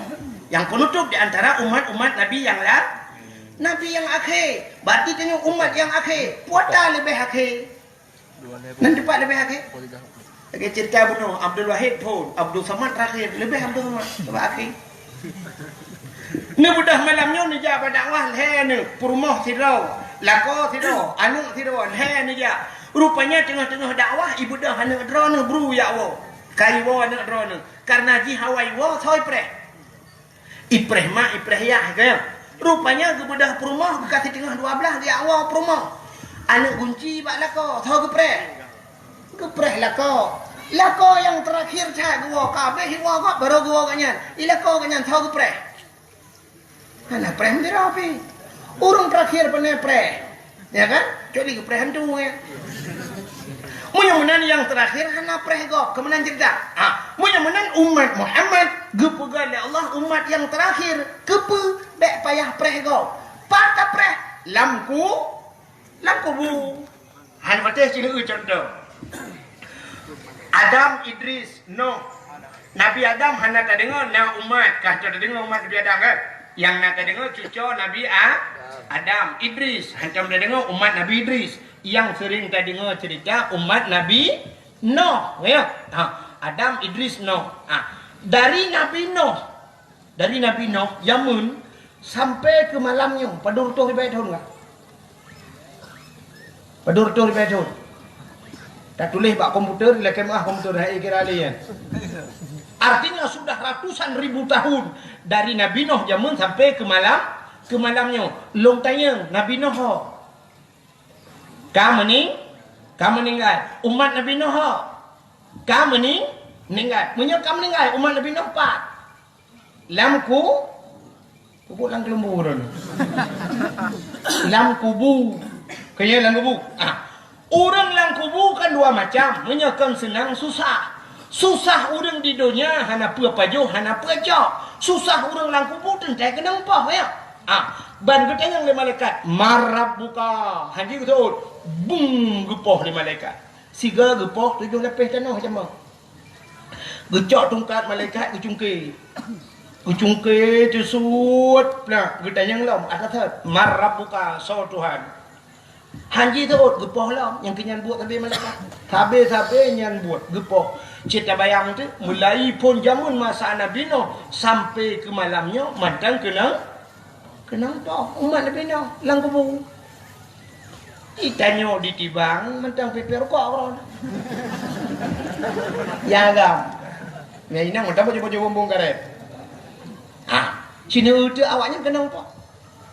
nyang peunutôp di antara umat-umat Nabi nyang la-, Nabi nyang akhé. Berarti tanyoe umat nyang akhé. Peue that leubeh akhé? Nan teupat leubeh akhé? Lagée cerita bunoe, Abdul Wahid phon, Abdul Samad terakhir, leubeh Abdul Samad, teupat akhé. Neubeudôh malam nyoe neujak bak dakwah lhée neuh, peurumoh sidroe, lakoe sidroe, aneuëk sidroe, lhée neujak. Rupanya teungoh-teungoh dakwah, ibeudôh aneuëk droeneuh bru jak woe. Ka iwoe aneuëk droeneuh, kareuna jih awai woe soe ipreh. Ipreh mak, ipreh yah, kan? Rupanya geubeudôh peurumoh, geukasih teungoh dua blaih, geujak woe peurumoh. Aneuëk gunci bak lakoe, soe geupreh? Geupreh lakoe. Lakoe nyang terakhir that geuwoe, ka habéh iwoe gob, barô geuwoe gobnyan. I lakoe gobnyan, soe geupreh? Hana preh meudroe pih. Ureuëng terakhir pane preh. Ya kan? Kecuali geupreh hantu, ya. Meunyoe meunan nyang terakhir hana preh gob, keu meunan cerita. Ha, meunyoe meunan umat Muhammad geupeugah lé Allah umat nyang terakhir, keupeue bék payah preh gob? Pat tapreh? Lam ku-, lam kubu. Hana patéh sineuk contoh. Adam, Idris, Noh. Nabi Adam hana tadeungoe na umat, ka tadeungoe umat Nabi Adam, kan? Nyang na tadeungoe cucoe Nabi A-, Adam, Idris. Hantom tadeungoe umat Nabi Idris. Nyang seuring tadeungoe ceurita umat Nabi Noh, ya. Ha, Adam, Idris, Noh. Ha, dari Nabi Noh, dari Nabi Noh jameun sampai keu malam nyoe, padum reutôh ribèe thôn ka? Padum reutôh ribèe thôn? Tatuléh bak komputer, lakèe meu'ah komputer, hai kira lé nyan. Artinya sudah ratusan ribu tahun dari Nabi Noh jameun sampai keu malam, keu malam nyoe. Lôn tanyong, Nabi Noh ho ka meuning-, ka meuninggai. Umat Nabi Noh ho ka meuning-, ninggai. Meunyoe ka meuninggai, umat Nabi Noh pat? Lam ku-, kubu lam keuleumbur. Lam kubu. Kaya lam kubu. Ah. Ureueng lam kubu kan dua macam. Meunyoe kon seunang, susah. Susah ureueng di donya hana peue pajoh, hana peue cok. Susah ureueng lam kubu teuntèe keunong poh, ya. Ah, ban geutanyong lé malaikat, "Man rabbuka?" Hanji geuseuôt, bung geupoh lé malaikat. Sigoe geupoh tujoh lapéh tanoh jameun. Geucok tungkat malaikat geucungké. Geucungké teusuet, nah, geutanyong lom, "Ata that, man rabbuka, soe Tuhan?" Hanji teuôt geupoh lom, nyang keu nyan buet sabe malaikat. Sabe-sabe nyan buet geupoh. Cit tabayang teuh, mulai phon jameun masa Nabi Noh sampai keu malam nyoe mantong keunong, keunong poh umat Nabi Noh lam kubu. Itanyoe ditibang mantong pipée rukok uroe. Ya agam. Ya inong mantong baju-baju bumbong karet. Ha, sinoe teuh awaknyan keunong poh.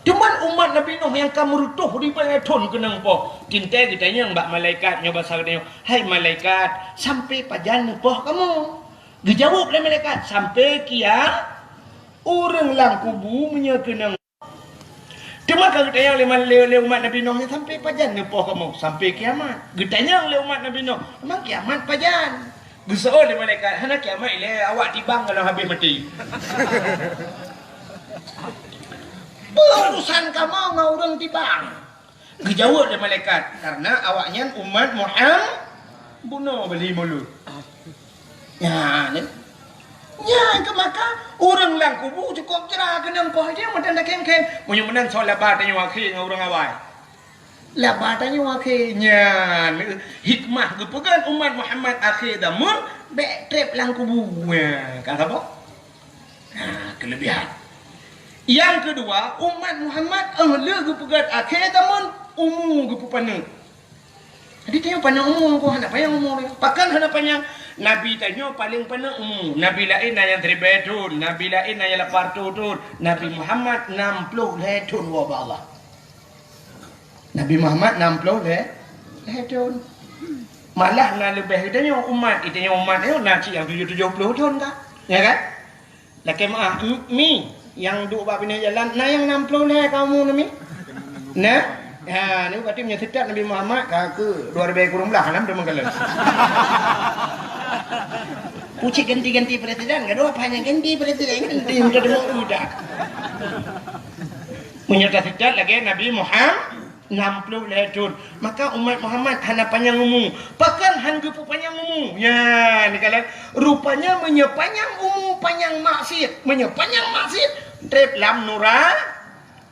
Cuman umat Nabi Nuh nyang ka meureutôh ribèe thôn keunong poh. Teuntèe geutanyong bak malaikat nyoe basa geutanyoe, "Hai malaikat, sampoe pajan neupoh kamoe?" Geujaweueb lé malaikat, "Sampoe kia ureueng lam kubu meunyoe keunong." Teuma ka geutanyong lé, lé, lé umat Nabi Nuh nyan, "Sampoe pajan neupoh kamoe?" "Sampoe kiamat." Geutanyong lé umat Nabi Nuh, "Memang kiamat pajan?" Geuseuôt lé malaikat, "Hana kiamat ilèe, awak tibang ka lheueh habéh maté." "Peue urusan kamoe ngon ureueng tibang?" Geujaweueb lé malaikat, "Karena awaknyan umat Muham-, bunoe beli mulut." Nyan, nyan keuh maka ureueng lam kubu cukôp jra keunong poh jih meunan dakeng-keng. Meunyoe meunan soe laba tanyoe akhé ngon ureueng awai. Laba tanyoe akhé nyan hikmah geupeugah umat Muhammad akhé zamon bèk trép lam kubu. Nya, ka saboh. Nah, keulebihan. Nyang keudua, umat Muhammad, eh, lé geupeugah akhé zamon umu geupeupaneuk. Jadi tanyoe paneuk umu, hana panyang umu. Pakon hana panyang? Nabi tanyoe paleng paneuk umu. Nabi laén na nyang siribèe thôn, nabi laén na nyang lapan reutôh thôn, Nabi Muhammad nam ploh lhèe thôn woe bak Allah. Nabi Muhammad nam ploh lhèe, lhèe thôn. Malah na leubeh geutanyoe umat, geutanyoe umat nyoe na cit nyang tujoh, tujoh ploh thôn ka. Ya kan? Lakèe meu'ah, m-, mi, nyang duek bak binéh jalan, na nyang nam ploh lhèe ka umu na mi? Na? Ha, nyoe berarti meunyoe seutôt Nabi Muhammad ka keu dua ribèe kureueng blah, nam deungon kalon. Pucit ganti-ganti presiden, gadoh apa hana ganti presiden, ganti udah deungon udah. Meunyoe taseutôt lagèe Nabi Muham-, nam ploh lhèe thôn, maka umat Muhammad hana panyang umu. Pakon han geupeupanyang umu? Nyan, dikalon. Rupanya meunyoe panyang umu, panyang maksiet. Meunyoe panyang maksiet, trép lam nura-,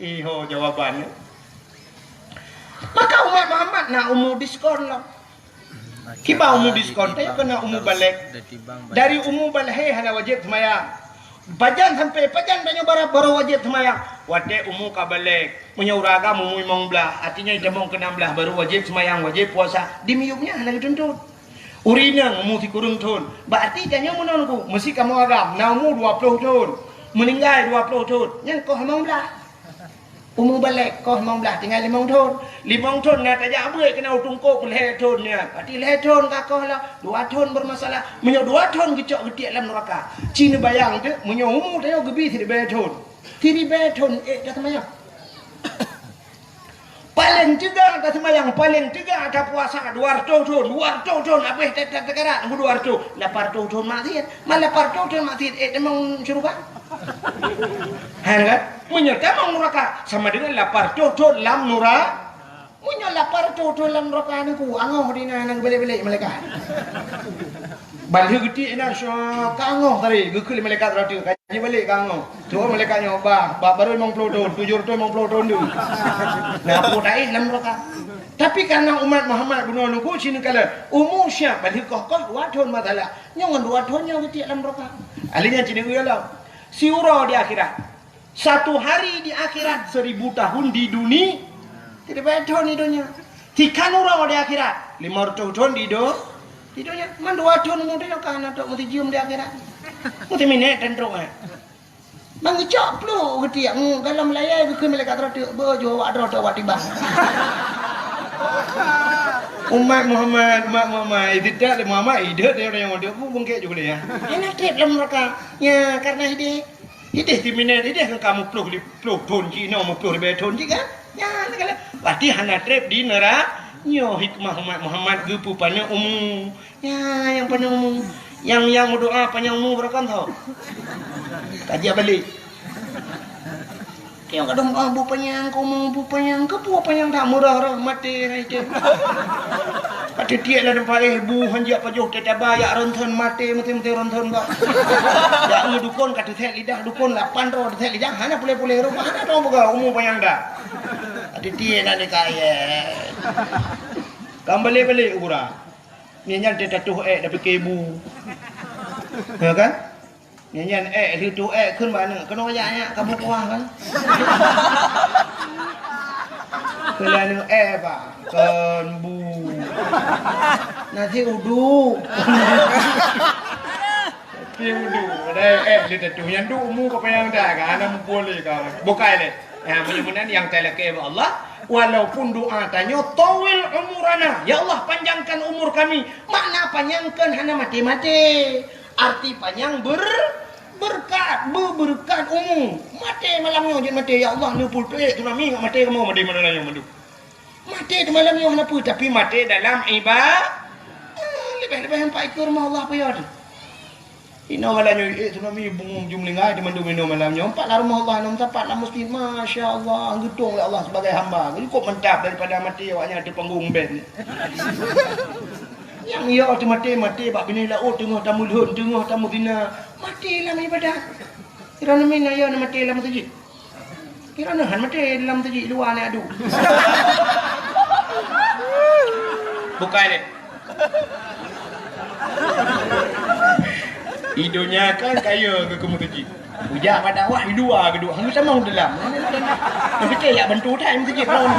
iho jawaban. Maka umat Muhammad na umu diskon lom. Kiban umu diskon, tanyoe keuneuk umu balek. Dari umu balek hana wajéb seumayang. Pajan sampoe, pajan tanyoe bara-, baru wajéb seumayang? Watèe umu ka balek. Meunyoe ureueng agam umu limong blah, artinya itamong keu nam blah baru wajéb seumayang, wajéb puasa. Di miyueb nyan hana geutuntut. Ureueng inong umu sikureueng thôn, berarti tanyoe meunan ku, meusi kamoe agam na umu dua ploh thôn, meuninggai dua ploh thôn, nyan koh limong blah. Umu balek koh limong blah tinggai limong thôn. Limong thôn na tajak beuet keunan u teungku peuet lhèe thôn nyan. Berarti lhèe thôn ka koh lah, dua thôn bermasalah. Meunyoe dua thôn geucok geutiek lam nuraka. Ci neubayang teuk, meunyoe umu tanyoe geubi siribèe thôn. Siribèe thôn ék taseumayang. Paleng teuga taseumayang, paleng teuga tapuasa dua reutôh thôn, dua reutôh thôn habéh ta-, ta-, takarat ngon dua reutôh, lapan reutôh thôn maksiet. Man lapan reutôh thôn maksiet ék tamong syeuruga. Hana kan? Meunyoe tamong nuraka, sama dengan lapan reutôh thôn lam nura-, meunyoe lapan reutôh thôn lam nuraka nyan ku, angoh di na, na geubelek-belek malaikat. Ban lheueh geutiek inan, syok, ka angoh tadi, geukheun lé malaikat rot. Balek ka nyoe. Troh malaikat nyoe, bah, bah baru limong ploh thon, tujoh reutôh limong ploh thon tu. Nah, peue taéh lam neuraka. Tapi karena umat Muhammad bunoe neuku sineukala, umu siap bali koh-koh dua thon masalah. Nyoe ngon dua thon nyoe geutiek lam neuraka. Ahli nyan cina uya lah. Siuroe di akhirat. Satu hari di akhirat, seribu tahun di dunia. Tidak payah thon di dunia. Tikan uroe di akhirat, lima ratus thon di do-, di dunia. Man dua thon mu di dunia ka hana trok meuteujeuem di akhirat. Meuteumine tentrok eh. Mangicok pluh geutiek mu dalam layai geukheun malaikat rateuk beujoh awak droe teuh awak tibang. Umat Muhammad, umat Muhammad, tidak Muhammad, hidup dia orang yang hidup, bungkek juga dia. Hana treb lam neraka. Ya, karena hideh. Hideh timinai, hideh kan kamu ploh li-, ploh thon cik, inoe mu ploh ribèe thon cik kan? Ya, segala. Berarti hana treb di neraka. Nyoe hikmah umat Muhammad geupeu paneuk umu. Ya, nyang paneuk umu. Nyang, nyang meudoa panyang umu beureukan tho. Kaji balek. Nyang kadang, ah, bu panyang, keu umu bu panyang, keu bu panyang dak murah-murah maté hai teuh. Pati tiek lam teumpat eh, bu hanjak pajoh teuh taba, jak ronthon maté, maté-maté ronthon bak. Jak ngon dukon ka teuthèk lidah, dukon lapan droe teuthèk lidah, hana puléh-puléh rupa, hana droe buka umu panyang dak. Pati tiek nak nikah, ya. Kan balek-balek u gura. Nyan nyan teuh tatuh ék dak pike bu. Ya kan? Nyan nyan ék lheuh tuh ék kheun bak aneuk keunoe jak nyak ka bu kuah kan. Keunoe ék bak kon bu. Nasi uduk. Nasi uduk. Dai ék lheuh tatuh nyan duek umu ka panyang dak kan, hana muphom lé ka. Bukai lé. Ha, meunyoe meunan nyang talakée bak Allah, walaupun doa tanyoe, "Tawil umurana, ya Allah, panjangkan umur kami." Makna panyangkan hana maté-maté. Arti panyang ber-, berkat, beubeureukat umu. Maté malam nyoe jeuet maté, "Ya Allah, neupeutrek tsunami ngat maté kamoe maté malam nyoe mandum." Maté teuh malam nyoe hana peue, tapi maté dalam iba-, ah, leubeh-leubeh empat ikor rumoh Allah peue ya teuh. Inoe malam nyoe, eh, tsunami bungong jumlinggai di mandum inoe malam nyoe. Empat lah rumoh Allah, enam sapat lah masjid. Masya Allah, geutong lé Allah sebagai hamba. Cukup mantap daripada maté awak nyan di panggung band. Nyang yo teuh maté, maté bak binéh laôt teungoh tameulhon, teungoh tameutina. Maté lam ibadat. Kira nami na yo na maté lam masjid. Kira neuhan maté dalam teujik luwa ni adu. Bukai deh. Idunya kan kaya ke kamu teujik. Ujak pada wah di luwa kedua. Hang sama dalam. Tapi kayak bantu tak yang teujik lawan.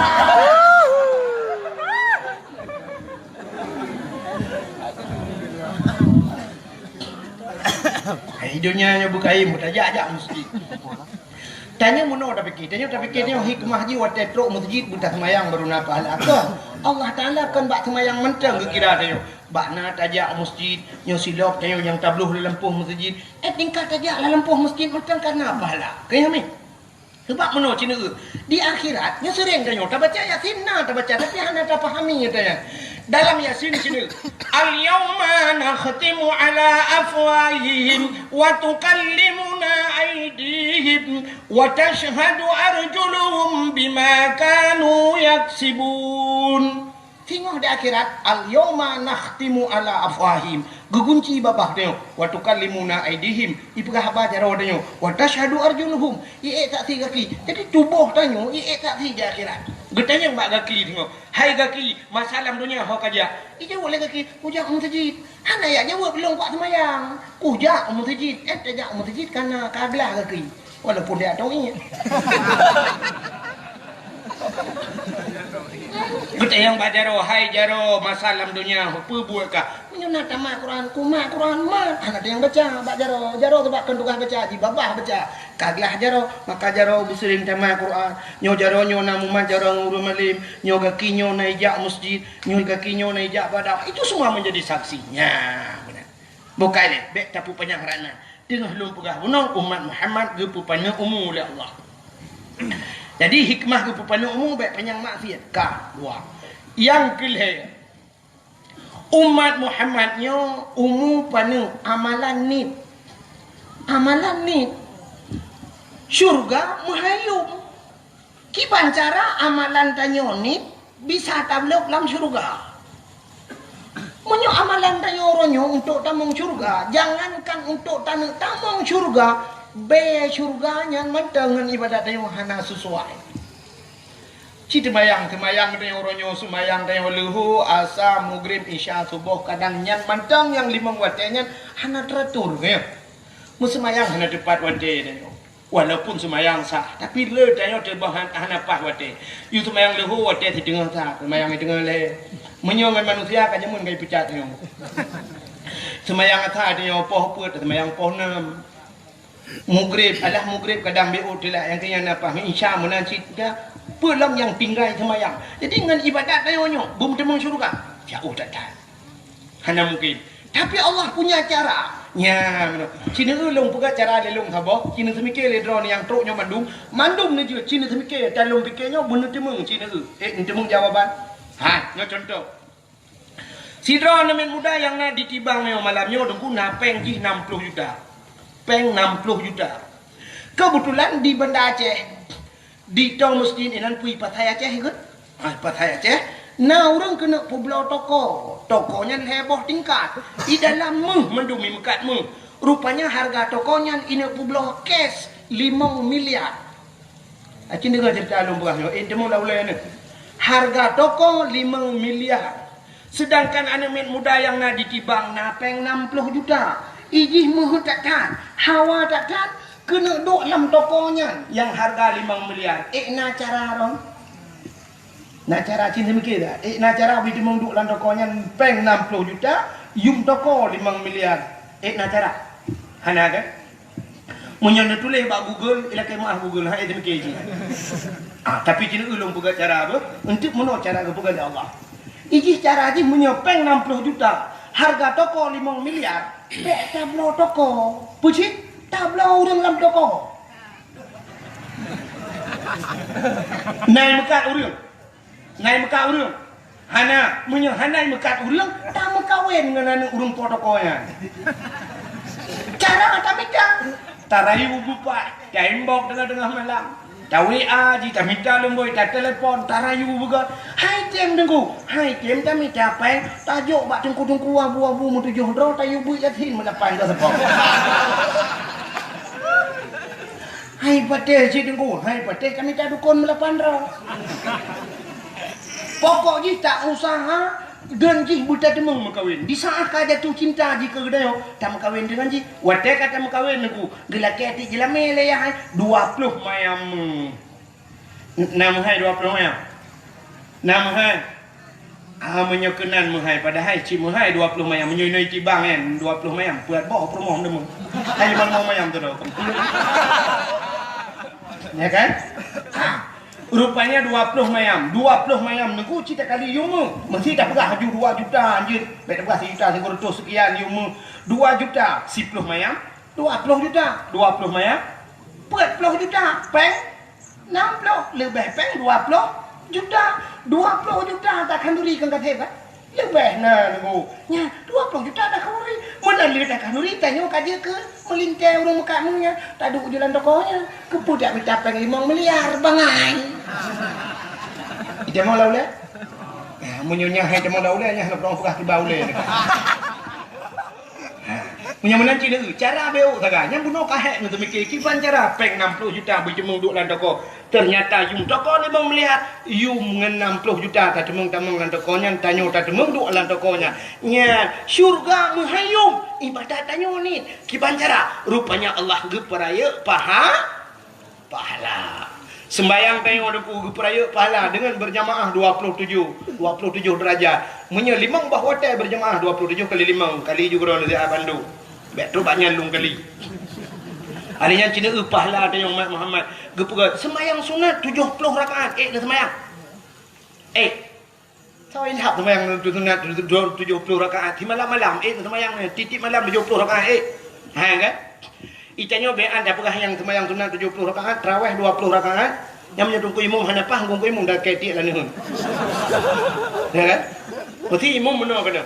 Hai, donya nyoe beukaém, tajak-jak meuseujid. Tanyoe meunoe tapike, tanyoe tapike nyoe hikmah jih watée trok meuseujid beutaseumayang baru na pahala. Kon, Allah Taala kon bak seumayang mantong geukira tanyoe. Bak na tajak meuseujid, nyoe silop tanyoe nyang tabloh lam lampôh meuseujid. Eh, tingkat tajak lam lampôh meuseujid mantong ka na pahala. Keu nyoe mi. Sabab meunoe ceuneuk di akhirat, nyoe sering tanyoe tabaca Yasin, na tabaca, tapi hana tapahami tanyoe. Dalam Yasin ceuneuk, "Al-yauma nakhtimu ala afwahihim wa tukallimuna aidihim wa tashhadu arjuluhum bima kanu yaksibun." Singoh di akhirat, "Al-yauma nakhtimu ala afwahihim." Geugunci babah tanyoe, "Wa tukallimuna aidihim." Ipeugah haba jaroe tanyoe, "Wa tashhadu arjuluhum." Iék saksi gaki. Jadi tuboh tanyoe iék saksi di akhirat. Geutanyong bak gaki singoh, "Hai gaki, masa lam donya ho kajak?" Ijaweueb lé gaki, "Kujak u meuseujid." Hana jak jaweueb lôn kuat seumayang. "Kujak u meuseujid." Eh, tajak u meuseujid kana ka glah gaki. Walaupun dia tahu ingat. Geutanyong bak jaroe, "Hai jaroe, masa lam donya peue buet kah?" "Meunyoe na tamat Quran, kumat Quran mat." Hana teunyang baca bak jaroe. Jaroe sabab kon tugaih baca, jibabah baca. Ka glah jaroe, maka jaroe beuseuring tamat Quran. Nyoe jaroe nyoe na mumat jaroe ngon ureuëng malém. Nyoe gaki nyoe na ijak meuseujid. Nyoe gaki nyoe na ijak bak dakwah. Itu semua menjadi saksi. Nya, beuna. Bukai lé, bék tapeupanyang rana. Teungoh lôn peugah bunoe, umat Muhammad geupeupaneuk umu lé Allah. Jadi, hikmah geupeupaneuk umu bék panyang maksiat. Ka, dua. Nyang keulhée, umat Muhammad nyoe umu paneuk amalan niet. Amalan niet. Syurga meuhayom. Kiban cara amalan tanyoe niet bisa tablok lam syurga. Meunyoe amalan tanyoe uroe nyoe untuk tamong syurga, jangankan untuk taneuk tamong syurga, Bée syeuruga nyan mantong ngon iébadat tanyoe hana sisuai. Ci teumayang, teumayang tanyoe uroe nyoe, seumayang tanyoe leuhô, asa, mugrib, isya, suboh, kadang nyan mantong nyang limong watée nyan hana teuratur, ya. Meuseumayang hana teupat watée tanyoe. Walaupun seumayang sah, tapi le tanyoe teuboh han-, hana paih watée. Yue seumayang leuhô watée siteungoh sa, seumayang siteungoh lhée. Meunyoe ngon manusia ka jameun ka ipecat tanyoe. Seumayang asa tanyoe poh peuet, seumayang poh nam. Mugrib, alah mugrib kadang beu telat, nyang keu nyan na paih, isya meunan cit ka. Peue lom nyang tinggai seumayang. Jadi ngon iébadat tanyoe nyoe, beumeuteumong syeuruga. Jauh that-that. Hana mungkin. Tapi Allah punya cara. Nya, meunoe. Ci neueu lôn peugah cara lé lôn saboh, ci neuseumiké lé droeneuh nyang trok nyoe mandum, mandum neujeuet, ci neuseumiké, tan lôn piké nyoe beuneuteumong ci neueu. Eh, neuteumong jawaban. Ha, nyoe contoh. Sidroe aneuk miet muda nyang na di Tibang nyoe malam nyoe, Teungku, na péng jih nam ploh juta. Péng nam ploh juta. Keubeutulan di Banda Aceh, di Tong Mesjid inan peue, Pasai Aceh, ikot? Ah, Pasai Aceh, na ureuëng keuneuk peubloe toko. Toko nyan lhée boh tingkat. I dalam méuh mandum, i meukat méuh. Rupanya hareuga toko nyan ineuk peubloe cash limong miliar. Aci deungoe ceurita lôn peugah nyoe, eh, teumeung lam ulée nyoe. Hareuga toko limong miliar. Seudangkan aneuk miet muda nyang na di Tibang na péng nam ploh juta. I jih meuheuet that-that, hawa that-that, keuneuk duek lam toko nyan nyang hareuga limong miliar. Eh, na cara droe? Na cara, ci neuseumiké that? Eh, na cara bri teumeung duek lam toko nyan péng nam ploh juta, yum toko limong miliar. Eh, na cara? Hana kan? Meunyoe neutuléh bak Google, ilakée meuah Google, hai teumeuké jih. Ah, tapi ci neueu lôn peugah cara beuh, eunteuk meunoe cara geupeugah lé Allah. I jih cara jih meunyoe péng nam ploh juta, hareuga toko limong miliar, bék tabloe toko. Peue cit? Tabloe ureuëng lam toko. Na i meukat ureuëng. Na i meukat ureuëng. Hana, meunyoe hana i meukat ureuëng, tameukawen ngon aneuk ureuëng po toko nyan. Cara tamita. Tarayu beupat, taimbok teungoh-teungoh malam. Ta-W A jih, tamita lumboi, tatelepon, tarayu beugot. Hai tem Teungku, hai tem tamita péng, tajok bak teungku-teungku abu-abu meutujoh droe, tayue beuet Yasin meulapan droe seupôt. Hai patéh cit Teungku, hai patéh tamita dukon meulapan droe. Pokok jih ta usaha dan jih beutateumong meukawen. Di saát ka jatuh cinta jih keu geutanyoe, tameukawen deungon jih. Watée ka tameukawen Teungku, geulakée tiek jeulamé lé yah hai, dua ploh mayam. Na meuhai dua ploh mayam? Na meuhai? Ah, meunyoe keunan meuhai, padahai cit meuhai dua ploh mayam. Meunyoe inoe Tibang nyan, dua ploh mayam, peuet boh peurumoh deungon. Hai lima mayam tu dah. Ya kan? Ha. Rupanya dua ploh mayam. Dua ploh mayam Teungku cit takali yum meuh. Meusti tapeugah laju dua juta anjeut. Bék tapeugah sijuta sikureueng reutôh seukian yum meuh. Dua juta siploh mayam, dua ploh juta. Dua ploh mayam, peuet ploh juta. Péng nam ploh, leubeh péng dua ploh juta. Dua ploh juta takhanduri kon ka seb, eh? Leubeh na Teungku. Nya, dua ploh juta takhanduri. Meunan lé takhanduri, tanyoe ka jeuet keu meulintée ureuëng meukat méuh nyan. Taduek ju lam toko nyan. Keupeue dak mita péng limong miliar, bangai. Itamong lam ulée? Ya, meunyoe nyan hai tamong lam ulée, nyan hana peurong peugah kiban ulée. Ha, meunyoe meunan cit neueu, cara beu sagai. Nyan bunoe ka hék ngon teumiké kiban cara péng nam ploh juta beuteumong duek lam toko. Teunyata yum toko limong miliar, yum ngon nam ploh juta tateumong-teumong lam toko nyan, tanyoe tateumong duek lam toko nyan. Nyan, syeuruga meuhai yum, iébadat tanyoe niet. Kiban cara? Rupanya Allah geupeurayeuk paha- Pahala. Seumbayang tanyoe Teungku geupeurayeuk pahala deungon beurjamaah dua ploh tujoh, dua ploh tujoh deurajat. Meunyoe limong boh watée beurjamaah dua ploh tujoh kali limong, kali ju keudroe leuziat bandum. Bék trok bak nyan lôn kali. Hari nyan cit neueu pahala tanyoe umat Muhammad. Geupeugah seumbayang sunat tujoh ploh rakaat, ék neuseumbayang. Ék. Soe inhab seumayang tu sunat tu, tu, tujoh ploh rakaat. Simalam-malam, eh, seumayang ni, tiep-tiep malam tujoh ploh rakaat, eh. Ha, kan? Itanyoe beuan dah peugah nyang seumayang sunat tujoh ploh rakaat, tarawih dua ploh rakaat. Nyang meunyoe teungku imum hana paih, teungku imum dah keu tiek laneuen. Ya, kan? Mesti imum meunoe keunoe.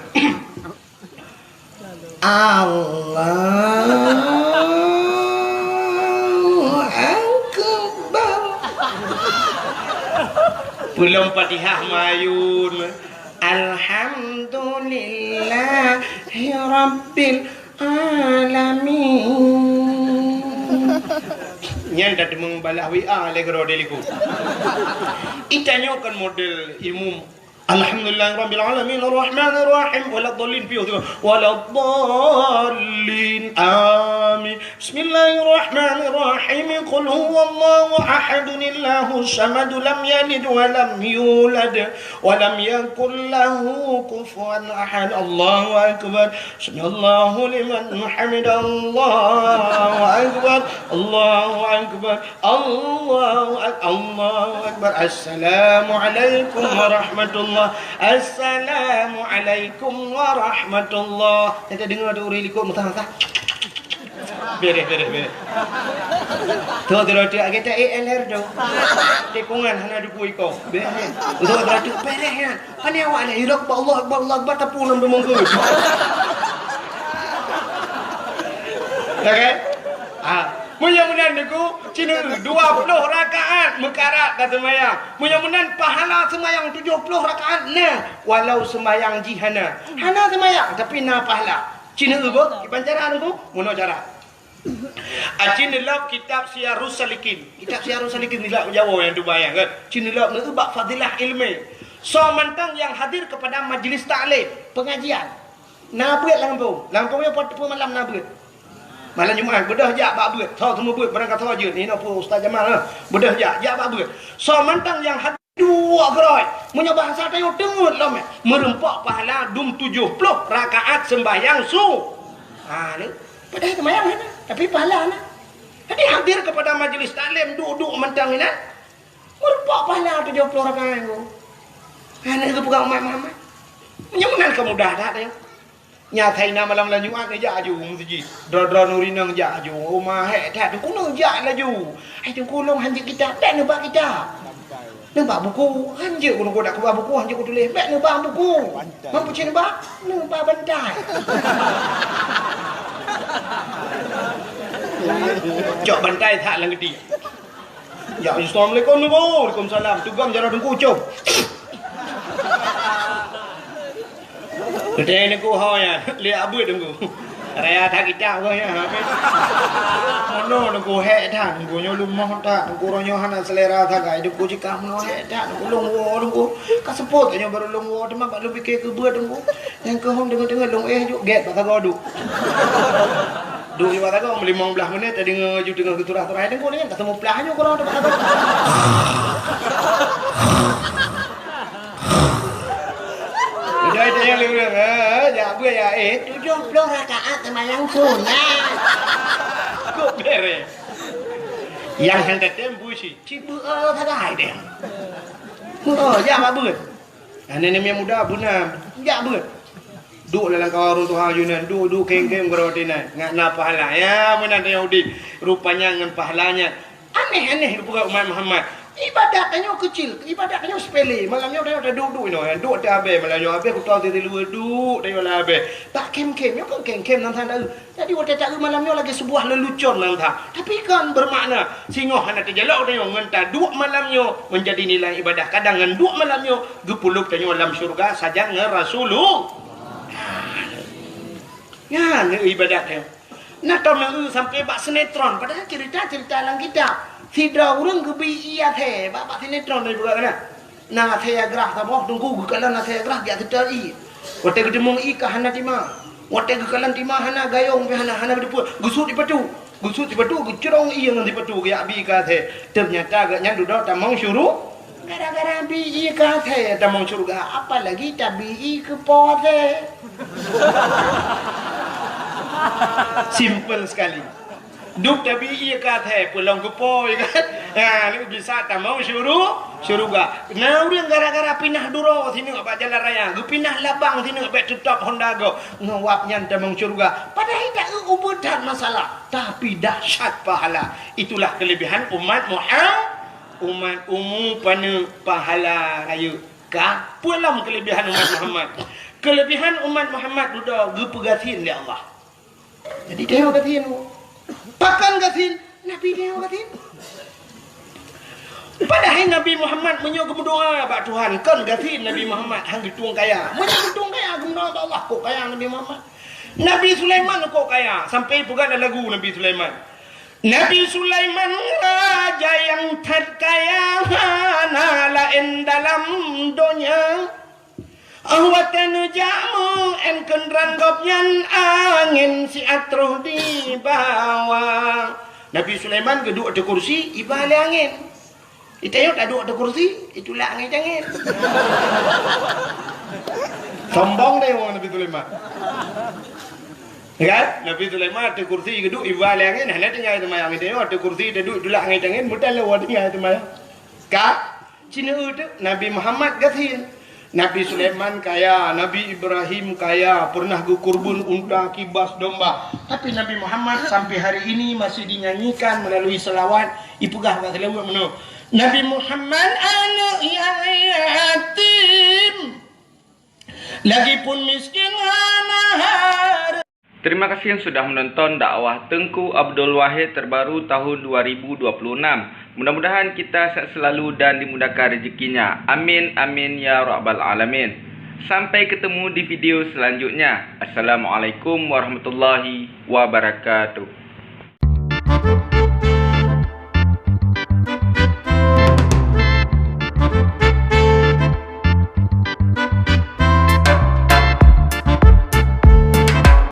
Allahu Akbar. Peulom Fatihah mayun. Alhamdulillahi Rabbil Alamin. Nyan dah teumeubalah W A lé keudroe di likot. Itanyoe kan model imum. Alhamdulillahirabbil alamin, arrahmanirrahim, waladdallin, piôh tu. Waladdallin. Amin. Bismillahirrahmanirrahim. Qul huwallahu ahad, Allahus samad, lam yalid wa lam yulad, wa lam yakul lahu kufuwan ahad. Allahu akbar. Sami'allahu liman hamidah. Allahu akbar. Allahu akbar. Allahu ak-, Allahu akbar. Assalamualaikum warahmatullah. Assalamualaikum warahmatullah. Kita dengar tu ureueng likot meusaha-saha. Bereh, bereh, bereh. Tu, tu, tu, tu, kita E L R tu. Tikungan hana duku iko. Bereh. Tu, tu, tu, bereh ya. Pane awak ni, Allahu Akbar, Allahu Akbar, Allahu Akbar, tapi ulôn beumeungkeut. Ya kan? Ah, meunyoe meunan Teungku, cina dua puluh rakaat meukarat ka seumayang. Meunyoe meunan pahala seumayang tujoh puluh rakaat na, walau seumayang jih hana. Hana seumayang, tapi na pahala. Cina beuh, kiban cara Teungku? Meunoe cara. Acin neulab kitab Siyarus Salikin. Kitab Siyarus Salikin neulab Jawa nyang tubai nyan kan. Cin neulab neubak fadilah ilmu. Soe mantong nyang hadir kepada majlis taklim, pengajian. Na beuet lam gampông. Lam gampông nyoe pat peue malam na beuet. Malam Jumat beudôh jak bak beuet. Soe teumeu beuet barang kata jeuet. Ni na peue Ustaz Jamal lah. Beudôh jak, jak bak beuet. Soe mantong nyang hadir Duek keudroe. Meunyoe bahasa tanyoe teungeut lom, eh, meureumpok pahala dum tujoh ploh rakaat seumbahyang su-, ha, ni. Padahai seumbahyang hana, tapi pahala na. Jadi hadir kepada majlis taklim, duek-duek mantong inan. Meureumpok pahala tujoh ploh rakaat tu. Hana geupeugah umat Muhammad. Meunyoe meunan ka mudah that tanyoe. Nyan asai na malam-malam Jumat neujak aju meuseujid. Droe-droe nuri neujak aju. Uma hék that, Teungku neujak laju. Hai Teungku, lôn hanjeuet kitab, bèk neubak kitab. Neubak buku, hanjeuet Teungku dak keubah buku, hanjeuet kutuléh, bèk neubak buku. Bantai. Mampu cit neubak? Neubak bantai. Cok bantai that lam geuti. Ya, assalamualaikum Teungku. Waalaikumsalam. Tugam jaroe Teungku, com. Geutanyoe Teungku ho nyan, lé abeuet Teungku. Raya that kitab keuh nyan, habéh. Meunoe Teungku hék that, Teungku nyoe leumoh that, Teungku uroe nyoe hana seulera sagai, Teungku jikah meunoe hék that, Teungku lôn woe Teungku. Ka seupôt nyoe barô lôn woe, teuma bak lôn pike keu beuet Teungku. Nyang keuh hom deungon-deungon lôn éh juk gèt bak sagoe duek. Duek bak sagoe limong blaih menit, tadeungoe ju teungoh geuturah-turah, Teungku nyan ka seumeuplah nyoe keudroe bak sagoe. Udah itu yang lurus, eh, jak beuet ya, eh, tujuh puluh rakaat sembahyang sunat. Kok beres? Yang hang tetem busi, cibeu, eh, sagai deh. Oh, jak bak beuet. Aneuk-aneuk muda beuna, jak beuet. Duek lam kawan ureueng tuha yunan, duek-duek keng-keng geuroe tinan, ngat na pahala. Ya, meunan tanyoe udép. Rupanya ngon pahala nyan. Aneh-aneh geupeugah umat Muhammad. Ibadat tanyoe keucil, ibadat tanyoe sepele. Malam nyoe tanyoe taduek-duek inoe, duek teuhabéh malam nyoe, habéh kutoe teuh siluweue duek tanyoe lam habéh. Tak khem-khem, nyoe kon khem-khem nan hana eu. Jadi watée taeu malam nyoe lagée seubuah leulucon nan that. Tapi kon beumakna singoh hana teujalok tanyoe ngon taduek malam nyoe meunjadi nilai ibadah. Kadang ngon duek malam nyoe geupeuleub tanyoe lam syeuruga sajan ngon Rasulullah. Nyan ibadat tanyoe. Na tom neu sampai bak sinetron, padahai cerita-cerita lam kitab. Sidroe ureuëng geubi ié athée bak, bak sinetron dari buka kana. Na athée grah saboh teungku geukalon athée grah geujak seutôt ié. Watée geuteumeung ié ka hana tima. Watée geukalon tima hana gayong pih hana, hana beuteupeue. Geusut sipatu. Geusut sipatu geucrong ié ngon sipatu geujak bi keu athée. Teunyata gobnyan dudoe tamong syuru. Gara-gara bi ié keu athée tamong syeuruga, apalagi tabi ié keu po athée. Simple sekali. Dum tabi ié keu athée, peulong keu po, ya kan? Ha, lé bisa tamong syuru-, syeuruga. Na ureuëng gara-gara pinah duroe sineuk bak jalan raya, geupinah labang sineuk bak tutop honda gob, ngon wab nyan tamong syeuruga. Padahai taeu ubeut that masalah, tapi dahsyat pahala. Itulah kelebihan umat Muhammad. Umat umu paneuk pahala rayeuk ka. Peue lom keulebihan umat Muhammad? Keulebihan umat Muhammad dudoe geupeugasien lé Allah. Jadi tanyoe gasien. Pakon gasien? Nabi tanyoe gasien. Padahai Nabi Muhammad meunyoe geumeudoá bak Tuhan, kon gasien Nabi Muhammad, han geutueng kaya. Meunyoe geutueng kaya, geumeudoá bak Allah, kok kaya Nabi Muhammad. Nabi Sulaiman kok kaya, sampai peugah lam lagu Nabi Sulaiman. Nabi Sulaiman raja nyang that kaya, hana laén dalam donya. Óh watée neujak meu-én keudroe gobnyan, angén siat troh jibawa. Nabi Sulaiman geuduek ateueh kursi, iba lé angén. Geutanyoe taduek ateueh kursi, itulak angén cangén. Sombong deh wong Nabi Sulaiman. Kan? Nabi Sulaiman ateueh kursi geuduek, iba lé angén, hana tinggai seumayang. Geutanyoe ateueh kursi taduek, itulak angén cangén, meutan lé wong tinggai seumayang. Ka? Cina teuk Nabi Muhammad gasien. Nabi Sulaiman kaya, Nabi Ibrahim kaya, pernah geukurban unta, kibas, domba. Tapi Nabi Muhammad sampai hari ini masih dinyanyikan melalui selawat, ipeugah bak selawat meunoe, "Nabi Muhammad aneuk nyang yatim, lagipun miskin hana hareuta." Terima kasih yang sudah menonton dakwah Teungku Abdul Wahid terbaru tahun dua ribu dua puluh enam. Mudah-mudahan kita sehat selalu dan dimudahkan rezekinya. Amin, amin, ya rabbal alamin. Sampai ketemu di video selanjutnya. Assalamualaikum warahmatullahi wabarakatuh.